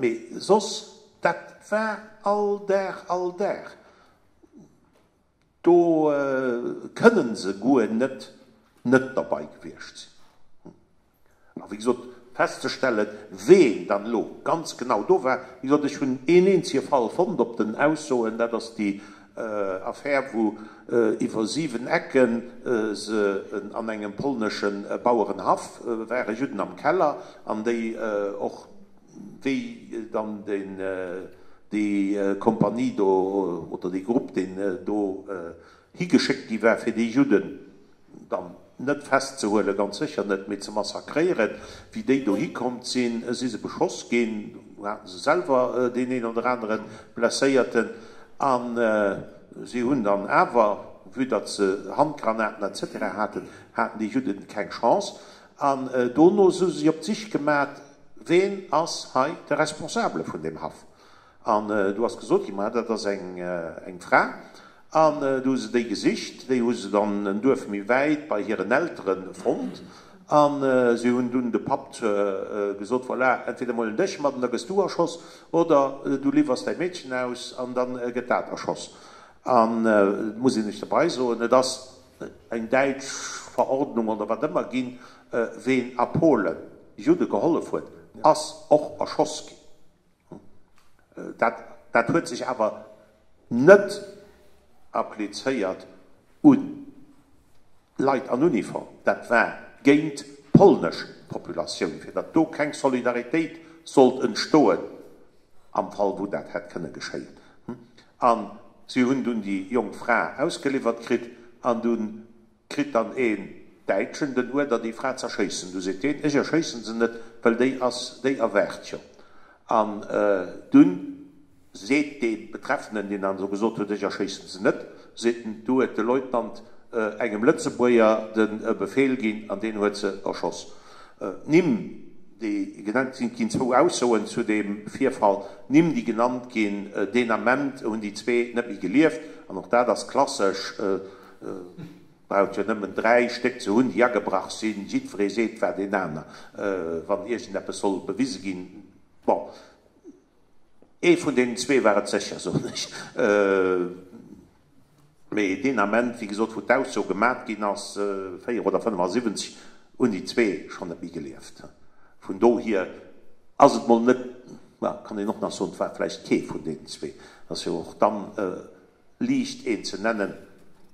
mee soss, dat war all Dag, all Dag. Do kënnen se guer net net derbei gewiescht sinn. A wéi gesot, festzestellen, ween dann elo ganz genau do war, wéi gesot, ech hunn een eenzege Fall fonnt op den Aussoen, dat ass déi Affär, wou iwwer 7 Ecken se an engem polnesche Bauerenhaff ware Judden am Keller an déi och, Wéi dann déi Kompanie do, oder dee Grupp, deen do higeschéckt gi war, fir déi Judden dann net festzehuelen, ganz sécher net, mee ze massakréieren, wéi déi do hikomm sinn, si se beschoss ginn, do hate se selwer deen een oder anere Blesséierten, a si hunn dann awer, vue datt se Handgranaten et cetera haten, haten déi Judden keng Chance. An dono hu si op d'Sich gemat, Ween ass hei de Responsabele vun deem Haff? An du ass gesot ginn, Ma dat ass eng Fra. An du hu se déi gesicht. Déi hu se dann en Duerf méi wäit bei hiren Eltere fonnt. A si hunn dunn de Papp gesot, Voilà, entweder mir huelen dech mat an da gëss du erschoss, oder du liwwers däi Meedchen aus an da gëtt dat erschoss. An et muss een lech derbei soen, et ass eng däitsch Verordnung oder wat ëmmer ginn, ween a Polen Judde gehollef huet, ass och erschoss ginn. Dat, dat huet sech awer net applizéiert u Leit an Uniform, dat war géint d'polnesch Populatioun, fir datt do keng Solidaritéit sollt entstoen am Fall wou dat hätt kënne geschéien. A si hunn dunn déi jonk Fra ausgeliwwert kritt an dunn kritt dann een Däitschen den Uerder déi Fra z'erschéissen. Du seet deen, ech erschéissen se net, well déi ass, déi erwaart jo. An dunn seet dee Betreffenen, deen dann esou gesot huet, ech erschéissen se net, seet en, du huet de Leutnant engem Lëtzebuerger de Befehl ginn an deen huet se erschoss. D'Nimm, déi genannt sinn, et ginn zwou Aussoen zu deem Virfall, d'Nimm, déi genannt ginn, deen Ament hunn déi zwee net méi gelieft, an och dat ass klassesch, braucht jo nëmmen 3 Stéck ze hunn, déi agebrach sinn, jiddweree seet, war deen aner, wann iergendeppes soll bewise ginn. Bon, ee vun deenen zwee war et sécher, soen ech. Mee deen Ament, wéi gesot, wou d'Ausso gemat ginn ass, 4 oder 75, hunn déi zwee schonn net méi gelieft. Vun dohier ass et mol net, ma kann een och nach soen, et war vläicht kee vun deenen zwee. Et ass jo och dann liicht een ze nennen,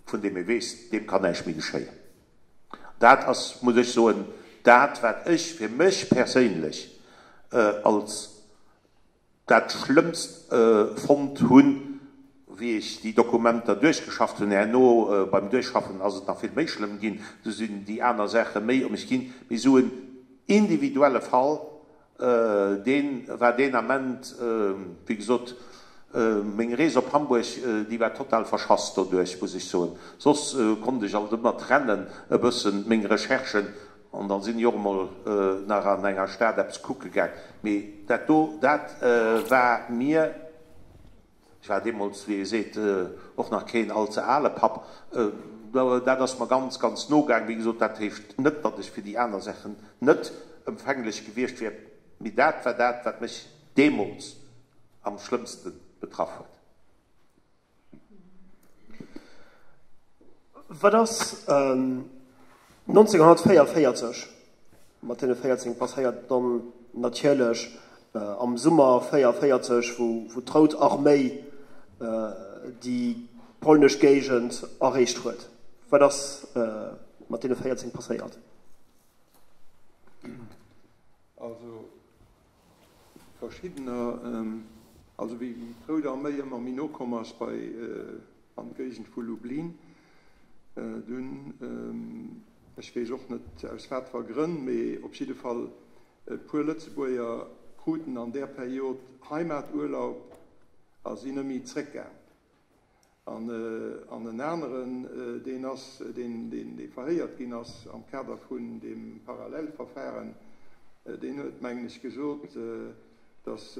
vun deem ee weess, deem kann näischt méi geschéien. Dat ass, muss ech soen, dat, wat ech fir mech perséinlech als dat Schlëmmst fonnt hunn, wéi ech déi Dokumenter duerchgeschafft hunn. Herno beim Duerchschaffen ass et nach vill méi schlëmm ginn, du sinn déi aner Saache méi op mech ginn. Mee esou en individuelle Fall, dee war deen Ament, wéi gesot, meng Rees op Hamburg, déi war total verschass doduerch, muss ech soen. Soss konnt ech alt ëmmer trennen e bëssen meng Recherchen An dann sinn ech och emol nach an enger Stad eppes kucke gaang. Mee dat do, dat war mir, ech war deemools, wéi ee seet, och nach keen all ze ale Papp, dat ass mer ganz, ganz no gaang. Wéi gesot, dat heescht net, datt ech fir déi aner Saachen net empfänglech gewiescht wier, mee dat war dat, wat mech deemools am schlëmmste betraff huet. Wat ass 1944 mat deene 14 passéiert? Dann natierlech. Am Summer 44, wou d'Rout Arméi déi polnesch Géigend erreecht huet. Wat ass mat deene 14 passéiert? Also verschiddener, also wéi d'Rout Arméi ëmmer méi no komm ass bei an d'Géigend vu Lublin, dunn, ech weess och net aus wat fer Grënn, mee op jidde Fall E puer Lëtzebuerger kruten an där Period Heimaturlaub a sinn net méi zréckgaang. An en aneren, deen ass, deen, dee verhéiert ginn ass am Kader vun deem Parallelverfahren, deen huet, mengen ech, gesot, datt,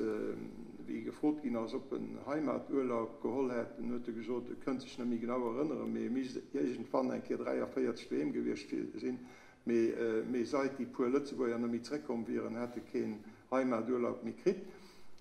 wéi e gefrot ginn ass, ob en Heimaturlaub geholl hätt, dunn huet e gesot, e kënnt sech net méi genau erënneren, mee e misst iergendwann eng Kéier 43 doheem gewiescht sinn. Mee sait déi puer Lëtzebuerger net méi zréckkomm wieren, hätt e keen Heimaturlaub méi kritt.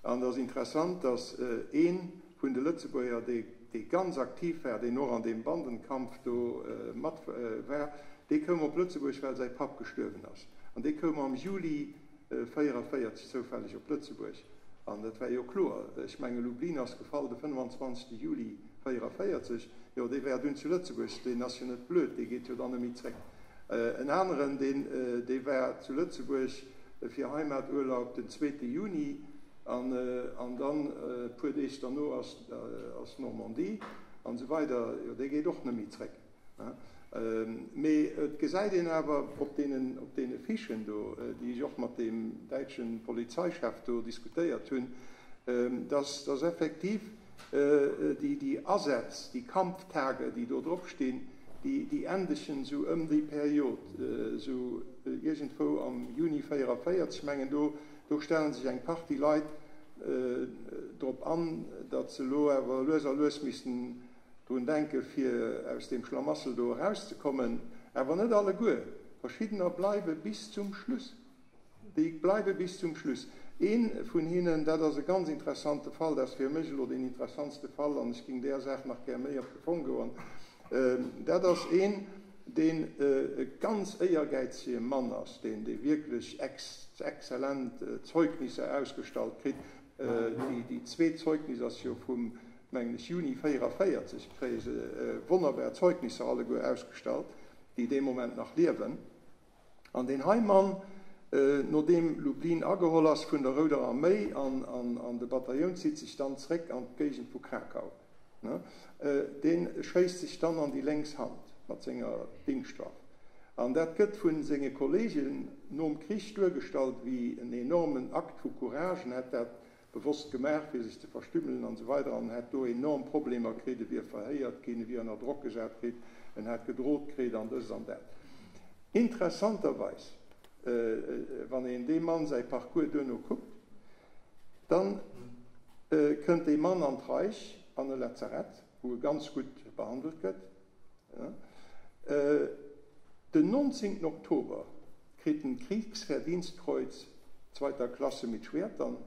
An et ass interessant, datt ee vun de Lëtzebuerger, dee ganz aktiv war, deen och an deem Bandenkampf do mat war, dee koum op Lëtzebuerg, well säi Papp gestuerwen ass. An dee koum am Juli 44 zoufälleg op Lëtzebuerg. An dat war jo kloer, ech menge Lublin ass gefall de 25. Juli 44, jo dee war dunn zu Lëtzebuerg, deen ass jo net blöd, dee geet jo dann net méi zréck. En aneren, deen, dee war zu Lëtzebuerg fir Heimaturlaub den zweete Juni an, an dann e puer Deeg derno ass, ass Normandie an esou weider, jo dee geet och net méi zréck. Mee et gesäit een awer op deenen, op deene Fichen do, déi ech och mat deem däitsche Polizeichef do diskutéiert hunn, dass, dass effektiv déi, déi Asätz, déi Kampftage, déi do drop stinn, déi, déi endegen esou ëm déi Period, esou iergendwou am Juni 44. Ech mengen, do, do stelle sech eng Partie Leit drop an, datt se elo awer lues a lues missten drun denken, fir aus deem Schlamassel do erauszekommen, awer net alleguer, verschiddener bleiwe bis zum Schluss, déi bleiwe bis zum Schluss. Ee vun hinnen, dat ass e ganz interessante Fall, dat ass fir mech elo deen interessantste Fall an ech géing där Saach nach gär méi op de Fong goen, dat ass een, deen e ganz éiergäizege Mann ass, deen dee wierklech exzellent Zeugnisser ausgestallt kritt. Déi zweet Zeugnis ass jo vum mengen ech Juni 44, kréie se wonnerbar Zeugnisser alleguer ausgestallt, déi dee Moment nach liewen. An deen hei Mann, nodeem Lublin ageholl ass vun der Rouder Arméi an de Batailloun zitt sech dann zréck an d'Géigend vu Krakau, dee schéisst sech dann an déi lénks Hand mat senger Dingschtwaff. An dat gëtt vu senge Kollegen nom Krich duergestallt wéi en enormen Akt vu Courage, en hätt dat bewosst gemaach fir sech ze verstümmelen an esou weider an en hätt do enorm Problemer kritt, e wier verhéiert ginn, e wier ënner Drock gesat kritt, en hätt gedrot kritt an dëst an dat. Interessanterweis, wann een deem Mann säi Parcours duerno kuckt, da kënnt dee Mann an d'Reich an e Lazarett, wou e ganz gutt behandelt gëtt. Den 19 Oktober kritt en d'Kriegsverdienstkreuz zweiter Klasse mit Schwertern.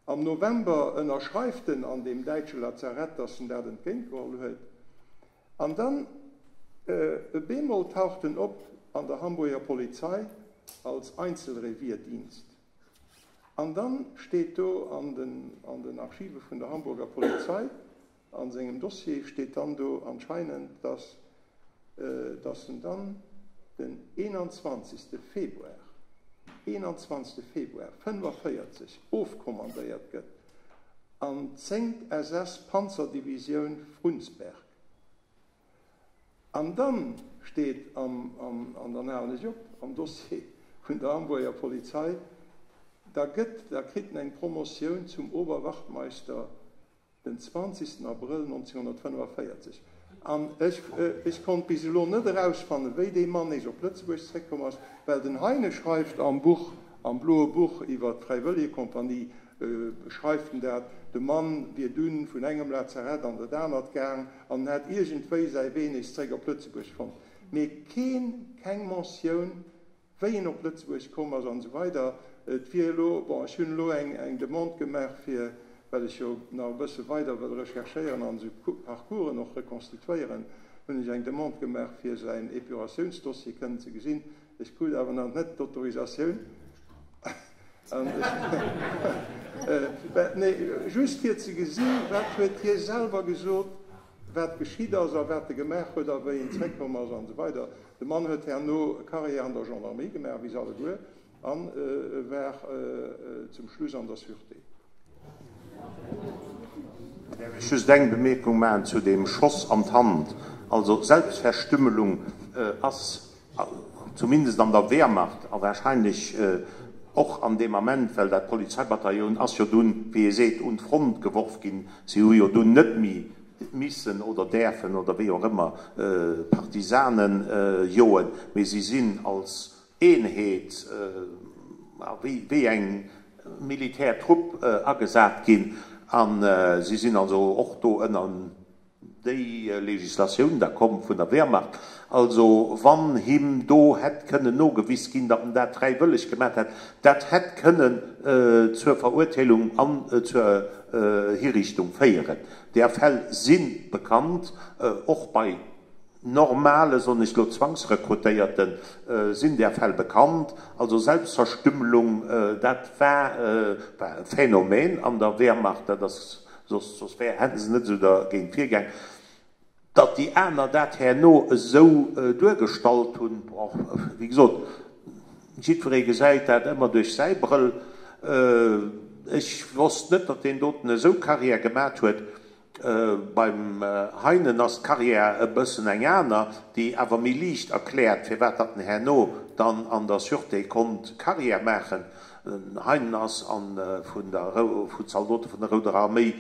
Am November ënnerschreift en an deem däitsche Lazarett, dass en dat entgéintgeholl huet. An dann e bemol taucht en op an der Hamburger Polizei als Einzelrevierdienst. An dann steet do an den Archive vun der Hamburger Polizei, A sengem Dossier steet dann do anscheinend, dass dass en dann den 21. Februar, 21. Februar 45 ofkommandéiert gëtt an d'zéngt SS-Panzerdivisioun Frundsberg. An dann steet am, an dann halen ech op, am Dossier vun der Hamburger Polizei, da gëtt, da kritt en eng Promotioun zum Oberwachtmeister Den 20 Abrëll 1945. An ech, ech konnt bis elo net erausfannen, wéi dee Mann nees op Lëtzebuerg zréckkomm ass, well den Heine schreift am Buch, am bloe Buch iwwer d'Fräiwëllegekompanie, schreift en dat, de Mann wier dunn vun engem Lazarett an dat anert gaang an en hätt iergendwéi säi Wee nees zréck op Lëtzebuerg fonnt. Mee keen, keng Mentioun wéi en op Lëtzebuerg komm ass an esou weider. Et wier elo, bon, ech hunn elo eng eng Demande gemaach fir, well ech jo nach e bësse weider wëll recherchéieren an esou Parcoursen och rekonstituéieren, hunn ech eng Demande gemaach fir säin Épuratiounsdossier kënnen ze gesinn. Ech krut awer nach net d'Autorisatioun. Nee, just fir ze gesinn, wat huet hie selwer gesot, wat geschitt ass a wat e gemaach huet a wéi en zréckkomm ass an esou weider. De Mann huet herno Carrière an der Gendarmerie gemaach, wéi se alleguer, a war zum Schluss an der Sûreté. Däerf ech just eng Bemierkung maachen zu deem Schoss an d'Hand? Also Selbstverstümmelung ass zumindest an der Wehrmacht a wahrscheinlech och an deem Ament, well dat Polizeibataillon ass jo dunn, wéi ee seet, un d'Front geworf ginn, si hu jo dunn net méi missen oder däerfen oder wéi och ëmmer Partisane joen, mee si sinn als Eenheet wéi eng Militärtrupp agesat ginn a si sinn also och do ënner déi Legislatioun da komm vun der Wehrmacht. Also wann him do hätt kënnen nogewis ginn, datt en dat fräiwëlleg gemat hätt, dat hätt kënnen zur Verurteelung an zur Hiriichtung féieren. Där Fäll si bekannt, och bei normale, soen ech elo, Zwangsrekrutéierte sinn där Fäll bekannt. Also Selbstverstümmelung, dat war e Phänomen an der Wehrmacht, dat ass Soss, soss wär, hätte se net esou dergéint virgaang. Datt déi aner dat herno esou duergestallt hunn, bon, wéi gesot, jiddweree gesäit dat ëmmer duerch säi Brëll. Ech wosst net, datt deen doten esou Carrière gemat huet. Beim Heinen ass d'Carrière e bëssen eng aner, déi awer méi liicht erkläert, firwat datt en herno dann an der Sûreté konnt Carrière maachen. Den Heinen ass an vun der vun Zaldote vun der Rouder Arméi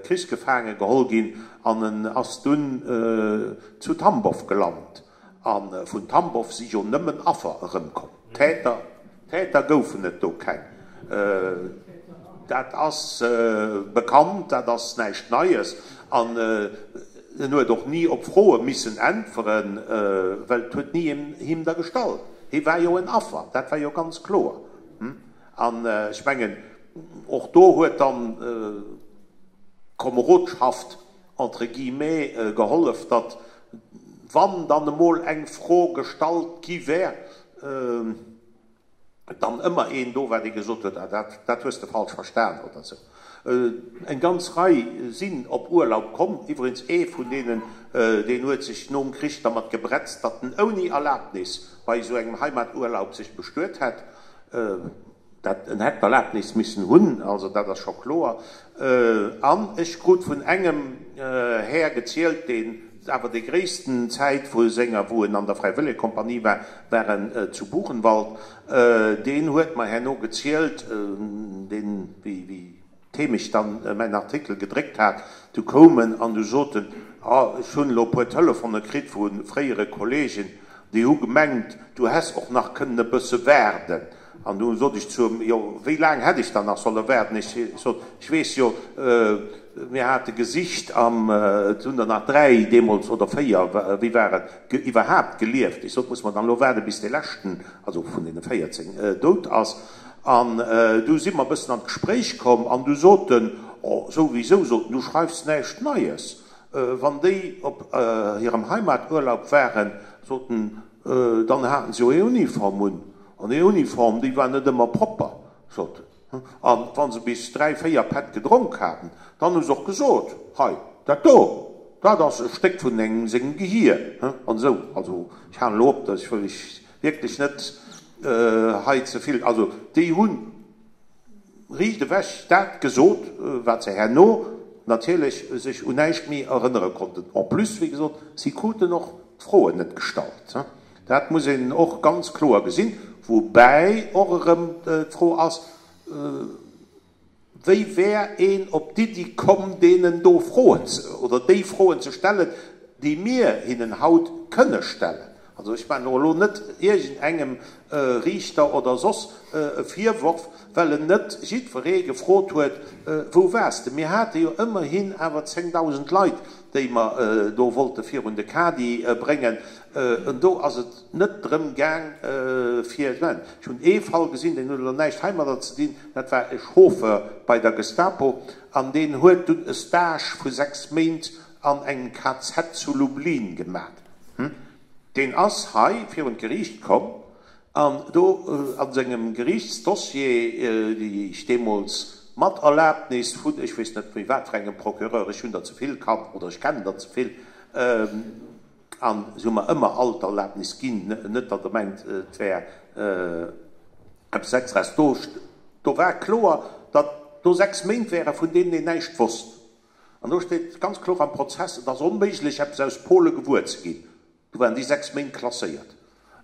krichsgefaange geholl ginn an en ass dunn zu Tambow gelant. A vun Tambow si jo nëmmen Affer erëmkomm. Täter Täter goufen et do keng. Dat ass bekannt, dat ass näischt Neies. An en huet och ni op Froe missen äntweren, well et huet ni een him der gestallt. Hie war jo en Affer, dat war jo ganz kloer. An ech mengen, och do huet dann d'Komerodschaft entre guillemets gehollef, datt, wann dann emol eng Fro gestallt gi wär, dann ëmmer een do war, dee gesot huet, ah, dat, dat hues de falsch verstan oder esou. Eng ganz Rei sinn op Urlaub komm. Iwwregens ee vun deenen, deen huet sech nom Krich dermat gebretzt, datt en ouni Erlabnis bei esou engem Heimaturlaub sech bestuet hätt. Dat, en hätt d'Erlaabnis missen hunn, also dat ass scho kloer. An ech krut vun engem Här gezielt, deen awer déi gréissten Zäit vu senger, wou en an der Fräiwëllegekompanie war, war en zu Buchenwald, deen huet mer herno gezielt, deen, wéi, wéi d'Heemecht dann mäin Artikel gedréckt hat, du koum en an du sot en, Ah, ech hunn elo e puer Telefone kritt vu fréiere Kollegen, déi hu gemengt, du häss och nach kënnen e bësse waarden. An du sot ech zu em, Jo, wéi laang hätt ech dann nach solle waarden? Ech sot, Ech weess jo, mir hate gesicht am, et hunn der nach dräi deemools oder véier, wéi war et, iwwerhaapt gelieft. Ech sot, Muss mer dann elo waarde bis dee leschten, also vun deene 14, dout ass? An du si mer e bëssen an d'Gespréich komm an du sot en, Oh, souwisou, sot en, du schreifs näischt Neies. Wann déi op hirem Heimaturlaub waren, sot en, dann haten se jo hir Uniform un. An déi Uniform, déi war net ëmmer propper, sot en. A wa se bis dräi, véier Pätt gedronk haten, dann hu se och gesot, Hei, dat do, dat ass e Stéck vun engem sengem Gehier. An esou. Also, ech halen elo op, ech wëll iech wierklech net hei ze vill, also déi hu riicht ewech dat gesot, wat se herno natierlech sech un näischt méi erënnere konnten. En plus, wéi gesot, si kruten och d'Froen net gestallt. Dat muss een och ganz kloer gesinn, woubäi och erëm d'Fro ass, Wéi wär een op d'Iddi komm, deenen do Froen ze, oder déi Froen ze stellen, déi mir hinnen haut kënne stellen? Also ech maachen och elo net iergendengem Riichter oder soss e Virworf, well en net jiddweree gefrot huet, Wou waars de? Mir hate jo ëmmerhin awer 10.000 Leit, déi mer do wollte virun de Kadi bréngen. An do ass et net drëm gaang, fir, ech hunn ee Fall gesinn, deen huet elo näischt heimadder ze dinn, Dat war e Chauffeur bei der Gestapo an deen huet dunn e Stage vu 6 Méint an engem KZ zu Lublin gemat. Deen ass hei virun d'Geriicht komm. An do a sengem Geriichtsdossier, déi ech deemools mat Erlaabnis vun ech weess net méi wat fir engem Procureur, ech hunn der ze vill kannt oder ech kennen der ze vill, a se hu mer ëmmer all d'Erlaabnis ginn, net datt Der mengt, et wär eppes Extraes, do, do war kloer, datt do 6 Méint wäre vun deenen een näischt wosst. An do steet ganz kloer am Prozess, et ass onméiglech eppes aus Pole gewuer ze ginn. Do waren déi 6 Méint klasséiert.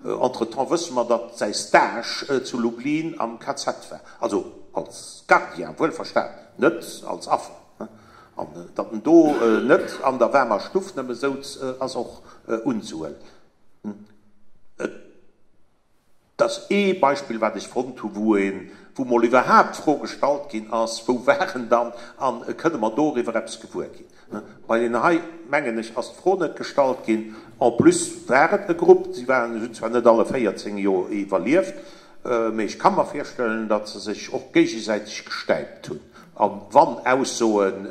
Entretemps wësse mer, datt säi Stage zu Lublin am KZ war, also als Gardien, wuelverstan, net als Affer. An datt en do net an der waarmer Stuff nëmme souz, ass och unzehuelen. Et Dat ass ee Beispill, wat ech fonnt hu wou een, wou mol iwwerhaapt d'Fro gestallt ginn ass, Wou war en dann a kënne mer doriwwer eppes gewuer ginn? Bei deenen hei, mengen ech, ass d'Fro net gestallt ginn. En plus war et e Grupp, si waren, hunn zwar net alle 14 jo iwwerlieft, mee ech ka mer virstellen, datt se sech och géigesäiteg gestäipt hunn. A wann Aussoen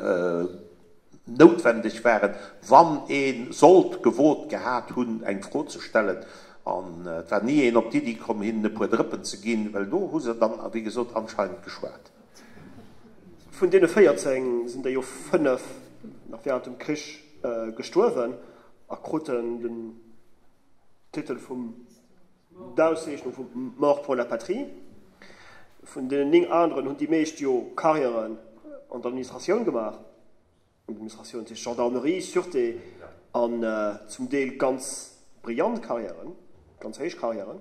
noutwendeg waren, wann ee sollt gewot gehat hunn, eng Fro ze stellen. An et war ni een op d'Iddi komm, hinnen e puer Drëppen ze ginn, well do hu se dann, wéi gesot, anscheinend geschwat. Vun deene 14 sinn der jo 5 nach während dem Krich gestuerwen a kruten den Titel vum d'Auszeechnung vum Mort pour la patrie. Vun deenen 9 aneren hunn déi meescht jo Karriären an der Administratioun gemaach, Administratioun, dat heescht Gendarmerie, Sûreté an zum Deel ganz brillant Karriären, ganz héich Karriären.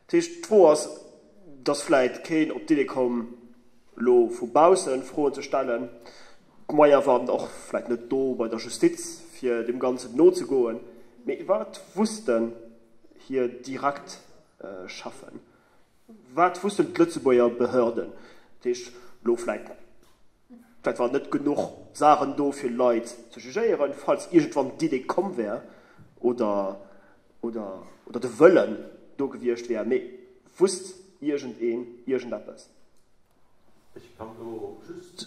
Dat heescht, d'Fro ass, dass vläit keen op d'Idee koum, elo vu bausse Froen ze stellen. D'Moyene waren och vläit net do bei der Justiz, fir deem Ganzen nozegoen. Mee wat wussten hir direkt Cheffen? Wat wussten d'Lëtzebuerger Behörden? Dat heescht, elo vläit, vläit waren net genuch Saachen do, fir Leit ze jugéieren, falls iergendwann d'Idee komm wär oder, oder, oder de Wëllen do gewiescht wär. Mee wusst iergendeen iergendeppes? Ech kann do just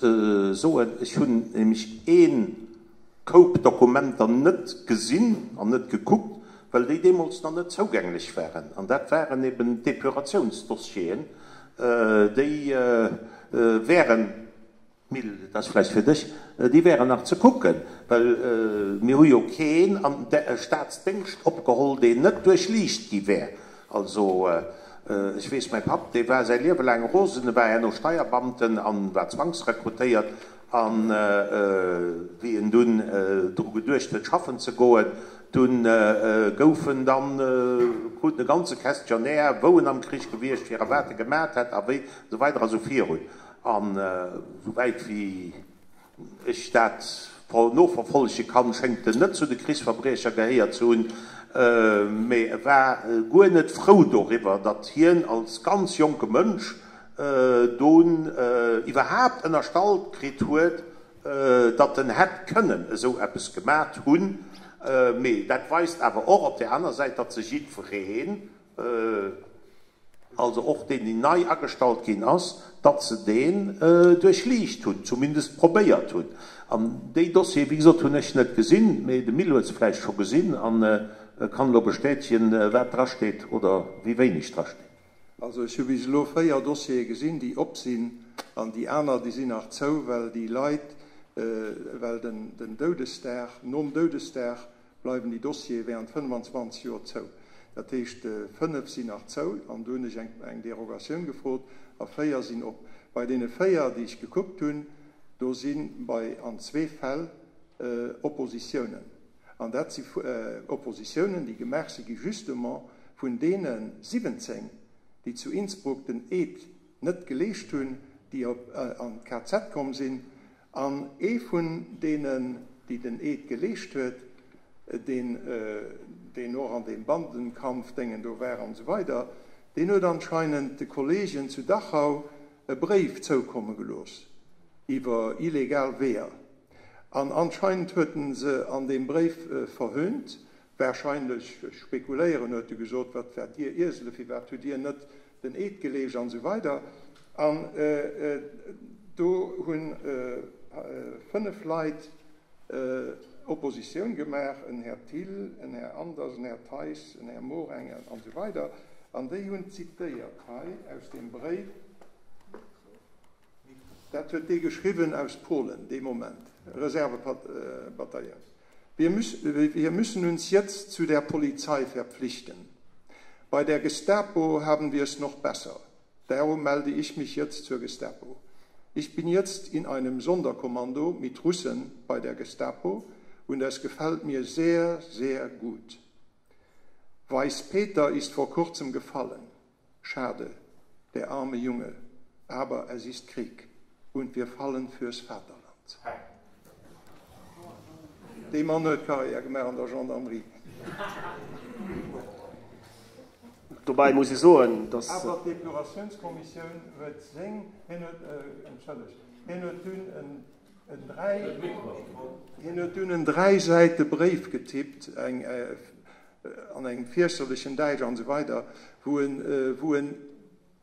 soen, ech hunn nämlech ee Koup Dokumenter net gesinn an net gekuckt, well déi deemools nach net zougänglech waren. An dat waren eben d'Epuratiounsdossieren, déi wären, Mil, dat ass vläicht fir dech, déi wären nach ze kucken, well mir hu jo keen an de Staatsdéngscht opgeholl, deen net duerchliicht gi wär. Also, ech weess, mäi Papp, dee war säi Liewe laang rosen, e war herno Steierbeamten a war zwangsrekrutéiert. A wéi en dunn dru geduecht huet, schaffen ze goen, dunn gouf en dann, krut en e ganze Questionnaire, wou en am Krich gewiescht wier a wat e gemat hätt a wéi, esou weider a sou virun. An esouwäit wéi ech dat noverfollege kann, schéngt en net zu de Krichsverbriecher gehéiert ze hunn, mee e war guer net frou doriwwer, datt hien als ganz jonke Mënsch dunn iwwerhaapt ënnerstallt kritt huet, datt en hätt kënnen esou eppes gemat hunn. Mee dat weist awer och op där aner Säit, datt se jiddwereen, also och deen, deen nei agestallt ginn ass, datt se deen duerchliicht hunn, zumindest probéiert hunn. An déi Dossiere, wéi gesot, hunn ech net gesinn, mee de Mil huet se vläicht scho gesinn a kann elo bestätegen, wat drasteet oder wéi wéineg drasteet. Also ech hu bis elo 4 Dossiere gesinn, déi op sinn, an déi aner, déi sinn nach zou, well déi Leit, well den Doudesdag, nom Doudesdag bleiwen déi Dossiere während 25 Joer zou. Dat heescht, 5 sinn nach zou, an do hunn ech eng Derogatioun gefrot, a 4 sinn op. Bei deene 4, déi ech gekuckt hunn, do si bei an zwee Fäll Oppositiounen. An dat si Oppositiounen, déi gemaach si gi justement vun deene 17, déi zu Innsbruck den Eed net geleescht hunn, déi op an d'KZ komm sinn. An ee vun deenen, déi den Eed geleescht huet, deen, deen och an deem Bandenkampf-Déngen do war an esou weider, deen huet anscheinend de Kollegen zu Dachau e Bréif zoukomme gelooss iwwer illegal Weeër. An anscheinend huet en se an deem Bréif verhöhnt, Wahrscheinlech, ech spekuléieren, huet e gesot, wat waart Dir Iesele, firwat hutt Dir net den Eed geleescht an esou weider. An do hu 5 Leit Oppositioun gemaach, en Här Thill, en Här Anders, en Här Theis, en Här Morang an esou weider. An déi hunn zitéiert hei aus deem Bréif, dat huet dee geschriwwen aus Polen dee Moment, Reservebataillon, Wir müssen uns jetzt zu der Polizei verpflichten. Bei der Gestapo haben wir es noch besser. Darum melde ich mich jetzt zur Gestapo. Ich bin jetzt in einem Sonderkommando mit Russen bei der Gestapo und es gefällt mir sehr, sehr gut. Weiß Peter ist vor kurzem gefallen. Schade, der arme Junge, aber es ist Krieg und wir fallen fürs Vaterland. Dee Mann huet Carrière gemaach an der Gendarmerie. Dobäi muss ee soen, dass. Awer d'Depuratiounskommissioun huet seng, hien huet, entschëllegt, hien huet dunn en Hien huet dunn en 3 Säite Bréif getippt, eng an engem fierchterlechen Däitsch an esou weider, wou en wou en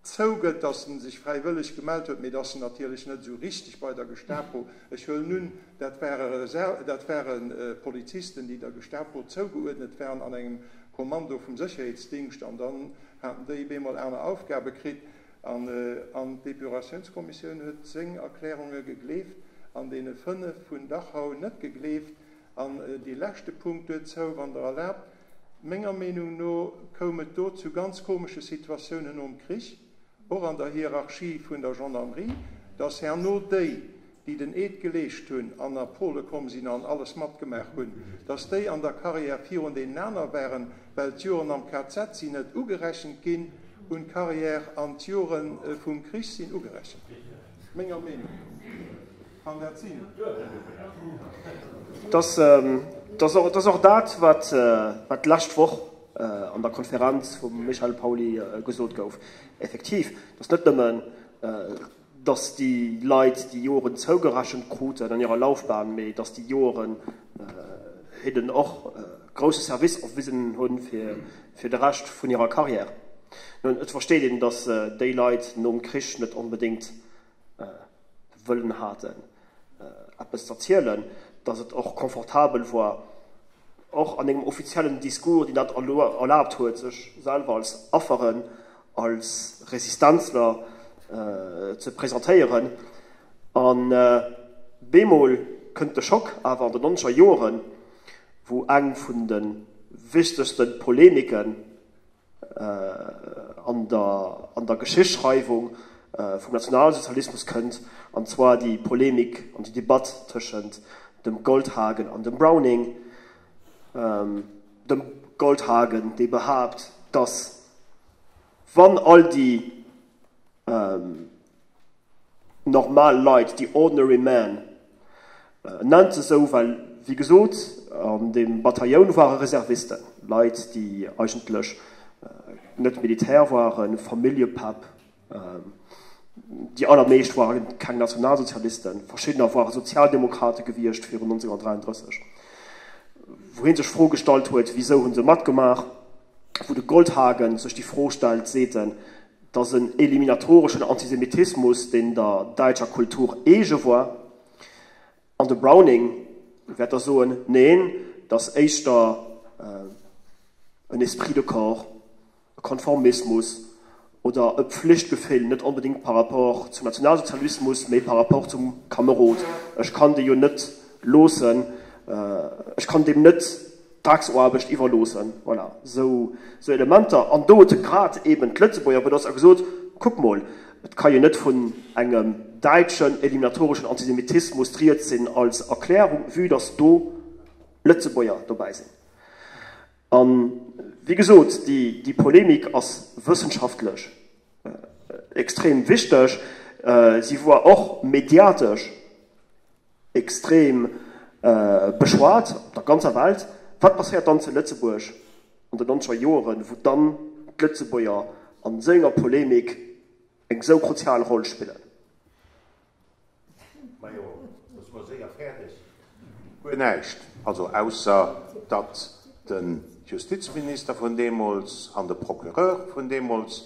zougëtt, datt en sech fräiwëlleg gemellt huet, mee datt en natierlech net esou richteg bei der Gestapo, ech huelen un, dat ware Reserv, dat ware Polizisten, déi der Gestapo zougeuerdnet waren an engem Kommando vum Sécherheetsdingscht, an dann haten déi bemol aner Aufgabe kritt. An d'Depuratiounskommissioun huet seng Erklärunge gegleeft an deene 5 vun Dachau net gegleeft. An dee leschte Punkt duerzou, wann Der erlaabt, Menger Meenung no koum et do zu ganz komesche Situatiounen nom Krich, och an der Hierarchie vun der Gendarmerie, dass herno déi, déi den Eed geleescht hunn an a Pole komm sinn an alles matgemaach hunn, dass déi an der Carrière virun deenen aner waren, well d'Joren am KZ sinn net ugerechent ginn un d'Carrière an d'Jore vum Krich sinn ugerechent ginn. Menger Meenung no kann dat sinn. Dat ass och dat, wat d'lescht Woch an der Konferenz vum Michel Pauly gesot gouf. Effektiv, et ass net nëmmen dass déi Leit déi Joren zougerechent kruten an hirer Laufbahn, mee dass déi Joren hinnen och grousse Service erwisen hunn fir de Rescht vun hirer Carrière. Nun, et versteet een, dass déi Leit nom Krich net onbedéngt de Wëllen haten, eppes z'erzielen, dass et och confortabel war, och an engem offiziellen Discours, deen dat erlaabt huet, sech selwer als Afferen, als Resistenzler ze presentéieren. An bemol kënnt de Schock awer an den nonzeger Joren, wou eng vun de wichtegste Polemiken an der an der Geschichtsschreiwung vum Nationalsozialismus kënnt, an zwar déi Polemik an déi Debatt tëschent dem Goldhagen an dem Browning, dem Goldhagen, dee behaapt, datt wann all déi Normal Leit, déi ordinary men, nennt se esou, well wéi gesot, an deem Batailloun ware Reservisten, Leit, déi eigentlech net Militär waren, Familljepäpp, déi allermeescht ware keng Nationalsozialisten, verschiddener ware Sozialdemokrate gewiescht virun 1933, wou hie sech d'Fro gestallt huet, wisou hu se matgemaach, wou de Goldhagen sech déi Fro stellt, seet en, 't ass en eliminatoreschen Antisemitismus, deen der däitscher Kultur eege war. An de Browning wäert da soen, Neen, 't ass éischter en Esprit de corps, e Konformismus oder e Pflichtgefill, net onbedéngt par rapport zum Nationalsozialismus, mee par rapport zum Kamerod. Ech kann dee jo net loossen, ech kann deem net Drecksaarbecht iwwerloossen. Voilà, esou Elementer. An do huet e grad eben d'Lëtzebuerger benotzt a gesot, Kuck mol, et ka jo net vun engem däitschen eliminatoreschen Antisemitismus d'Ried sinn als Erklärung, vue dass do Lëtzebuerger dobäi sinn. A wéi gesot, déi Polemik ass wëssenschaftlech extrem wichteg. Si war och mediatesch extrem beschwat op der ganzer Welt. Wat passéiert dann zu Lëtzebuerg an den nonzeger Joeren, wou dann d'Lëtzebuerger an esou enger Polemik eng esou kruzial Roll spillen? Majo, do si mer séier fäerdeg. Guer näischt, also ausser datt de Justizminister vun deemools an de Procureur vun deemools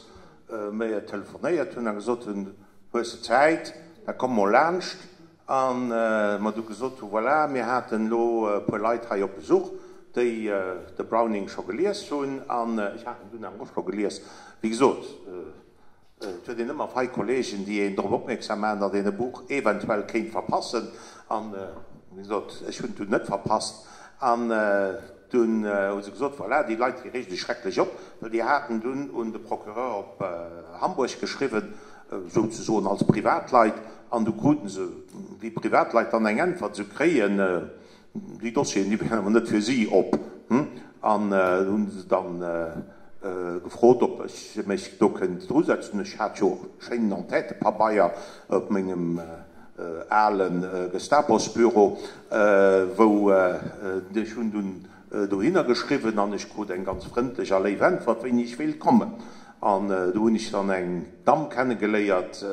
mir telefonéiert hunn a gesot hunn, Hues de Zäit, da komm mol laanscht. A mer du gesot hu, Voilà, mir haten elo e puer Leit hei op Besuch. déi de Browning scho gelies hunn, an ech hat en dunn awer och scho gelies. Wéi gesot, et huet een ëmmer fei Kollegen, déi een drop opmierksam maachen, datt een e Buch eventuell kéint verpassen. An, wéi gesot, ech hunn et dunn net verpasst. An dunn hu se gesot, Voilà, déi Leit, déi reege sech schrecklech op, well déi haten dunn un de Procureur op Hamburg geschriwwen, souzesoen als Privatleit, an du kruten se wéi Privatleit dann eng Äntwert, se kréien Déi Dossieren, déi wären awer net fir si op. An do hu se dann gefrot, ob ech mech do kënnt drusetzen. Ech hat jo schéinen Entêtepabeier op mengem ale Gestaposbüro, wou ech hunn dunn dohinner geschriwwen an ech krut eng ganz frëndlech a léif Äntwert, wéini ech wéilt kommen. An do hunn ech dann eng Damm kennegeléiert,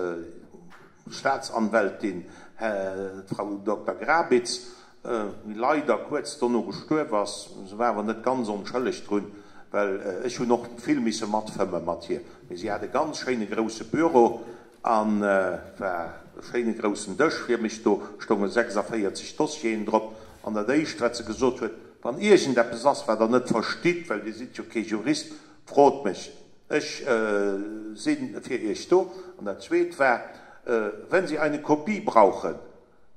Staatsanwältin, d'Frau Dokter Grabitz, déi leider kuerz dono gestuerf ass. Se war awer net ganz onschëlleg drun, well ech hunn och vill misse matfëmme mat hir. Mee si hat e ganz schéine grousse Büro an war e schéine groussen Dësch fir mech. Do stounge 46 Dossieren drop. An dat éischt, wat se gesot huet, Wann iergendeppes ass, wat Der net verstitt, well Dir sidd jo kee Jurist, frot mech. Ech si fir Iech do. An dat Zweet war, Wenn Sie eine Kopie brauchen,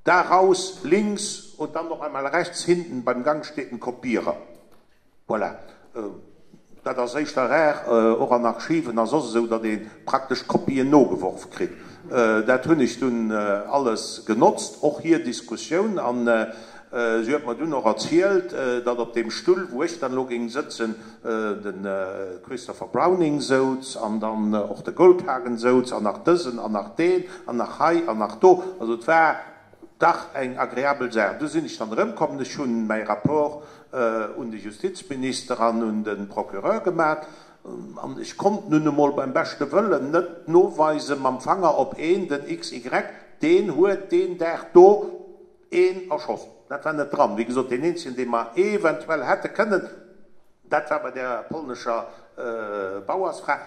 da raus links und dann noch einmal rechts, hinten beim Gang steht ein Kopierer. Voilà. Dat ass éischter rar, och an Archiven a soss esou, datt ee praktesch Kopien nogeworf kritt. Dat hunn ech dunn alles genotzt, och hir Diskussioun. An si huet mer dunn och erzielt, datt op deem Stull, wou ech dann elo géing sëtzen, de Christopher Browning souz an dann och de Goldhagen souz an nach dësen an nach deen an nach hei an nach do. Also et war dach eng agreabel Saach. Du sinn ech dann erëmkomm, ech hunn mäi Rapport un de Justizminister an un de Procureur gemat an ech konnt nun emol beim beschte Wëllen net noweisen mam Fanger op een, den XY, deen huet deen Dag do Een erschoss. Dat war net dran. Wéi gesot, deen eenzegen, dee mer eventuell hätte kënnen, dat war bei där polnescher Bauersfra.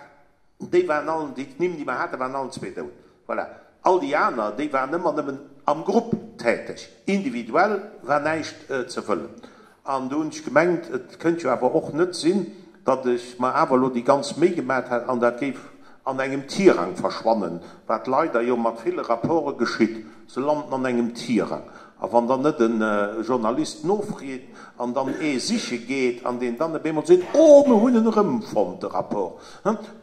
Déi waren allen, déi Nimm, déi mer haten, waren allen zwee dout. Voilà. All déi aner, déi waren ëmmer nëmmen am Grupp täteg. Individuell war näischt ze wëllen. An do hunn ech gemengt, et kënnt jo awer och net sinn, datt ech mer awer elo déi ganz Méi gemat hätt an dat géif an engem Tirang verschwannen, wat leider jo mat ville Rapporte geschitt, se landen an engem Tirang. A wann dann net e Journalist nofreet an dann ee siche geet an deen dann op eemol seet, Oh, mir hunn en erëmfonnt, de Rapport,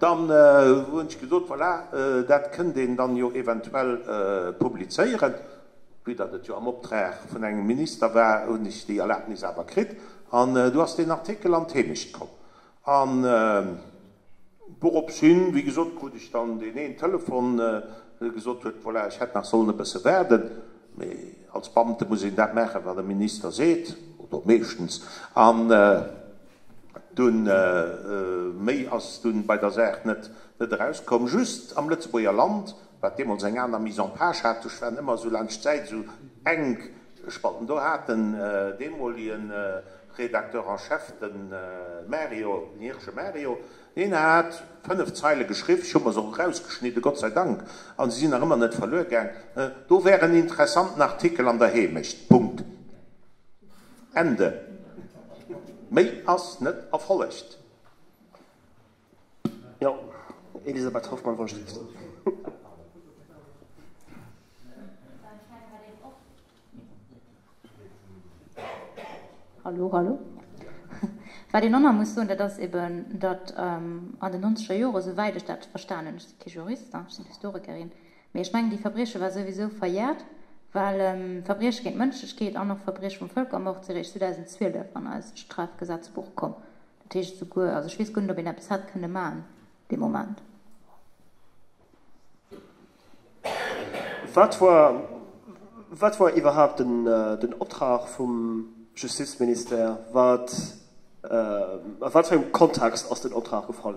dann hunn ech gesot, voilà, dat kënnt een dann jo eventuell publizéieren. Vue datt et jo am Optrag vun engem Minister war, hunn ech déi Erlaabnis awer kritt an du ass deen Artikel an d'Heemecht komm. An dorops hin, wéi gesot, krut ech dann deen een Telefon, dee gesot huet, voilà, ech hätt nach sollen e bësse waarden, mee als Beamte muss een dat maachen, wat e Minister seet, oder meeschtens. An dunn, méi ass dunn bei der Saach net erauskomm, just am Lëtzebuerger Land wat deemools eng aner Mise en page hat, do waren ëmmer esou laanscht d'Säit esou enk Spalten, do hat den deemolege Rédacteur en chef, de Mario, den Hirsche Mario, deen hat 5 Zeile geschriww, ech hu mer se och erausgeschnidden, Gott sei Dank, a se sinn nach ëmmer net verluer gaang, do wär en interessanten Artikel an der Heemecht. Punkt. Ende. Méi ass net erfollegt. Jo, Elisabeth Hoffmann von Striessen. Hallo, hallo. Wat een och nach muss soen, dat ass eben, datt an den nonzeger Jore, souwäit ech dat verstanen hunn, ech si kee Jurist, ech sinn Historikerin, mee ech mengen, déi Verbrieche war souwisou verjährt, well Verbrieche géint d'Mënschlechkeet an och Verbrieche vum Vëlkermord si réischt 2012 an eist Strafgesetzbuch komm. Dat heescht esouguer, also ech weess guer net, ob een eppes hätt kënne maachen dee Moment. Wat war, wat war iwwerhaapt den, den Optrag vum Justizministère? Wat, a wat fir engem Kontext ass den Optrag gefall?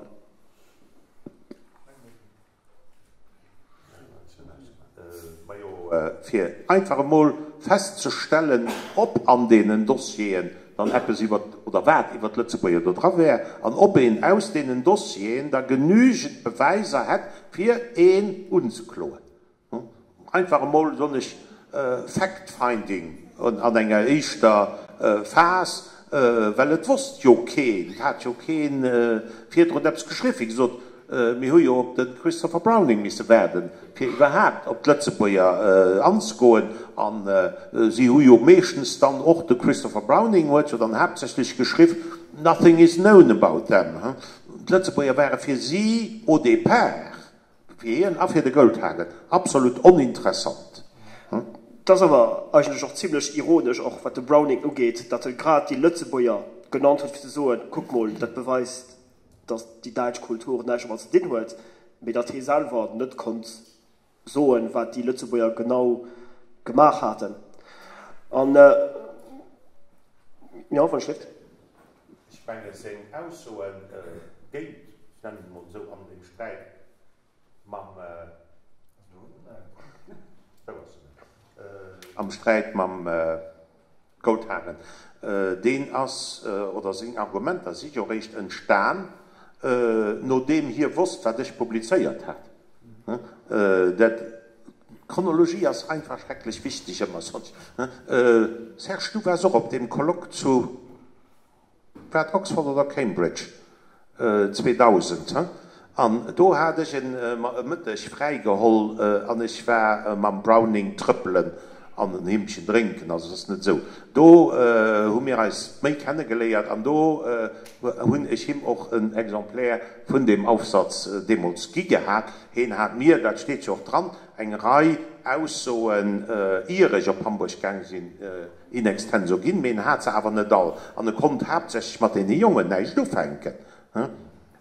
Majo, fir einfach emol festzestellen, ob an deenen Dossieren dann eppes iwwer, oder wat iwwer d'Lëtzebuerger do dra wär an ob een aus deenen Dossieren da genügend Beweiser hätt, fir een unzekloen. Einfach emol, soen ech, Fact-finding an enger éischter Phas. Well et wosst jo keen, et hat jo kee virdrun eppes geschriwwen. Wéi gesot, mir hu jo op de Christopher Browning misse waarden, fir iwwerhaapt op d'Lëtzebuerger anzegoen. A si hu jo meeschtens dann och, de Christopher Browning huet jo dann haaptsächlech geschriwwen, Nothing is known about them. D'Lëtzebuerger ware fir si au départ Fir hien a fir de Goldhagen absolut oninteressant. Et ass awer eigentlech och zimlech ironesch, och wat de Browning ugeet, datt e grad déi Lëtzebuerger genannt huet, fir ze soen, kuck mol, dat beweist, datt déi däitsch Kultur näischt domat ze dinn huet, mee datt hie selwer net konnt soen, wat déi Lëtzebuerger genau gemaach haten. An, jo, wann ech dierft. Ech menge seng Aussoe géint, ech nennen et emol esou, an dem Sträit mam, am Sträit mam Goldhagen, deen ass, oder seng Argumenter si jo eréischt entstan, nodeem hie wosst, wat ech publizéiert hat. Dat, d'Chronologie ass einfach schrecklech wichteg ëmmer. Serge, du waars och op deem Colloque zu, war et Oxford oder Cambridge, 2000, he? An do hat ech mer e Mëtteg fräi geholl an ech war mam Browning trëppelen an en Himpchen drénken. Also et ass net esou. Do hu mir eis méi kennegeléiert an do hunn ech him och en Exemplaire vun deem Aufsatz deemools gi gehat. Heen hat mir, dat steet jo och dran, eng Rei Aussoen, ier ech op Hamburg gaang sinn, in extenso ginn, mee en hat se awer net all an e konnt haaptsächlech mat deene Jongen näischt ufänken.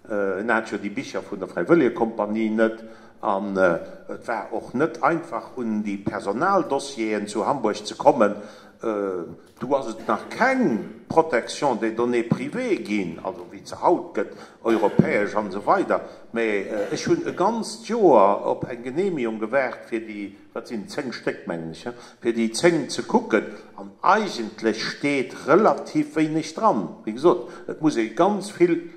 En hat jo déi Bicher vun der Fräiwëllegekompanie net an et war och net einfach un déi Personaldossieren zu Hamburg ze kommen. Du ass et nach keng Protection des données privées ginn, also wéi et se haut gëtt, europäesch an esou weider, mä ech hunn e ganzt Joer op eng Genehmigung gewaart fir déi, wat sinn et, 10 Stéck mengen ech, fir déi 10 ze kucken an eigentlech steet relativ wéineg dran. Wéi gesot, et muss ee ganz vill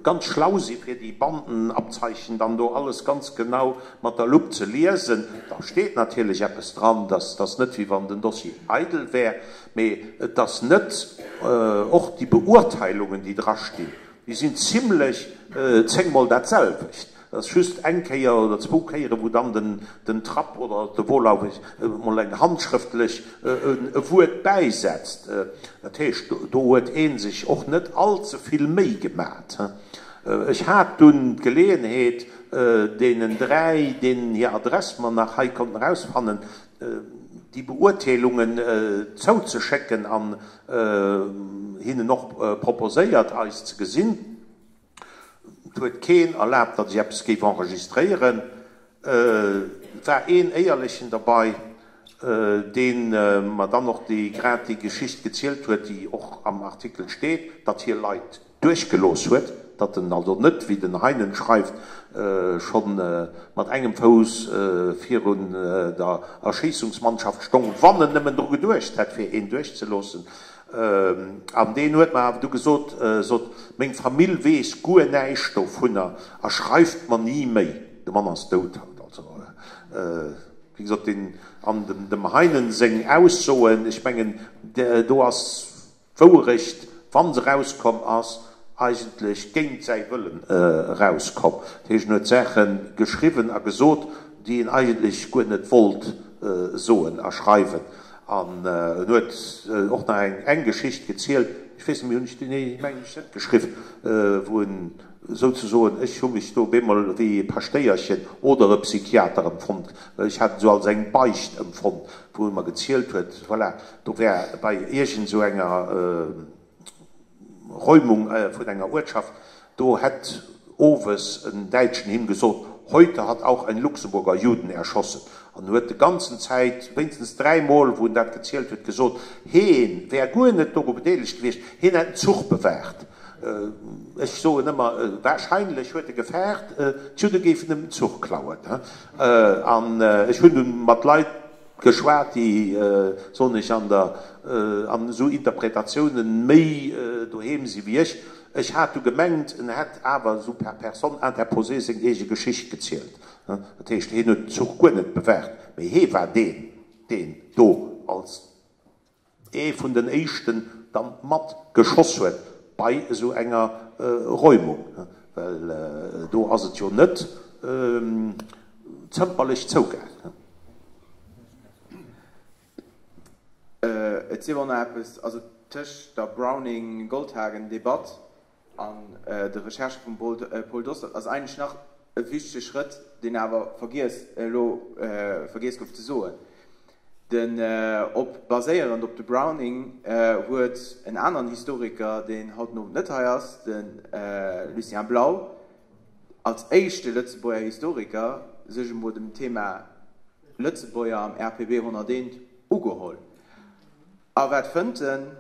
Ganz schlau si fir déi Bandenabzeichen dann do alles ganz genau mat der Lupp ze liesen. Da steet natierlech eppes dran, dass ass net wéi wann den Dossier eidel wär, mee et ass net, och déi Beurteilungen déi drastinn, déi sinn zimlech zéngmol dat selwecht. Et ass just eng Kéier oder zwou Kéiere wou dann den Trapp oder de Wohlauf emol eng handschrëftlech e Wuert bäisetzt. Dat heescht, do huet ee sech och net all ze vill Méi gemat. Ech hat dunn d'Geleeënheet, deenen 3, deenen hir Adress mer nach hei konnten erausfannen, déi Beurteelungen zouzeschécken an hinnen och proposéiert, eis ze gesinn. Et huet keen erlaabt, datt ech eppes géif enregistréieren. Et war een Éierlechen derbei, dee mer dann och déi grad déi Geschicht gezielt huet, déi och am Artikel steet, datt hie Leit duerchgelooss huet, datt en also net, wéi den Heinen schreift, scho mat engem Fouss virun der Erschéissungsmannschaft stong, wann en nëmmen dru geduecht hätt, fir een duerchzeloossen. An deen huet mer awer du gesot, sot, meng Famill weess guer näischt dovunner a schreift mer ni méi. De Mann ass dout haut. Also, wéi gesot, deen, an dem, dem Heinen seng Aussoen, ech mengen, do ass d'Wouerecht, wa se erauskomm ass, eigentlech géint säi Wëllen erauskomm. Dat heescht, en huet Saache geschriwwen a gesot, déi en eigentlech guer net wollt soen a schreiwen. An en huet och nach eng eng Geschicht gezielt, ech weess net méi, hunn ech déi, nee, ech mengen, ech net geschriww, wou en souzesoen, ech hu mech do op eemol wéi e Paschtéierchen oder e Psychiater empfonnt, well ech hat et esou als eng Beicht empfonnt, wou e mer gezielt huet, voilà, do wär bei iergend esou enger, Räumung vun enger Uertschaft, do hätt owes en Däitschen him gesot, Heute hat auch ein Luxemburger Juden erschossen. An huet de ganzen Zäit, wéinstens dräimol, wou en dat gezielt huet, gesot, heen wär guer net doru bedeelegt gewiescht, heen hätt den Zuch bewaacht. Ech soen ëmmer, wahrscheinlech huet e gefaart, d'Judde géifen em den Zuch klauen. An ech hunn dunn mat Leit geschwat, déi, soen ech, an der, an esou Interpretatiounen méi doheem si wéi ech. Ech hat du gemengt, en hätt awer esou per personne interposée seng eege Geschicht gezielt. Dat heescht, hien huet den Zuch guer net bewaacht, mee hee war deen, deen do als ee vun den éischten. dann mat geschoss huet bei esou enger Räumung, well do ass et jo net zëmperlech zougaang. Et sief och nach eppes, also tëscht der Browning-Goldhagen-Debatt an de Recherchë vum Paul Dostert ass eigentlech nach e wichtege Schrëtt, deen awer vergiess, elo vergiess gouf ze soen. Den, op, baséierend op de Browning huet en aneren Historiker, deen haut den Owend net hei ass, de Lucien Blau, als éischte Lëtzebuerger Historiker sech emol dem Thema Lëtzebuerger am RPB 101 ugeholl. A wat fënnt en?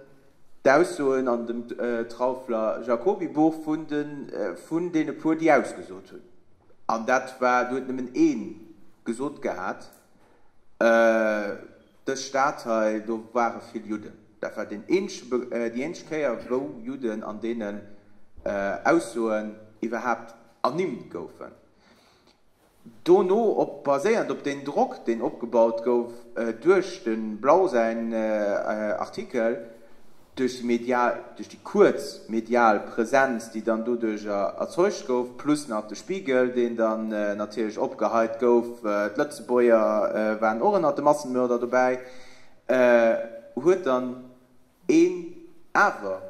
D'Aussoen an dem Trauffler-Jacoby-Buch vun de vun deene puer, déi ausgesot hunn. An dat war, do huet nëmmen ee gesot gehat, dës Stad hei, do ware vill Judden. Dat war deen eenzege, déi eenzeg Kéier, wou Judden an deenen Aussoen iwwerhaapt ernimmt goufen. Dono, op baséiernd op deen Drock, deen opgebaut gouf duerch dem Blau säin Artikel, duerch déi medial, duerch déi kuerz medial Presenz, déi dann doduerch erzeugt gouf, plus nach de Spiegel, deen dann natierlech opgeheit gouf, d'Lëtzebuerger waren och ënnert de Massenmörder dobäi, huet dann een awer,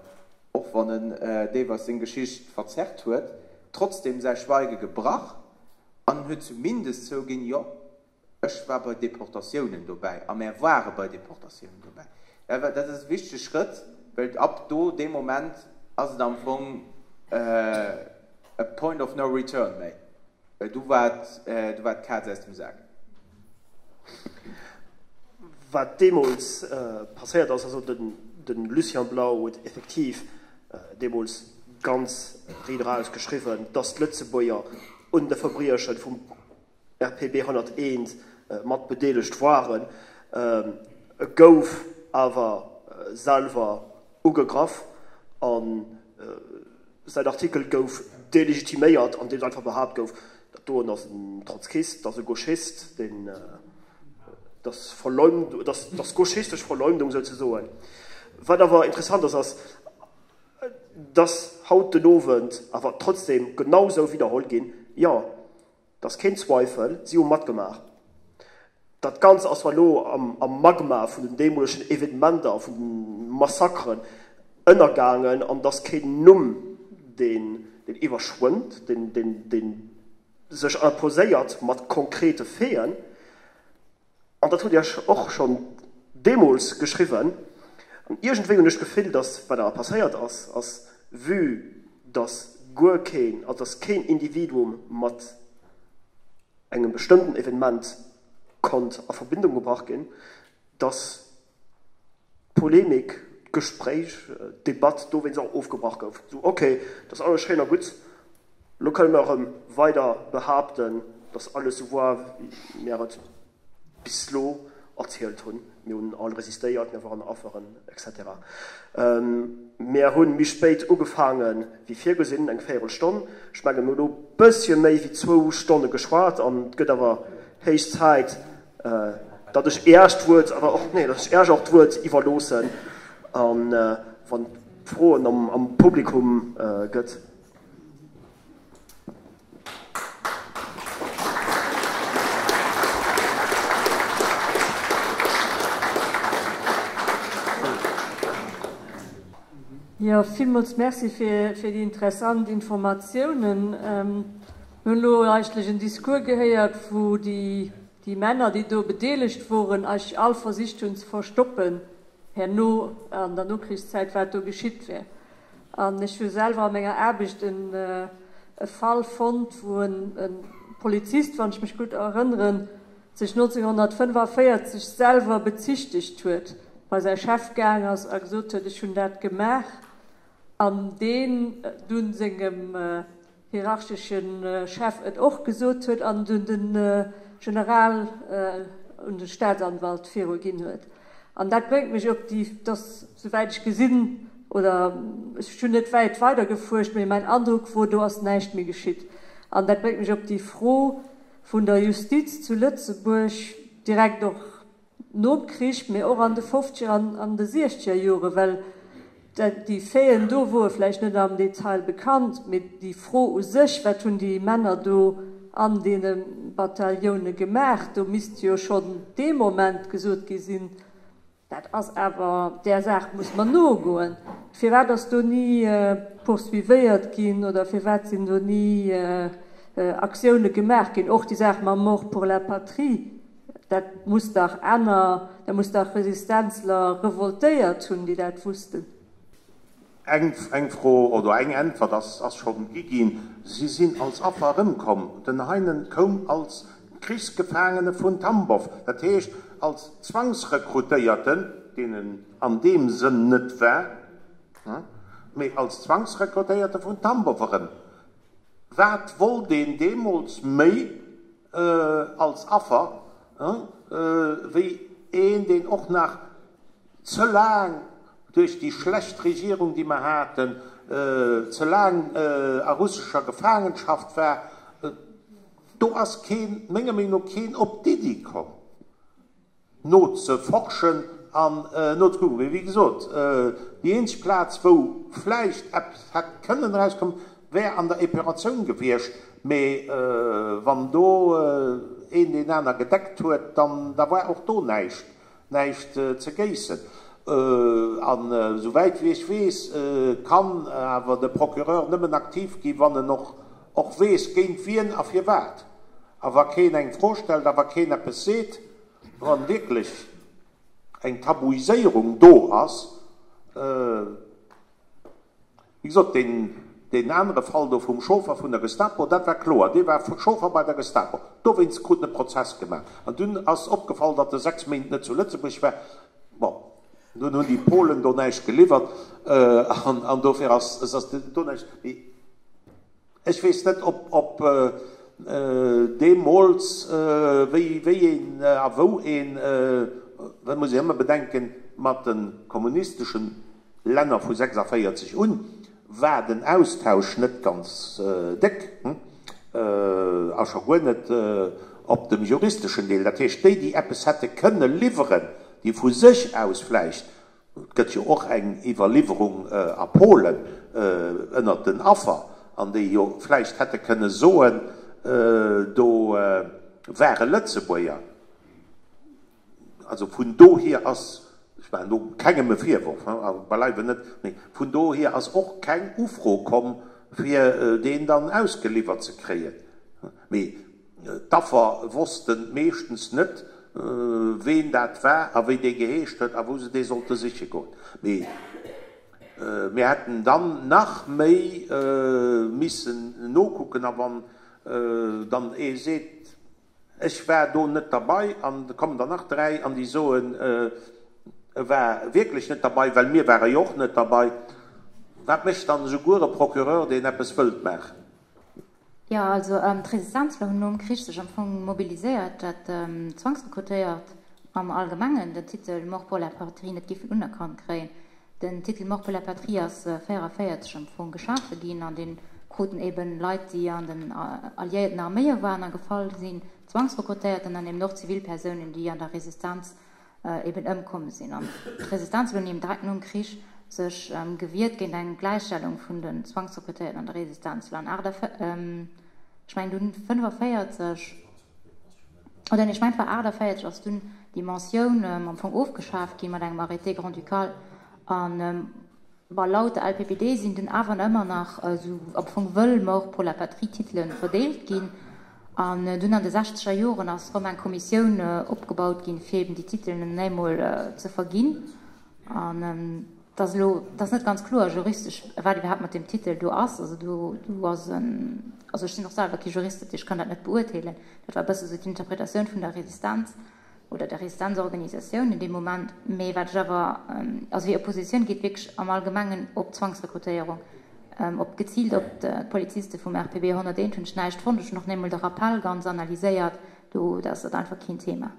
och wann en deelweis seng Geschicht verzerrt huet, trotzdem säi Schweige gebrach an en huet zumindest zouginn, Jo, ech war bei Deportatiounen dobäi a mär ware bei Deportatiounen dobäi. Dat ass e wichtege Schrëtt, well ab do, dee Moment, ass et am Fong e point of no return méi. Well du war du war d'Kaz aus dem Sak. Wat deemools passéiert ass, also de Lucien Blau huet effektiv deemools ganz riit eraus geschriwwen, datt d'Lëtzebuerger un de Verbrieche vum RPB 101 mat bedeelegt waren, e gouf awer selwer ugegraff an Säin Artikel gouf delegitiméiert, andeems einfach behaapt gouf, dat doen ass en Trotzkist, dat ass e Gauchist, deen, dat ass Verleumdung, dat ass gauchistesch Verleumdung souzesoen. Wat awer interessant ass, ass, dass haut den Owend awer trotzdem genau sou widderholl ginn, jo, Et ass keen Zweifel, si hu matgemaach. Dat Ganzt ass zwar elo am Magma vun den deemolegen Evenementer, vun de Massakeren ënnergaangen an et ass keen Numm, deen iwwerschwëmmt, dee sech imposéiert mat konkrete Faiten. An dat hutt Dir och schonn deemools geschriwwen. An iergendwéi hunn ech d'Gefill, datt, wat awer passéiert ass, ass, vue datt guer keen, also datt keen Individuum mat engem bestëmmten Evenement konnt a Verbindung gebrach ginn, datt d'Polemik, d'Gespréich, d'Debatt dowéinst och ofgebrach gouf. Sou, ok, dat ass alles schéin a gutt, elo kënne mer erëm weider behaapten, datt alles sou war, wéi mär et bis elo erzielt hunn. Mir hunn all resistéiert, mir waren Afferen, etc. Mär hu méi spéit ugefaange wéi virgesinn, eng Véierelstonn. Ech mengen, mir hunn elo e bëssche méi wéi zwou Stonne geschwat an et gëtt awer héich Zäit, datt ech Äech d'Wuert awer och, nee, datt ech Äech och d'Wuert iwwerloossen, a wann et Froen am Publikum gëtt. Jo, villmools Merci fir déi interessant Informatiounen. Mir hunn elo eigentlech en Discours gehéiert, wou déi Männer, déi do bedeelegt woren, eigentlech all versicht hunn ze verstoppen herno an der Nokrichszäit, wat do geschitt wär. An ech hu selwer a menger Aarbecht e Fall fonnt, wou e Polizist, wann ech mech gutt erënneren, sech 1945 selwer bezichtegt huet, bei säi Chef gaang ass a gesot huet, ech hunn dat gemaach. An deen dunn sengem hierarchesche Chef et och gesot huet an dunn de General un de Staatsanwalt viruginn huet. An dat bréngt mech op déi, dass, souwäit ech gesinn, oder ech hunn net wäit weider gefuerscht, mee mäin Androck wor, do ass näischt méi geschitt. An dat bréngt mech op déi Fro vun der Justiz zu Lëtzebuerg, direkt och nom Krich, mee och an de fofzeger an an de siechzeger Jore, well. Déi Faiten do woe vläicht net am Detail bekannt, mee déi Fro u sech, wat hunn déi Männer do an deene Batailloune gemaach, do misst jo schonn dee Moment gesot gi sinn, dat ass awer, där Saach muss mer nogoen. Firwat ass do ni poursuivéiert ginn oder firwat sinn do ni Aktioune gemaach ginn? Och déi Saach mam Mort pour la patrie. Dat muss dach aner, dat muss dach Resistenzler revoltéiert hunn, déi dat wussten. Eng eng Fro oder eng Äntwert ass ass schonn gi ginn. Si sinn als Affer erëmkomm. Den Heinen koum als Krichsgefaangene vun Tambow, dat heescht als Zwangsrekrutéierten, deen en an deem Sënn net war, mee als Zwangsrekrutéierte vun Tambow erëm. Wat wollt een deemools méi als Affer, wéi een, deen och nach ze laang duerch déi schlecht Regierung, déi mer haten, ze laang a russescher Gefaangenschaft war? Do ass keen, menger Meenung no, keen op d'Iddi komm. Nozeforschen an nozekucken. Mee wéi gesot, déi eenzeg Plaz, wou vläicht eppes hätt kënnen erauskommen, wär an der Epuratioun gewiescht. Mee wann do een deen aner gedeckt huet, dann da war och do näischt, näischt ze géissen. An esouwäit wéi ech weess, kann awer de Procureur nëmmen aktiv gi wann en och och weess, géint wien a firwat. A wa keen eng Fro stellt a wa keen eppes seet, wann wierklech eng Tabuiséierung do ass, wéi gesot, deen, deen anere Fall do vum Chauffer vun der Gestapo, dat war kloer, dee war Chauffer bei der Gestapo, dowéinst krut en e Prozess gemaach. An dunn ass opgefall, datt e 6 Méint net zu Lëtzebuerg war. Bon, dunn hunn déi Polen do näischt geliwwert an dofir ass, ass do näischt. Mee Ech weess net, ob deemools, wéi een a wou een, dat muss een ëmmer bedenken, mat de kommunistesche Länner vu 46 un, war den Austausch net ganz déck a scho guer net op dem juristeschen Deel. Dat heescht, déi, déi eppes hätte kënne liwweren, déi vu sech aus vläicht Et gëtt jo och eng Iwwerliwwerung a Polen ënnert den Affer, an déi jo vläicht hätte kënne soen, do ware Lëtzebuerger. Also vun dohier ass, ech maachen do kengem e Virworf, beileiwen net, mee vun dohier ass och keng Ufro komm, fir deen dann ausgeliwwert ze kréien. Mee D'Affer wossten meeschtens net, ween dat war a wéi dee geheescht huet a wou se dee sollte siche goen. Mee mir hätten dann nach méi missen nokucken. A wann dann ee seet, ech war do net derbei, an et kommen der nach 3 an déi soen, e war wierklech net derbei, well mir ware jo och net derbei, wat mécht dann esouguer e Procureur, deen eppes wëllt maachen? Jo, also d'Resistenzler hunn nom Krich sech am Fong mobiliséiert, dat d'Zwangsrekrutéiert am Allgemengen den Titel Mort pour la patrie net géifen unerkannt kréien. Den Titel Mort pour la patrie ass 44 am Fong geschafe ginn an dee kruten eben Leit, déi an den alliéierten Arméie waren a gefall sinn, Zwangsrekrutéierten an eben och Zivilpersounen, déi an der Resistenz eben ëmkomm sinn. An d'Resistenz hunn eben direkt nom Krich sech gewiert géint eng Gläichstellung vun den Zwangsrekrutéierten an de Resistenzler. An ech mengen dunn 45, oder nee, ech mengen et war 48, ass dunn déi Mentioun am Fong ofgeschaaft gi mat engem Arrêté grand-ducal. An Bon, laut der LPPD sinn dunn awer ëmmer nach esou am Fong wëll Mort pour la patrie Titele verdeelt ginn. An dunn an de sechzeger Joren ass rëm eng Kommissioun opgebaut ginn, fir eben déi Titelen emol ze verginn. An et ass elo, et ass net ganz kloer juristesch, wat iwwerhaapt mat deem Titel do ass. Also do, do ass en, also ech sinn och selwer kee Jurist, dat heescht, ech kann dat net beurteelen. Dat war e bësse sou d'Interpretatioun vun der Resistenz. oder der Resistenzorganisatioun in deem Moment, mee wat ech awer, also hir Oppositioun geet wierklech am Allgemengen op d'Zwangsrekrutéierung, op geziilt op d'Poliziste vum RPB 101 hunn ech näischt fonnt. Ech hunn och némol de Rappel ganz analyséiert, do ass dat einfach keen Thema.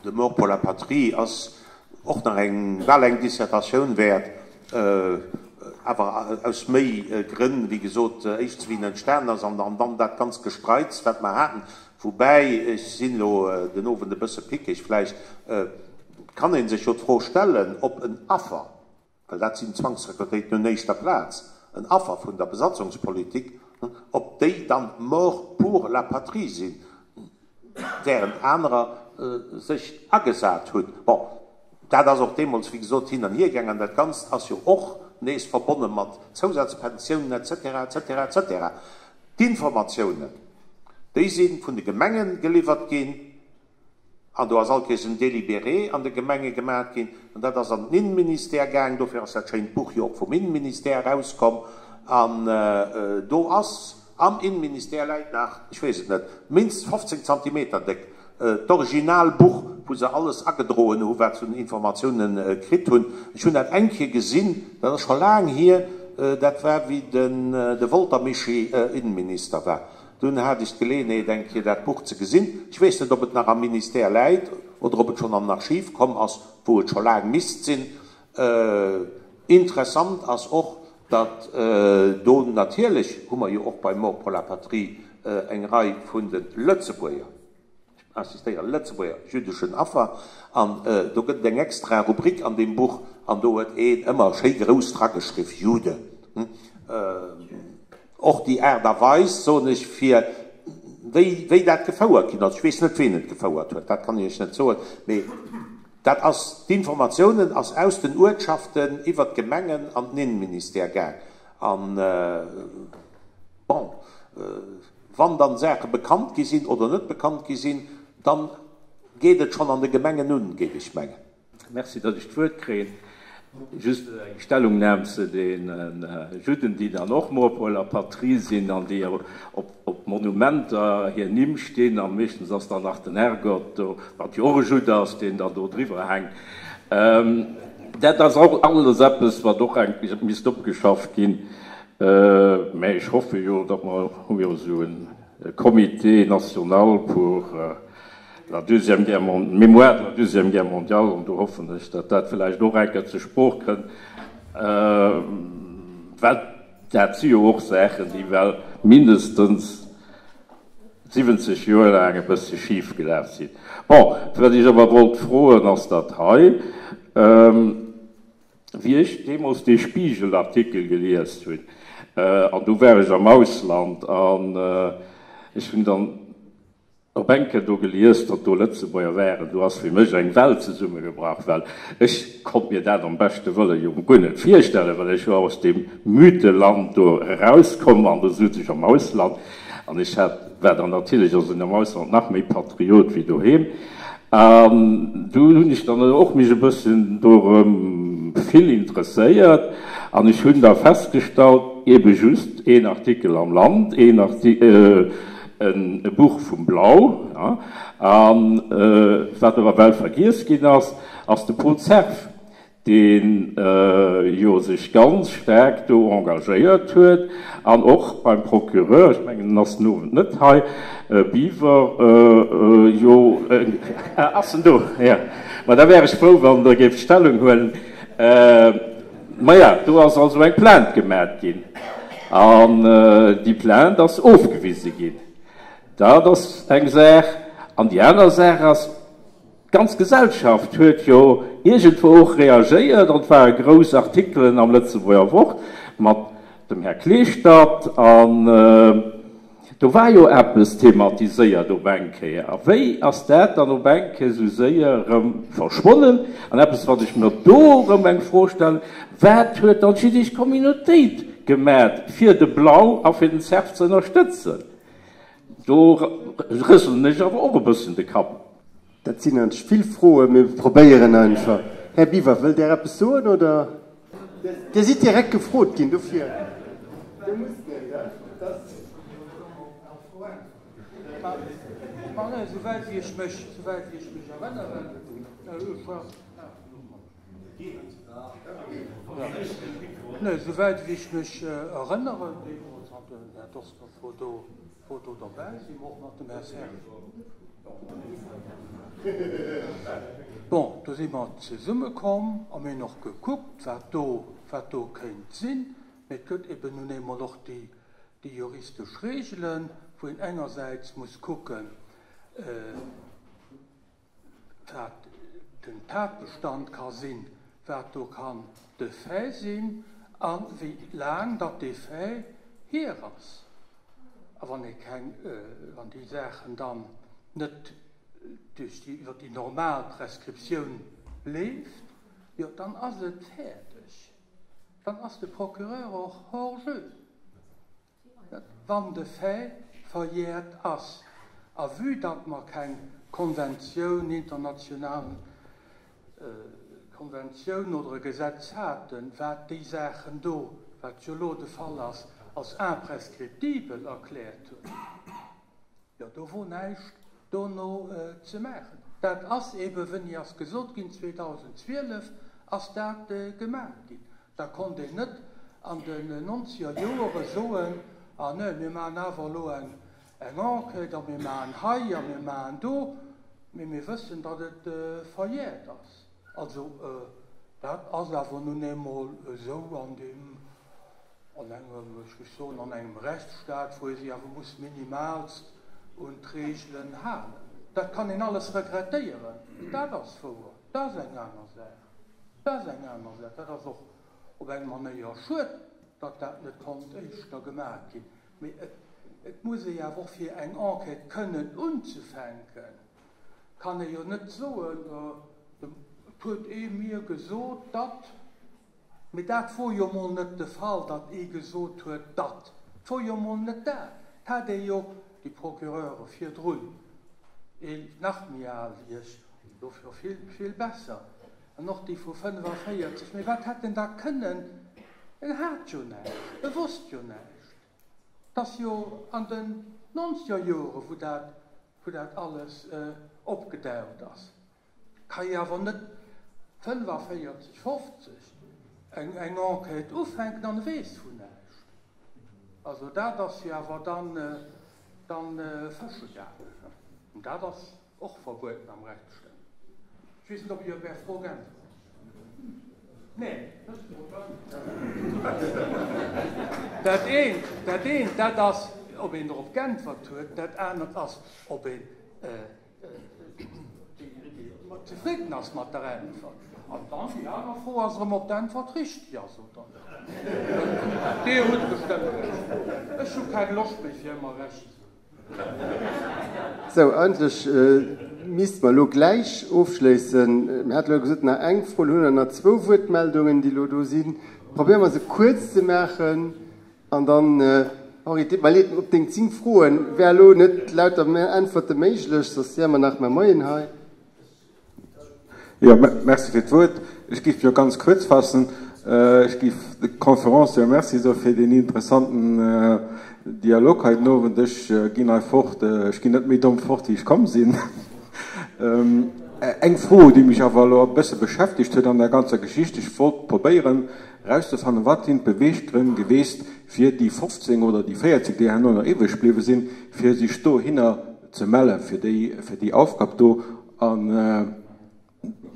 De Mort pour la patrie ass och nach eng, bal eng Dissertatioun wäert, awer aus méi Grënn, wéi gesot, éischtens wéi en entstanen ass an dann dat ganz Gestreits, wat mer haten, Woubäi, ech sinn elo den Owend e bësse pickeg vläicht, et kann ee sech jo d'Fro stellen, ob en Affer, Well dat sinn d'Zwangsrekrutéiten un éischter Plaz, en Affer vun der Besatzungspolitik, ob déi dann morts pour la patrie sinn, während anerer sech agesat hunn. Bon, dat ass och deemools, wéi gesot, hin an hier gaangen an dat Ganzt ass jo och nees verbonne mat Zousazpensiounen et cetera, et cetera, et cetera. D'Informatiounen, déi si vun de Gemenge geliwwert ginn. An do ass all Kéiers en Délibéré an de Gemenge gemaat ginn, an dat ass an den Innenministère gaang. Dofir ass dat schéint Buch jo och vum Innenministère erauskomm. An do ass, am Innenministère läit nach, ech weess et net, mindestens 15 Zantimeter déck, d'Originalbuch, wou se alles agedroen hu wat se un Informatiounen kritt hunn. Ech hunn dat eng Kéier gesinn, dat ass scho laang hier, dat war wéi de Wolter Mischi Innenminister war. Dunn hat ech d'Geleeënheet eng Kéier dat Buch ze gesinn. Ech weess net, ob et nach am Ministère läit oder ob et schonn an den Archiv komm ass, wou et scho laang misst sinn. Interessant ass och, datt do natierlech, hu mer jo och bei Morts pour la patrie eng Rei vun de Lëtzebuerger, ech insistéieren, Lëtzebuerger jüddeschen Affer, an do gëtt et eng extra Rubrik an deem Buch, an do huet een ëmmer schéi grouss drageschriff, Jude. Och déi Aart a Weis, soen ech, fir wéi, wéi dat gefouert ginn ass, ech weess net, ween et gefouert huet, dat kann ech Iech net soen, mee dat ass, d'Informatiounen ass aus den Uertschaften iwwert d'Gemengen an den Innenministère gaang. An, bon, wann dann Saache bekannt gi sinn oder net bekannt gi sinn, dann geet et schonn an de Gemengen un, géif ech mengen. Merci, datt ech d'Wuert kréien. Just eng Stellungnam zu deene Judden, déi dann och Morts pour la patrie sinn an déi op Monumenter hir Nimm stinn. A meeschtens ass dann nach den Herrgott do, wat jo och e Judd ass, deen dann do driwwer hänkt. Dat ass och alles eppes, wat och eigentlech misst opgeschafft ginn. Mä ech hoffe jo, datt mer, hu jo esou e Comité national pour la deuxième guerre mon-, mémoire de la deuxième guerre mondiale, an do hoffen ech, datt dat vläicht och eng Kéier zur Sprooch kënnt, well dat si jo och Saachen, déi well mindestens 70 Joer laang e bëssche schif gelaf sinn. Bon, wat ech awer wollt froen, ass dat hei, Wéi ech deemools dee Spiegel-Artikel gelies hunn, an do war ech am Ausland, an ech hunn dann op eng Kéier do gelies, datt do Lëtzebuerger waren, do ass fir mech eng Welt zesummegebrach, well ech konnt mir dat am beschte Wëlle jo guer net virstellen, well ech war aus deem Mytheland do erauskomm an do sot ech am Ausland, an ech hat, war dann natierlech also am Ausland nach méi Patriot wéi doheem, An du hunn ech dann och mech e bëssen dorëm vill interesséiert an ech hunn da festgestallt, ebe just een Artikel am Land, een Arti-, e Buch vum Blau, ja, an wat awer well vergiess ginn ass, ass de Paul Cerf, dee jo sech ganz staark do engagéiert huet an och beim Procureur, ech mengen en ass den Owend net hei, Biwer, jo, ah, ass en do, jo, ma da wär ech frou, wann Der géift Stellung huelen. Maja, do ass also eng Plainte gemat ginn an déi Plainte ass ofgewise ginn. Dat ass eng Saach. An déi aner Saach ass, D'ganz Gesellschaft huet jo iergendwou och reagéiert an et ware grouss Artikelen am Lëtzebuerger Wort mat dem Här Kleeschtert an do war jo eppes thematiséiert op eng Kéier. A wéi ass dat dann op eng Kéier esou séier erëm verschwonnen? An eppes, wat ech mir do erëm eng Fro stellen, Wat huet dann d'jiddesch Communautéit gemat, fir de Blau a fir den Cerf ze ënnerstëtzen? Do rëselen ech awer och e bëssen de Kapp. Dat sinn eigentlech vill Froen, mee mir probéieren einfach. Här Biwer, wëllt Där eppes soen, oder? Dir sidd direkt gefrot ginn, dofir. Dir musst net, hä? Souwäit wéi ech mech, souwäit wéi ech mech erënneren, Souwäit wéi ech mech erënneren, deemools hat den Här Dorskopf wor do, wor do derbäi, si mer och mat dem Här Serge. Bon, do si mer zesummekomm a mir hunn och gekuckt, wat do, wat do kéint sinn. Mee et gëtt eben nun eemol och déi, déi juristesch Reegelen, wou een engersäits muss kucken, wat den Tatbestand ka sinn. wat do kann de Fait sinn a wéi laang datt dee Fait hier ass. A wann ee keng, wann déi Saachen dann net duerch déi, iwwer déi normal Prescriptioun leeft, jo dann ass et fäerdeg. Dann ass de Procureur och hors jeu. Wann de Fait verjährt ass, a vue datt mer keng Konventioun, international Konventioun oder e Gesetz haten, wat déi Saachen do, wat jo elo de Fall ass, als imprescriptibel erkläert hunn, jo do wor näischt dono ze maachen. Dat ass eebe, wéini ass gesot ginn, 2012 ass dat gemaach ginn. Da konnt een net an den nonzeger Joere soen, ah nee, mir maachen awer elo eng Enquête a mir maachen hei a mir maachen do, mee mir wëssen, datt et verjährt ass. Also dat ass awer nun eemol esou an deem, an engem, ech géif soen, an engem Rechtsstaat, wou ee sech awer muss minimalst un d'Regelen halen. Dat kann een alles regrettéieren, dat ass wouer, dat ass eng aner Saach. Dat ass eng aner Saach. Dat ass och op eng Manéier schued, datt dat net konnt éischter gemaach ginn. Mee et muss ee jo awer och fir eng Enquête kënnen unzefänken, kann ee jo net soen, et huet ee mir gesot, datt. Mee dat wor jo mol net de Fall, datt ee gesot huet, datt. Et wor jo mol net dat. Et hat ee jo déi Procureure virdrun, een nach méi al wéi ech, dofir vill, vill besser, an och déi vu 45, mee wat hätt en da kënnen? En hat jo näischt, e wosst jo näischt. Et ass jo an den nonzeger Jore wou dat, wou dat alles opgedaucht ass. Ka ee awer net 45, 50 eng eng Enquête ufänken an e weess vun näischt. Also dat ass jo awer dann, dann fësche gaangen. An dat ass och verbueden am Rechtsstaat. Ech weess net, ob ech op Är Fro geäntwert hunn. Nee, net oder? Dat eent, dat eent, dat ass, ob een dorop geäntwert huet, dat anert ass, ob een zefridden ass mat der Äntwert. An dann déi aner Fro ass erëm, ob d'Äntwert richteg ass oder net. Dir hutt bestëmmt Recht. Ech hu keng Loscht méi fir ëmmer Recht ze hunn. Sou, eigentlech misste mer elo gläich ofschléissen. Mir hate elo gesot, nach eng Fro. Elo hunn der nach zwou Wuertmeldungen, déi elo do sinn. Probéiere mer se kuerz ze maachen an dann, Henri, et deet mer leed, op deng 10 Froen wär elo net lauter Äntwerte méiglech, soss wäre mer nach mä Moien hei. Jo, merci fir d'Wuert. Ech géif mech och ganz kuerz faassen. Ech géif de Conférenciere Merci soe fir deen interessanten Dialog hei den Owend. Ech ginn hei fort, ech ginn net méi domm fort, wéi ech komm sinn. Eng Fro, déi mech awer elo e bësse beschäftegt huet an der ganzer Geschicht, ech wollt probéieren erauszefannen, Wat sinn d'Beweeggrënn geweest, fir déi 15 oder déi 14, déi herno nach iwwreg bliwwe sinn, fir sech dohinner ze melle fir déi, fir déi Aufgab do. An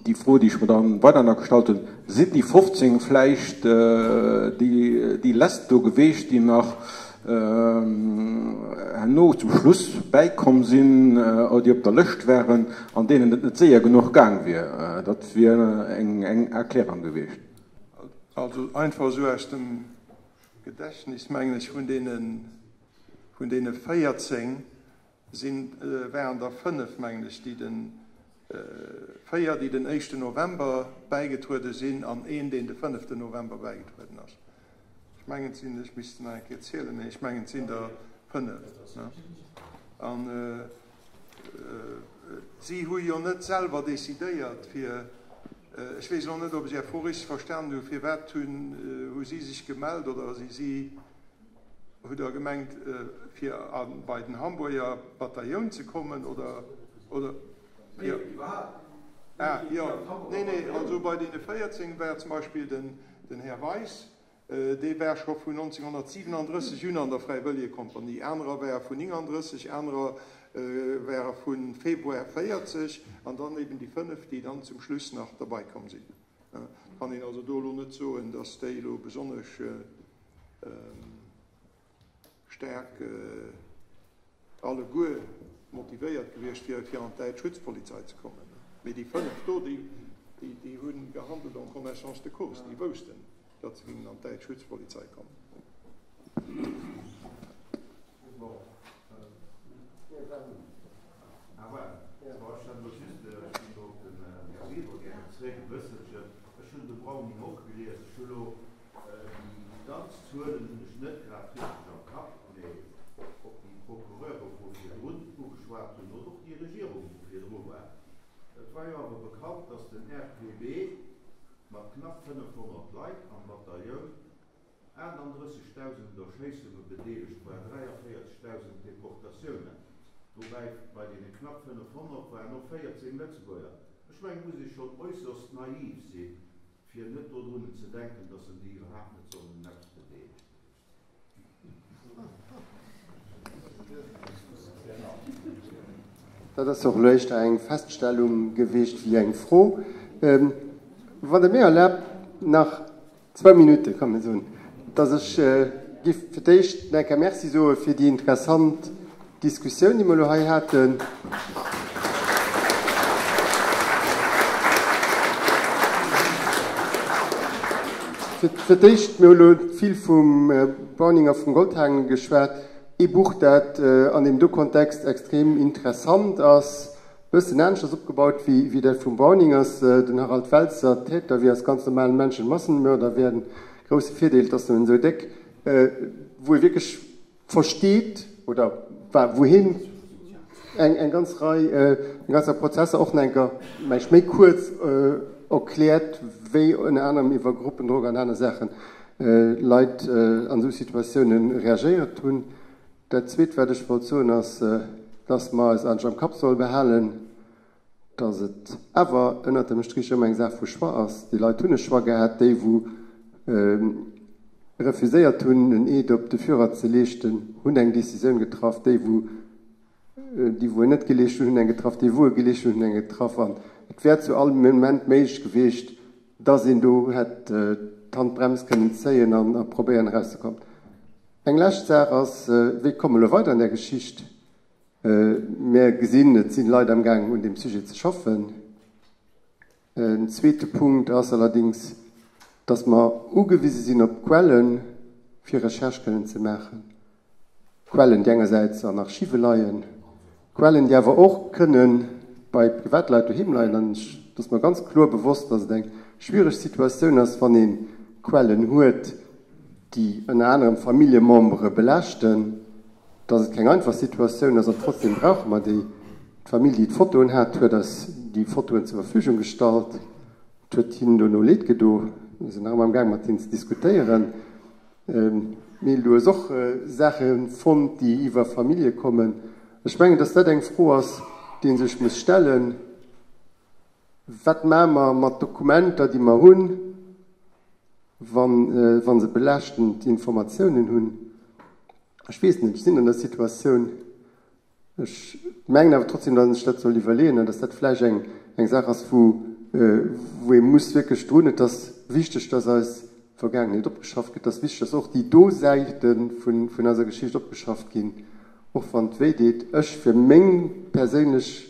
déi Fro, déi ech mer dann weider nach gestallt hunn, Sinn déi 15 vläicht déi, déi lesst do geweecht, déi nach herno zum Schluss bäikomm sinn, oder déi op der Lëscht waren, an deenen et net séier genuch gaang wier? Dat wier eng, eng Erklärung geweecht. Also einfach esou aus dem Gedächtnis, mengen ech, vun deene, vun deene 14 sinn, waren der 5, mengen ech, déi den, 4, déi den éischten November bäigetruede sinn an een, deen de fënneften November bäigetrueden ass. Ech mengen, et sinn, ech misst nach eng Kéier zielen, mee ech mengen, et sinn der 5. An si hu jo net selwer decidéiert, fir, ech weess elo net, ob ech Är Fro richteg verstanen hunn, firwat hunn, hu si sech gemellt oder si si, Hutt Der gemengt, fir a bei den Hamburger Batailloun ze kommen, oder, oder fir. Ah, jo, nee, nee, also bei deene 14 war zum Beispill den, den Här Weis, dee war scho vun 1937 un an der Fräiwëllegekompanie, anerer ware vun 39, anerer ware vu Februar 40 an dann eben déi 5, déi dann zum Schluss nach derbeikomm sinn. Et kann een also do elo net soen, dass déi elo besonnesch staark alleguer motivéiert gewiescht wieren, fir an d'däitsch Schutzpolizei ze kommen. Mee déi 5 do, déi. Déi hu gehandelt en connaissance de cause, déi woussten, datt se géingen an d'däitsch Schutzpolizei kommen. Ech hunn de Browning och gelies. Ech hu lo déi ganz Zuelen hunn ech net grad richteg am Kapp, mee ob déi Procureure vu virdrun ugeschwat hunn oder och déi Regierung wou virdru war. Et war jo awer bekannt, datt den RPB mat knapp 500 Leit am Batailloun 38.000 Erschéissunge bedeelegt war, 43.000 Deportatiounen. Dobäi bei deene knapp 500 waren och 14 Lëtzebuerger. Ech mengen, et muss ee schonn äusserst naiv sinn, fir net dodrun ze denken, datt en déi iwwerhaapt net sollen un eppes bedeelegt gewiescht sinn. Dat ass och elo éischter eng Feststellung gewiescht wéi eng Fro. Wann Der mir erlaabt, nach Zwou Minutte, komm mir soen, dass ech giff fir d'éischt nach eng Kéier Merci soe fir déi interessant Diskussioun, déi mer elo hei haten. Fir d'éischt, mir hu elo vill vum Browning a vum Goldhagen geschwat, ee Buch, dat an deem do Kontext extrem interessant ass, Bëssen aneschters opgebaut wéi dat vum Browning ass den Harald Welzer, Täter wie aus ganz normalen Menschen Massenmörder werden. Grousse Virdeel, et ass nëmmen esou déck, wou ee wierklech versteet oder wou hien eng ganz Rei, eng ganz Rei Prozesser och nach eng Kéier vläicht méi kuerz erkläert, wéi ënner anerem iwwer Gruppendrock an aner Saachen Leit an esou Situatioune reagéiert hunn. Dat Zweet, wat ech wollt soen, ass, dass mer eis eigentlech am Kapp solle behalen, dass et awer ënnert dem Strich ëmmer eng Saach vu Choix ass. Déi Leit hunn e Choix gehat, déi wou refuséiert hunn, en Eed op de Führer ze leeschten, hunn eng Décisioun getraff, déi wou déi wou en net geleescht hunn, hunn eng getraff, déi wou e geleescht hunn, hunn eng getraff. An et wär zu all Moment méiglech gewiescht, dass een do hätt d'Handbrems kënnen zéien an a probéieren erauszekommen. Eng lescht Saach ass, Wéi komme mer elo weider an där Geschicht? Mir gesinn, et si Leit amgaangen, un deem Sujet ze schaffen. En zweete Punkt ass allerdings, dass mer ugewise sinn op Quellen, fir Recherche kënnen ze maachen. Quellen, déi engersäits an Archive leien, Quellen, déi awer och kënne bei Privatleit doheem leien. An et ass mer ganz kloer bewosst, dass et eng schwiereg Situatioun ass, wann ee Quellen huet, déi ënner anerem Familljemembere belaaschten, dass et keng einfach Situatioun ass. An trotzdem brauche mer déi. D'Famill, déi d'Fotoen hat, huet eis déi Fotoen zur Verfügung gestallt. Et huet hinnen dono leed gedo. Mir sinn nach ëmmer amgaang, mat hinnen ze diskutéieren. Mee du hues och Saache fonnt, déi iwwer Famillje kommen. Ech mengen, dass dat eng Fro ass, déi ee sech muss stellen, Wat maache mer mat Dokumenter, déi mer hunn, wa se belaaschtend Informatiounen hunn? Ech weess net, ech sinn an der Situatioun. Ech mengen awer trotzdem, datt een sech dat soll iwwerleeën an datt dat vläicht eng, eng Saach ass, wou, wou ee muss wierklech drun. Et ass wichteg, datt eis Vergaangenheet opgeschafft gëtt. Et ass wichteg, datt och déi do Säite vun, vun eiser Geschicht opgeschafft ginn, och wann et wéi deet. Ech fir meng perséinlech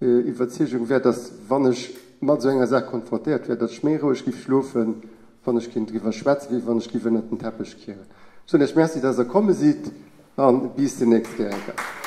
Iwwerzeegung wär, datt wann ech mat esou enger Saach konfrontéiert wär, datt ech méi roueg giff schlofen, wann ech kéint driwwer schwätzen, wéi wann ech giff ënnert den Teppech kieren. Ech soen Iech Merci, datt Der komme sidd, a bis déi nächst Kéier.